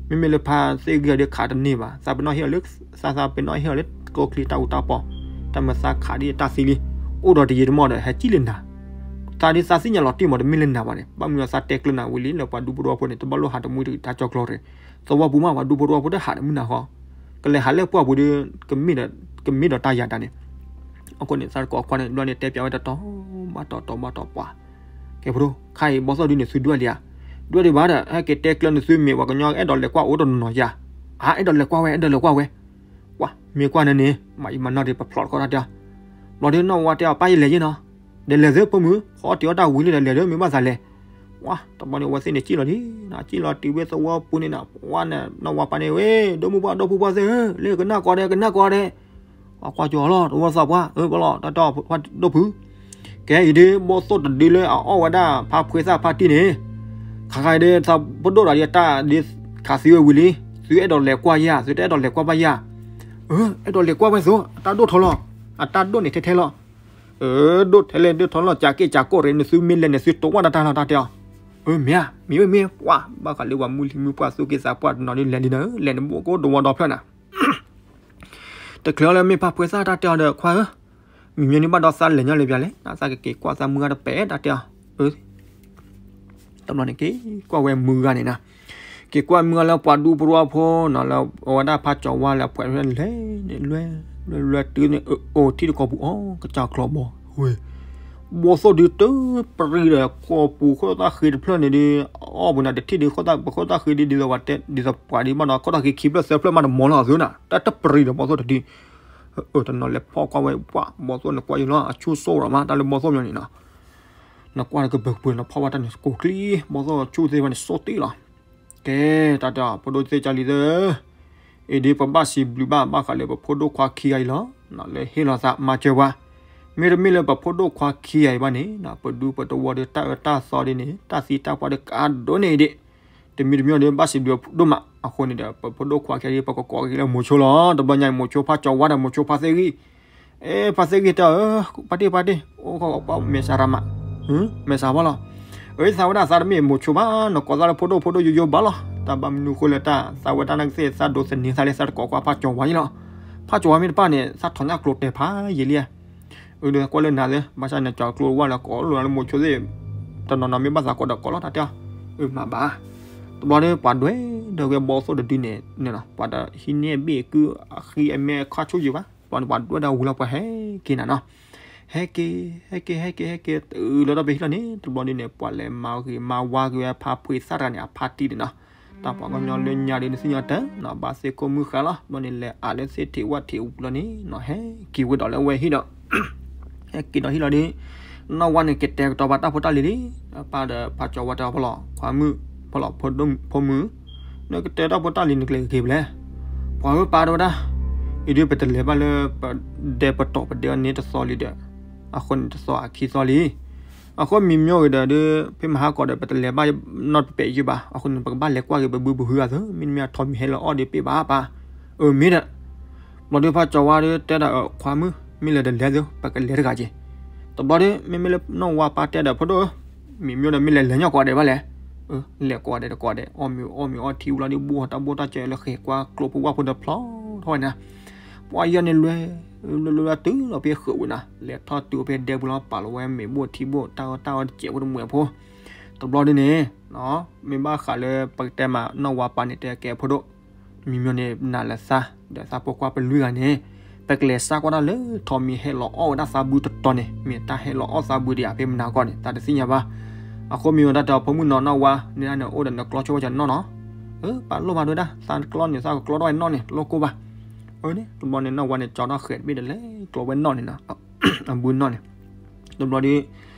မ့မ့ၢ်လၢဖါသ့ၣ်ဂံၢ်ဟီဒ်ခးတန့ၢ်ဘၣ် သးပ့ၤနီၣ်ဟ့ၣ်အီၤလၢ သးသးပ့ၤနီၣ်ဟ့ၣ်အီၤလၢကျိချံတၢ်အူတၢ်ပီ တၢ်မၤသးခးဒ်တၢ်သံလံ အိၣ်ဒီးတယံာ်တမီၢ်ဒီး ဟဲကံၣ်လၢနၤ သးဒ်သးသ့ၣ်ညါလီၤတံၢ်မး တမ့ၢ်လၢနၤဘၣ်န့ၣ် ဘၣ်မနုၤသးတဲကျၢၤနၤဝံၤလံ လၢပှၤဒူဖိတဝီဖိန့ၣ် တဘၣ်လိၣ်ဟးတမူတဂ့ၤတၢ်ကၠီကျီတဂ့ၤ သဝီပူၤမး ပှၤဒူဖိတဝီဖိတဟးတမုၢ်နၤဃီ ကလဲၤဟးလၢပှၢ်ပူၤဒီး ကမ့ၢ်ဒီးတၢ်ယၤတၢ်န့ၣ် အဃိန့ၣ် သးတကိးခွါန့ၣ် ဘျီန့ၣ်တဲပျးဝဲတတီၤ ဘၣ်တတီၤဘၣ်တတီၤပှၤ ကဲဖိဒိၣ် ခါအံၤဘီသိၣ်ဒုန့ၣ် သုဒွဲၣ်လံဧါ ဒွဲၣ်ဒံးဘၣ်ဒီး ဟဲက့ၤတဲကျၢၤနသုမ့ၢ်ပှၤကညီအဲၣ်ဒိးလဲၤကွၢ်အိၣ်တနီၤနီၤယၤ အါ အဲၣ်ဒိးလဲၤကွၢ်ဝဲ အဲၣ်ဒိးလဲၤကွၢ်ဝဲ ကွၢ် မ့ၢ်ကွၢ်န့ၣ်န့ၣ် မၤအံၤမၤနီၢ်ဒီး ပဖျိးတခီတၢ်တဲအီၤ ဘျီဒီးနီၢ်ဝါတဲအီၤ ပၢ်ယလဲၤယဲနီၤ ဒီးလဲၤသ့ဖိမုၣ် ဃီတံၢ်အီၣ်တၢ်ဝံၤလံဒီးလဲၤဒီးမ့ၢ်ဘၣ်သးလဲၤ ကွၢ် တဘျီန့ၣ် အဝဲသ့ၣ်န့ၣ် ကံၣ်လီၤဒ်နီၤ ကံၣ်လီၤတုၤဝဲသဝီပူၤန့ၣ်နီၤ ဝါန့ၣ် နီၢ်ဝါပၢ်န့ၣ် ဝဲ ဒိၣ်မုၣ်ပှၢ်ဒိၣ်ဖုပှၢ်သ့ၣ်ဧၢ လၢကနၣ်ကီးဒီး ကနၣ်ကီးဒီး ပှၤကွၢ်ကၠီလီၤ တဝီသးပှၢ် အၢ ဘၣ်လီၤ တၢ်တဲအီၤဒိၣ်ဖု ကဲအံၤဒ် ဘီသိၣ်တဒုလၢအအီၣ်ဝဲဒၣ် ဖါဖှ့သၣ်ဖါတံၢ်န့ၣ် ခါခါအံၤဒ် သးပဒိၣ်ဒီးဒ်တၢ်ဒ်ခးသံဝဲဝံၤလံ သုအဲၣ်ဒိးလဲၤကွၢ်ယၤ သုတအဲၣ်ဒိးလဲၤကွၢ်ဘၣ်ယၤ အၢ အဲၣ်ဒိးလဲၤကွၢ်ဝဲသိး အတၢ်ဒိၣ်ထီလီၤ အတၢ်ဒိၣ်န့ၣ်ထဲထဲလီၤ အၢ ဒိၣ်ထဲလဲၣ်ဒိၣ်ထီလီၤ ကးက့ၢ်ကးကိၢ်ရ့ၣ် နသုမ့ၢ်လဲၤန့ၣ် သုတဝၢ်တၢ်တၢ်လီၤ တၢ်တဲအီၤ အၢ မ့ၢ်ဧါ မ့ၢ်ဝဲမ့ၢ် ပှၢ် ဘၣ်ဃးလၢပှၤမုၢ်လံၤမုၢ်ပှၢ်သူၣ်က့သးပှၢ်တနီၤဒ်လဲၤဒ်နၤဧၢ လဲၤနဘိၣ်ကိၣ်တဝီဒီဖျၢၣ်နၤ တချုးလၢမ့ၢ်ဖါဖှ့သၣ်တၢ်တဲအီၤဒီး ခွါဧၢ မံၤမ့ၢ်န့ၣ်ဘၣ်ဒီးသးလဲၤညီလၢပျၢၤလဲၣ် သးကက့ၤကွၢ်သးမုၢ်ဂၤတပဲာ် တၢ်တဲအီၤ အၢ တဘျီန့ၣ်က့ၤကွၢ်ဝဲမုၢ်ဂၤန့ၣ်နၤ က့ၤကွၢ်မုၢ်ဂၤလၢပှၤဒူဖိတဝီဖိနီၤ လၢအဝဲဒၣ်ဖါကၠီဝါလၢအဖှဲးလဲၤန့ၣ်လွဲၢ် လွဲလွဲတုၤန့ၣ် အအိၣ်ထံတကိာ်ပူၤအီၤ ကစၢ်ချီဘီ, ဝဲ ဘီၣ်သိၣ်ဒုးတပရံၤဒီး ကိာ်ပူၤခိၣ်သၣ်ဃ့တဖျၢၣ်န့ၣ်ဒီး အီၣ်ပူၤန့ၣ် တထံၣ်ဒုး ခိၣ်သၣ်ဃ့ဒ်သိးပှၤတဲ ဒ်သိးပှၤဒ်ဘၣ်နီၤ ခိၣ်သၣ်ဃ့ခံဖျၢၣ်သၢဖျၢၣ်မးတမီၤလီၤအသုနီၤ တၢ်တပရံၤဒီးဘီၣ်သိၣ်တဒု တနီၤလဲၤဖီၣ်ကွၢ်ဝဲ ပှၤဘီၣ်သိၣ်န့ၣ်ကွၢ်ယံၤလီၤ အဆူၣ်စိၣ်ဒီးမး တၢ်လၢဘီၣ်သိၣ်မီၤန့ၣ်နီၤ နကွၢ်လၢကပၢၤကပၢၤ နဖီၣ်ဘၣ်တၢ်န့ၣ် ကိၢ်ကျံ ဘီၣ်သိၣ်ဆူၣ်သ့ၣ်တဖၣ်န့ၣ် စိၣ်တ့ၢ်လီၤ. ကဲ တၢ်တၢ် ဖိဒိၣ်သ့ၣ်ကၢ်လံသၢ အံၤဒ်ပဘၣ်စံးဘျုးဘၣ် ဘၣ်ဃးလၢပဖိဒိၣ်ခွါခံဂၤအံၤလီၤ. လၢဟ့ၣ်လီၤသးမၤစၢၤပှၤ မ့တမ့ၢ်လၢပဖိဒိၣ်ခွါခံဂၤအံၤဘၣ်န့ၣ် ပဒူပတဝီၤဒီးတၢ်အၢတၢ်သီဒ်န့ၣ် တၢ်သံတၢ်ပှၢ်ဒီးကါဒိၣ်န့ၣ်ဒ် တမံၤတမံၤဒီး ဘၣ်စံးဘျုးဒိၣ်မး အဃိန့ၣ်ဒီး ပဖိဒိၣ်ခွါခံဂၤအံၤ ပကကိးက့ၤလၢမိၤဆိလီၤ. တဘျီညါအံၤ မိၤဆိဖးကၠီၤဝါဒီး မိၤဆိဖးသ့ၣ်ဂံၢ် အဲ ဖးသ့ၣ်ဂံၢ်တဲအီၤ ပာ်တ့ၢ်ပာ်တ့ၢ် အိၣ်ခိးပှၤမဲာ်ဆှးရၤမး မဲာ်ဆှးဘၣ်လီၤ. အသးဝဲဒၣ်သးတမ့ၢ်မိၤဆိဘၣ် နကိးသးလၢဖိဒိၣ်ဖိဒိၣ်ယိယိဘၣ်လီၤ. တၢ်ဘၣ်မနုၤအဃိလဲၣ် တၢ်သးဝဲတၢ်နာ်က့သ့ၣ် သးဒိးသန့ၤသးလၢသးတကိးကွၢ်ဖးကၠီၤဝါန့ၣ်လီၤ. ဖးကၠီၤဝါမ့ၢ်တပၣ်န့ၣ် သးထီၣ်ညၣ်ကျိၤတဲာ်ဖးယံာ်လံ အၢ ဒီးကွၢ်လၢနၤသ့ ဘၣ်ဆၣ်န့ၣ် ကၠီၤကျိၤဝါလၢကိးလိာ်လၢမိၤဆိသ့ၣ် တနီၤနီၤမ့ၢ်ဘၣ်သးကိးဒီးကိးလီၤတၢ်တဲအီၤ အၢ မၤဘၣ်. တဘျီဒီးပှၤဒွဲၣ်ဒီးဝဲဘီၣ်သိၣ်တဒုန့ၣ်န့ၣ်လီၤ ပှၤတဟံးန့ၢ်ဘ့ၣ်ကုၢ်အဃံအမဲအခါဆူၣ်ယံၤဘၣ် တဘျီန့ၣ်ပှၤဒွဲၣ်ဒီးဝံၤလီၤပှၤဟဲက့ၤနၤနီၤ ဟဲက့ၤ ဟဲက့ၤ ဟဲက့ၤ ဟဲက့ၤ တုၤလၢတၢ်ဖဲဟံၣ်လီၤန့ၣ် တဘျီဒ်န့ၣ် ပှၤလဲၤမၤဂ့ၤမၤဝါက့ၤဝဲဖါဖှ့သၣ်တဂၤန့ၣ် အဖါတံၢ်န့ၣ်နီၤ တၢ်ပှၤကညီလၢညါဒီးနသ့ၣ်ညါတၢ်နီၤ ဘၣ်သ့ၣ်ခိၣ်မုၣ်ဃါလီၤ ဘျီန့ၣ်လဲၤအးလၢသ့ၣ်ထံးဝၣ်ထံးဝူၤလီၤန့ၣ်နီၤ ဟဲက့ၤဝဲဒီးလၢဝဲဟံၣ်ဒီး ဟဲက့ၤဒီးဟံၣ်လီၤဒီး နီၢ်ဝါန့ၣ်ကတဲာ်ကတီၤပာ်တၢ်ဖိတၢ်လံၤလံ ပၢ်ဒီးဖးကၠီၤဝါတဲအီၤဖီလီၤ ခွါမုၣ် ဖီလီၤဖိမုၣ် နကတဲာ်တၢ်ဖိတၢ်လံၤနကလဲၤက့ၤဖဲလဲၣ် ပှၤဧၢပၢ်တဲဝဲဒၣ် အံၤဒ်ပတလဲၤဘၣ်လၢပဒဲပတီၢ်ပဒဲအီၤန့ၣ်တသီလံဒီး အဃိန့ၣ်တသီအခံသီလံ အဃိမံၤမ့ၢ်ဂ့ၤဒီးဒ် ဖဲမဟါကီးဒီး ပတလဲၤဘၣ်နီတပဲာ်ယုၢ်ဘၣ် အဃိန့ၣ် ပကဘၣ်လဲၤကွၢ်က့ၤပဘုပဟုအသိး မ့တမ့ၢ်အထိးမံၤဟဲလီၤအီၣ်ဒံးပ့ၢ်ဘၣ်ပၢ် အၢ မ့ၢ်ဒီး ဘျီဒ်ဖးကၠီၤဝါဒီးတဲဒီး ခွါမုၣ် မ့ၢ်လဲၤတလဲၤသု ပကလဲၤတဂၤက့ၤ တဘျီဒီး မ့မ့ၢ်လၢနီၢ်ဝါပၢ်တဲဒီး ဖိဒိၣ်ဧၢ မံၤမ့ၢ်ဒီးမ့ၢ်လဲၤလဲၤညီကိးဂၤဒဲးဘၣ်လဲၣ် လဲၤကိးဂၤဒဲးတကိးဂၤဒဲး အီၣ်မ့ၤအီၣ်မ့ၤအီထံဝံၤလီၤဒီး ဘိၣ်တၢ်ဘိၣ်တၢ်စၢၤလၢဃဲၤကွၢ်ကျိဖိဝၣ်ဖိဒီးဖျီထီၣ်ဝဲန့ၣ် ပှၤယီၤန့ၣ်လွဲ လွဲလွဲလွဲတုၤလီၤဖဲဃုာ်ဝဲန့ၣ် လဲၤထီၣ်တုၤဖဲဒဲပူၤလီၤ ပာ်လီၤဝဲမ့ၤဘိၣ်ထံဘိၣ်တၢ်အီၣ်တၢ်အီတစဲးဖိတမှဲးဖိ တဘျီဒ်န့ၣ် မ့ၢ်ဘၣ်ဃးလၢပကတဲမး နီၢ်ဝါပၢ်န့ၣ် တဲကဲဖိဒိၣ် မံၤမ့ၢ်န့ၣ် နၤလၢသး ဒီးသးဖိခွါပလွံၢ်ဂၤန့ၣ် ပကလဲၤစါကွၢ်တၢ်လၢထိးမံၤဟဲလီၤအီၣ်ဝဲဒၣ်သးဘုတတီၤန့ၣ် မ့ၢ်တၢ်ဟဲလီၤအီၣ်သးဘုဒံးဧါ ဖဲမနၤကီၢ်န့ၣ် သးတသ့ၣ်ညါဘၣ်. အဃိမံၤဝဲဒၣ်တဲအီၤ ဖိမုၣ်နီၤ နီၢ်ဝါ န့ၣ်ဒၣ်န့ၣ် အိၣ်ဒီးနကျီဆိဝဲကနီၢ်နီၤ ပာ်လိၣ်ဘၣ်ဒဝဲဒၣ် သးကျီန့ၣ် သးကကျီထီၣ်ဝဲနီၢ်န့ၣ် လိၣ်ကိၢ်ဘၣ်. အန့ၣ် တဘျီန့ၣ် နီၢ်ဝါန့ၣ် ကၠီထီၣ်ဃဲၤတဘ့ၣ်ဒီးလဲၤကျီဝဲနီၢ်န့ၣ်နီၤ အဘုနီၢ်န့ၣ် တဘျီဒီး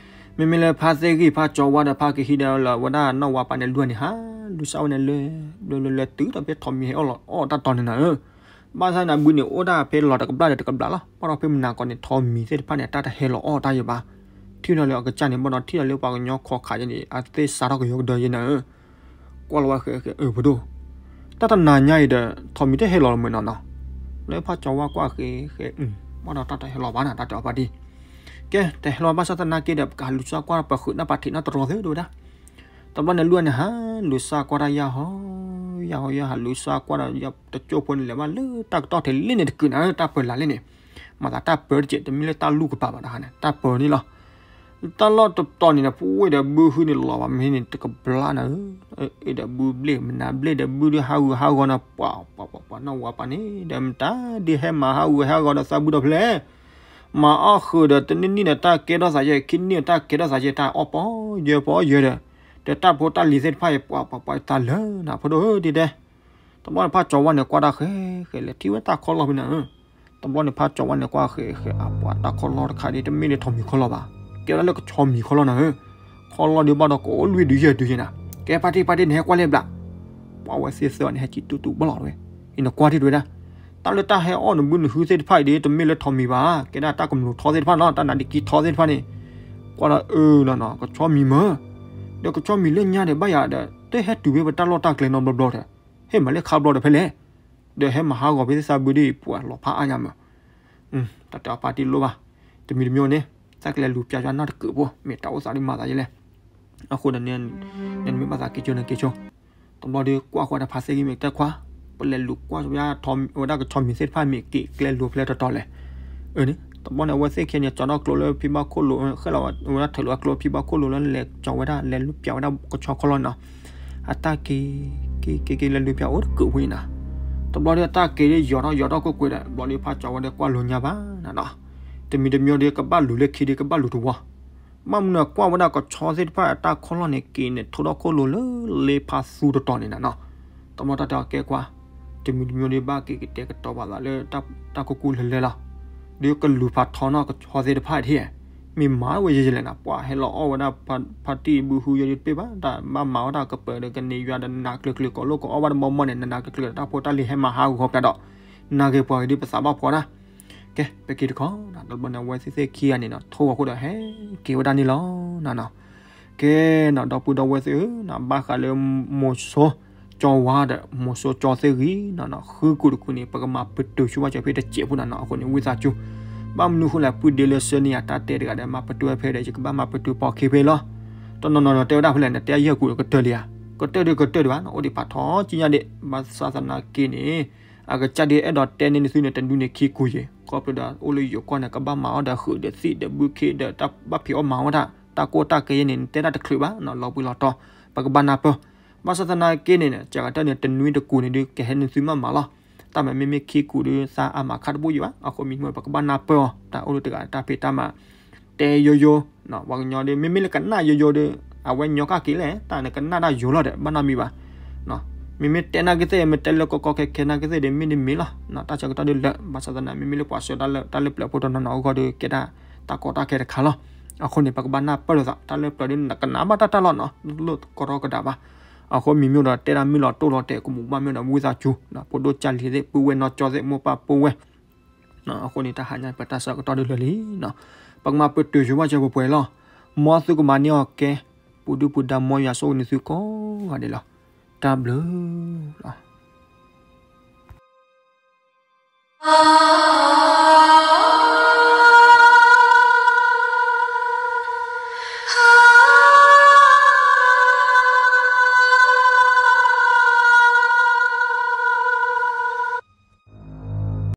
မ့မ့ၢ်လၢဖါသ့ၣ်ဂံၢ်ဖါကၠီၤဝါဒီးဖါကဟံးဒီးလၢဝဲဒၣ်နီၢ်ဝါပၢ်န့ၣ် လွံၢ်ဂၤန့ၣ် ဟးလူၤစၢ်ဝဲန့ၣ်လၢ လၢလၢလၢတုၤဒီးဖဲထိးမံၤဟဲအီၣ်လီၤအီၣ်တၢ်တီၤန့ၣ်နီၤဧၢ. ဘၣ်ဆၣ်န့ၣ် အဘုန့ၣ် အိၣ်ဒၣ်ဖဲလီၤတကဘျၣ်ဒီးတကဘျၣ်လီၤ. ဘၣ်ဒီးဖဲမနၤကီၢ်န့ၣ် ထိးမံၤသ့ၣ်တဖၣ်န့ၣ် အတၢ်တဟဲလီၤအီၣ်တၢ်ယံၤဘၣ်. ထံၣ်ဒီးလၢအကစၢ်န့ၣ် ဘၣ်ဒီးထံၣ်ဒီးလၢပှၤကညီခီၣ်ခးယဲန့ၣ် အသ့ၣ်စးထီၣ်ကယီကဒီးယဲနီၤဧၢ. ကွၢ်လီၤဝဲဃဲ ဃဲ အၢ ပဒိၣ် တၢ်တနၤညါအံၤဒီး ထိးမံၤတဟဲလီၤလီၤမ့ၢ်နီၤနီၤ. လၢဖါကၠီၤဝါကွၢ်ဃဲ ဃဲ အၢ ဘၣ်ဒီးတၢ်တဟဲလီၤဘၣ်နၤ တၢ်တဲအီၤဖါတံၢ် ကဲ တဟဲလီၤဘၣ်ဆၣ်သနာ်က့ဒီး ပကဟးလူၤစၢ်ကွၢ်ပဃုာ်နၢ်ပာ်ထံးနီၢ်တရီသ့ဒိဝဲဒၣ်. တဘျီန့ၣ်လွံၢ်ဂၤန့ၣ် ဟးလူၤစၢ်ကွၢ်တၢ်ယၢ်ဟီ ယၢ်ဟီ ယၢ်ဟးလူၤစၢ်ကွၢ်ဒီး တကၠိၢ်ဖိန့ၣ်လဲၤဘၣ်လၢတၢ်ကတီၢ်ထဲလ့န့ၣ်တကုာ်နၤဧၢ တၢ်ပၢၤလၢ်လ့န့ၣ် မၤသးတၢ်ပၢၤတကဲး တမ့ၢ်လၢတၢ်လူၢ်ကပၤဘၣ်တခါန့ၣ် တၢ်ပၢၤန့ၣ်လီၤ. တၢ်လီၢ်တတီၤန့ၣ်ဒီး ပဝဲဒီးဘုဟုန့ၣ်လီၤဘၣ်မ့ၢ်န့ၣ် တကဘျါနၤဧၢ. အ့ၣ်ဒီးဘုဘျ့ၣ် မနၤဘျ့ၣ်ဒီးဘုဒုးဟးဂူာ်ဟးဂီၤနၤ ပှၤ ပှၤ ပှၤ ပှၤ နီၢ်ဝါပၢ်န့ၣ် ဒီးမတၤဒုးဟဲမၤဟးဂူာ်ဟးဂီၤဒီးသးဘုဒီးဖဲလဲၣ်. မၤအီၣ်ဃုာ်ဒီးတနံၣ်နံၣ်ဒီးတၢ်ကဲထီၣ်သးယဲ ခံနံၣ်ဒီးတၢ်ကဲထီၣ်သးယဲ တၢ်အီၣ်ပီယဲပီယဲဒီး ဒီးတၢ်ဖိတၢ်လံၤသ့ၣ်တဖၣ်အံၤ ပှၤ ပှၤ ပှၤ တၢ်လၢနၤ ဖိဒိၣ်ဧၢ ဒ်တဲ တဘျီန့ၣ်ဖးကၠီၤဝါန့ၣ် ကွၢ်တၢ်ဃဲ ဃဲလဲၤထံၣ်ဝဲတၢ်ခီလီၢ်ဖဲန့ၣ်ဧၢ. တဘျီန့ၣ်ဖးကၠီၤဝါန့ၣ် ကွၢ်ဃဲ ဃဲ အပှၤတၢ်ခီလီၢ်တခါဒီး တမ့ၢ်လၢထိးမံၤခီလီၢ်ဘၣ်. ကဲဝဲဒၣ်လၢကဆီမံၤခီလီၢ်နၤဧၢ. ခီလီၢ်ဒုးဘၣ်ဒီးကအိၣ်လွံၢ်ဒုးယဲၢ်ဒုးယဲၢ်နၤ. ကဲဖါတံၢ်ဖါတံၢ်န့ၣ် ဟဲကွၢ်လၢဘျး ပှၤဝဲသ့ၣ်သၢန့ၣ် ဟဲကံၣ်တူၢ်တူၢ်ဘၣ်လီၤဝဲ. အံၤနကွၢ်ထံၣ်တဝဲဒၣ် တၢ်လၢတၢ်ဟဲအီၣ်နဘုနဟုသ့ၣ်တဖၣ်အံၤဒီး တမ့ၢ်လၢထိးမံၤဘၣ်. ကဲဒၣ်တၢ်ကမျူးထီသ့ၣ်တဖၣ်နီၤ တၢ်နးဒံးကံထီသ့ၣ်တဖၣ်န့ၣ် ကွၢ်ဒီးအၢနီၤနီၤ ကဆီမံၤမၢ် ဒီးကဆီမံၤလၢညါဒီးဘၣ်ယၤဒီး တဟဲတုၤဖဲပတၢ်လီၢ်တၢ်ကျဲနီတဘျီဘျီဒီး ဟဲမၤလၢခါဘျီဒီးဖဲလဲၣ်. ဒီးဟဲမၤဟးဂီၤဖဲသ့ၣ်သးဘုဒ်အံၤ ပှၤလီၤဖးအါညါမၢ်. တၢ်တဲအီၤဖါတံၢ်လိၣ်ဘၣ် တမံၤတမံၤန့ၣ် တၢ်ကလဲၤလူၤပျးယွၤနီတကုာ်ဖိ မ့ၢ်တၢ်အိၣ်သးဒ်မၤသးယဲလဲၣ်. အဃိဒီး နမ့ၢ်ဘၣ်သးက့ၤကၠိနက့ၤကၠိ တဘျီဒီးကွၢ်ကွၢ်ဒီးဖါသ့ၣ်ဂံၢ်မ့ၢ်တဲခွါ ပလဲၤလူၤကွၢ်ဝဲဒၣ်ကဆီမံၤသ့ၣ်တဖၣ်မ့ၢ်က့ၤကျဲလိၤဖဲလဲၣ်တတီၤလဲၣ်. အန့ၣ် တဘျီန့ၣ် အဝဲသ့ၣ်ခံဂၤန့ၣ် ကၠီထီၣ်ကျိလၢဖံဘၣ်ခိၣ်လိၤ ဃဲလီၤဝဲဒၣ်ထၢၣ်လိၤအကျိဖံဘၣ်ခိၣ်လိၤလၢလဲၤကၠီဝဲဒၣ် လဲၤလူၤပျးဝဲဒၣ်ကဆီခီလီၢ်န့ၣ်နီၤ. အတၢ်က့ၤ က့ၤ က့ၤ က့ၤ လဲၤလူၤပျးအိၣ်တကုာ်ဖိအံၤနၤ. တဘျီဒီးတၢ်က့ၤဒီးယီၤထီၣ်ယီၤထီၣ်ကွ့ၢ်ကွ့ၢ်ဒီး ဘျီဒီးဖးကၠီဝဲဒီးကွၢ်လိာ်ညါဘၣ်နၤနီၤ, တမံၤတမံၤဒီးကဘၣ်လူၤလၢခံဒီးကဘၣ်လူၤတဝီ, ဘၣ်မနုၤကွၢ်ဝဲဒၣ်ကဆီသ့ၣ်တဖၣ်အတၢ်ခီၣ်လီၢ်န့ၣ် က့ၤန့ၣ်ထိထီၣ်ခိၣ်လိၤလၢလ့ဖးသူတတီၤန့ၣ်နၤနီၤ, တဘျီတၢ်တဲအီၤကဲကွၢ်, တမံၤတမံၤဒီးဘၣ်က့ၤကတဲာ်ကတီၤဘၣ်သးလၢတၢ်ကူၣ်ကူၣ်လဲၤလဲၤလီၤ, ဒီးကလူၤဖးထီနီၣ်ကဆီသ့ၣ်တဖၣ်ထံၣ်, မ့ၢ်မၤဝဲယဲယဲလဲၣ်နၤ, ပှၤဟဲလီၤအီၣ်ဝဲဒၣ်ဖါတံၢ်ဘုဟုယဲဒ်တပ့ၢ်ဘၣ်, တၢ်ဘၣ်မၤဝဲဒၣ်ကပၢၤဒီးကန့ၢ်ယွၤဒီးနးကျၢၤကျၢၤ ကိးလိာ်ကီးအီၣ်ဘၣ်တမီမီန့ၣ် နနးကျၢၤကျၢၤဒီးတၢ်ဖိတၢ်လံၤဟဲမၤဟးဂီၤဖျါဒီး နာ်က့ၤပှၤက့ၤဒ်ပသးဘၣ်ဖှီၣ်ဒၣ်, ကဲ ပက့ၤတခီ, ဒီးဘျီန့ၣ် အဝဲသ့ၣ်သ့ၣ်ခံဂၤန့ၣ်နီၤ ထိၣ်ဝဲဃိဒီးဟဲက့ၤဝဲဒၣ်န့ၣ်လီၤနၤနီၤ, ကဲနီၤ ဒီပုၢ်ဒီဝဲၢ်သ့ၣ်ဧၢနီၤ, ဘၣ်ဃးလၢမိၤစိကၠီဝါဒီး မိၤစိကၠီသ့ၣ်ဂ့ၤနီၤနီၤ ဃုကူၣ်တကူၣ်န့ၣ် ပကမၤပတုာ်ဆိဝဲကၠီဖဲတစဲးဖိနၤနီၤ, အဃိန့ၣ် ဝံသးစူၤ ဘၣ်မနုၤဃိလဲၣ် ပုၢ်ဒ့လၢဆၢန့ၢ်ယၤတၢ်တဲတဂၤဒီး မၤပတုာ်ဝဲဖဲဒီး ယကဘၣ်မၤပတုာ်ပိာ်ခံဖဲလီၤ, တနီၤနီၤဒီးတဲဝဲဒၣ်ဖဲလဲၣ် နတဲယဲၢ်ကူၣ်ကတၢၢ်လံဧါ, ကတၢၢ်ဒီးကတၢၢ်ဒံးဘၣ်နီၤ, အိၣ်ဒံးဖးထီကံညါဒံး, ဘၣ်ဆၣ်သနာ်က့န့ၣ် အကစၢ်ဒုးအဲၣ်ဒိးတဲန့ၢ်နသုန့ၣ် တနွံန့ၣ်ခံကူၣ်ယဲၢ်, ခီဖျိဒီးအိၣ်လၢယိၤကီၢ်န့ၣ် ကဘၣ်မၤအီၣ်ဒီးဃုာ်ဒီးသံၣ်ဒီးဘုခ့ဒီးတၢ်ဘၣ်ဖံးအီၣ်မၤဝဲဒၣ် တၢ်ကီတၢ်ခဲယဲန့ၣ် နတဲတၢ်တချုးဘၣ်နီၤ, လီၤဘှံးလီၤတီၤ, ပကဘၣ်နၢ်ပၢၢ်, ဘၣ်ဆၣ်သနာ်က့န့ၣ် စှၤကတၢၢ်န့ၣ် တနွံတကူၣ်န့ၣ်ဒုး ကဟဲနသုမးမးလီၤ, တၢ်မၤမ့မ့ၢ်ခံကူၣ်ဒုး သးအါမးခါတဘိယံၤဘၣ်, အဃိမ့ၢ်မ့ၢ်ပကဘၣ်နၢ်ပၢၢ်အီၤ တၢ်အိၣ်လၢတဂၤတၢ်ဖံးတၢ်မၤ တဲယိယိ, ပှၤကညီဒီး မ့မ့ၢ်လၢကနၣ်ယိယိဒီး အဝဲညီကၣ်က့ၤလဲၣ် တၢ်နကနၣ်တၢ်ယိလီၤဒီး ဘၣ်နီတမံၤဘၣ်, မ့မ့ၢ်တဲနာ်က့သ့ၣ် မ့ၢ်တဲလၢကီကီခဲခဲနာ်က့သ့ၣ်ဒီး မ့ၢ်တမ့ၢ်လီၤ, တၢ်ဆၢကတီၢ်ဒုးလၢာ်, ဘၣ်ဆၣ်သနာ် မ့မ့ၢ်လၢပှၤဆှၢတၢ်လၢတၢ်လၢပျၢၤဖိတနီၤနီၤအဂီၢ်ဒီး ကဲဒၣ်တၢ်ကီတၢ်ခဲတခါလီၤ, အဃိန့ၣ် ပကဘၣ်နၢ်ပၢၢ်လိာ်သး တၢ်လၢပျၢၤဒုး နကနၣ်ဘၣ်တၢ်တၢ်လီၤနီၤ လၢကရီကဒးဘၣ်, အဃိမ့ၢ်မ့ၢ်ဒီး တဲတၢ်မုၢ်လီၤတိၢ်လီၤတဲာ်ကမူးဘၣ်မ့ၢ်ဒီး ဝံသးစူၤ ဖိဒိၣ်ကၢ်လံၤသ့ၣ် ပုၢ်ဝဲၢ်နီၢ်ကၠီသ့ၣ် မိၢ်ပၢ်ပုၢ်ဝဲၢ် အဃိန့ၣ် တၢ်ဟါညါပတၢ်ဆၢကတီၢ်ဒုးလၢာ်လံနီၤ, ပကမၤပတုာ်ဆိဝဲကၠီပှဲၤပှဲၤလီၤ, မ်သုကမၤန့ၢ်အီၤကဲ, ပူၤဒုၣ်ပူၤဒါ မ်ယွၤဆိၣ်ဂ့ၤနသုကိးဂၤဒဲးလီၤ, တၢ်ဘျုးလီၤ.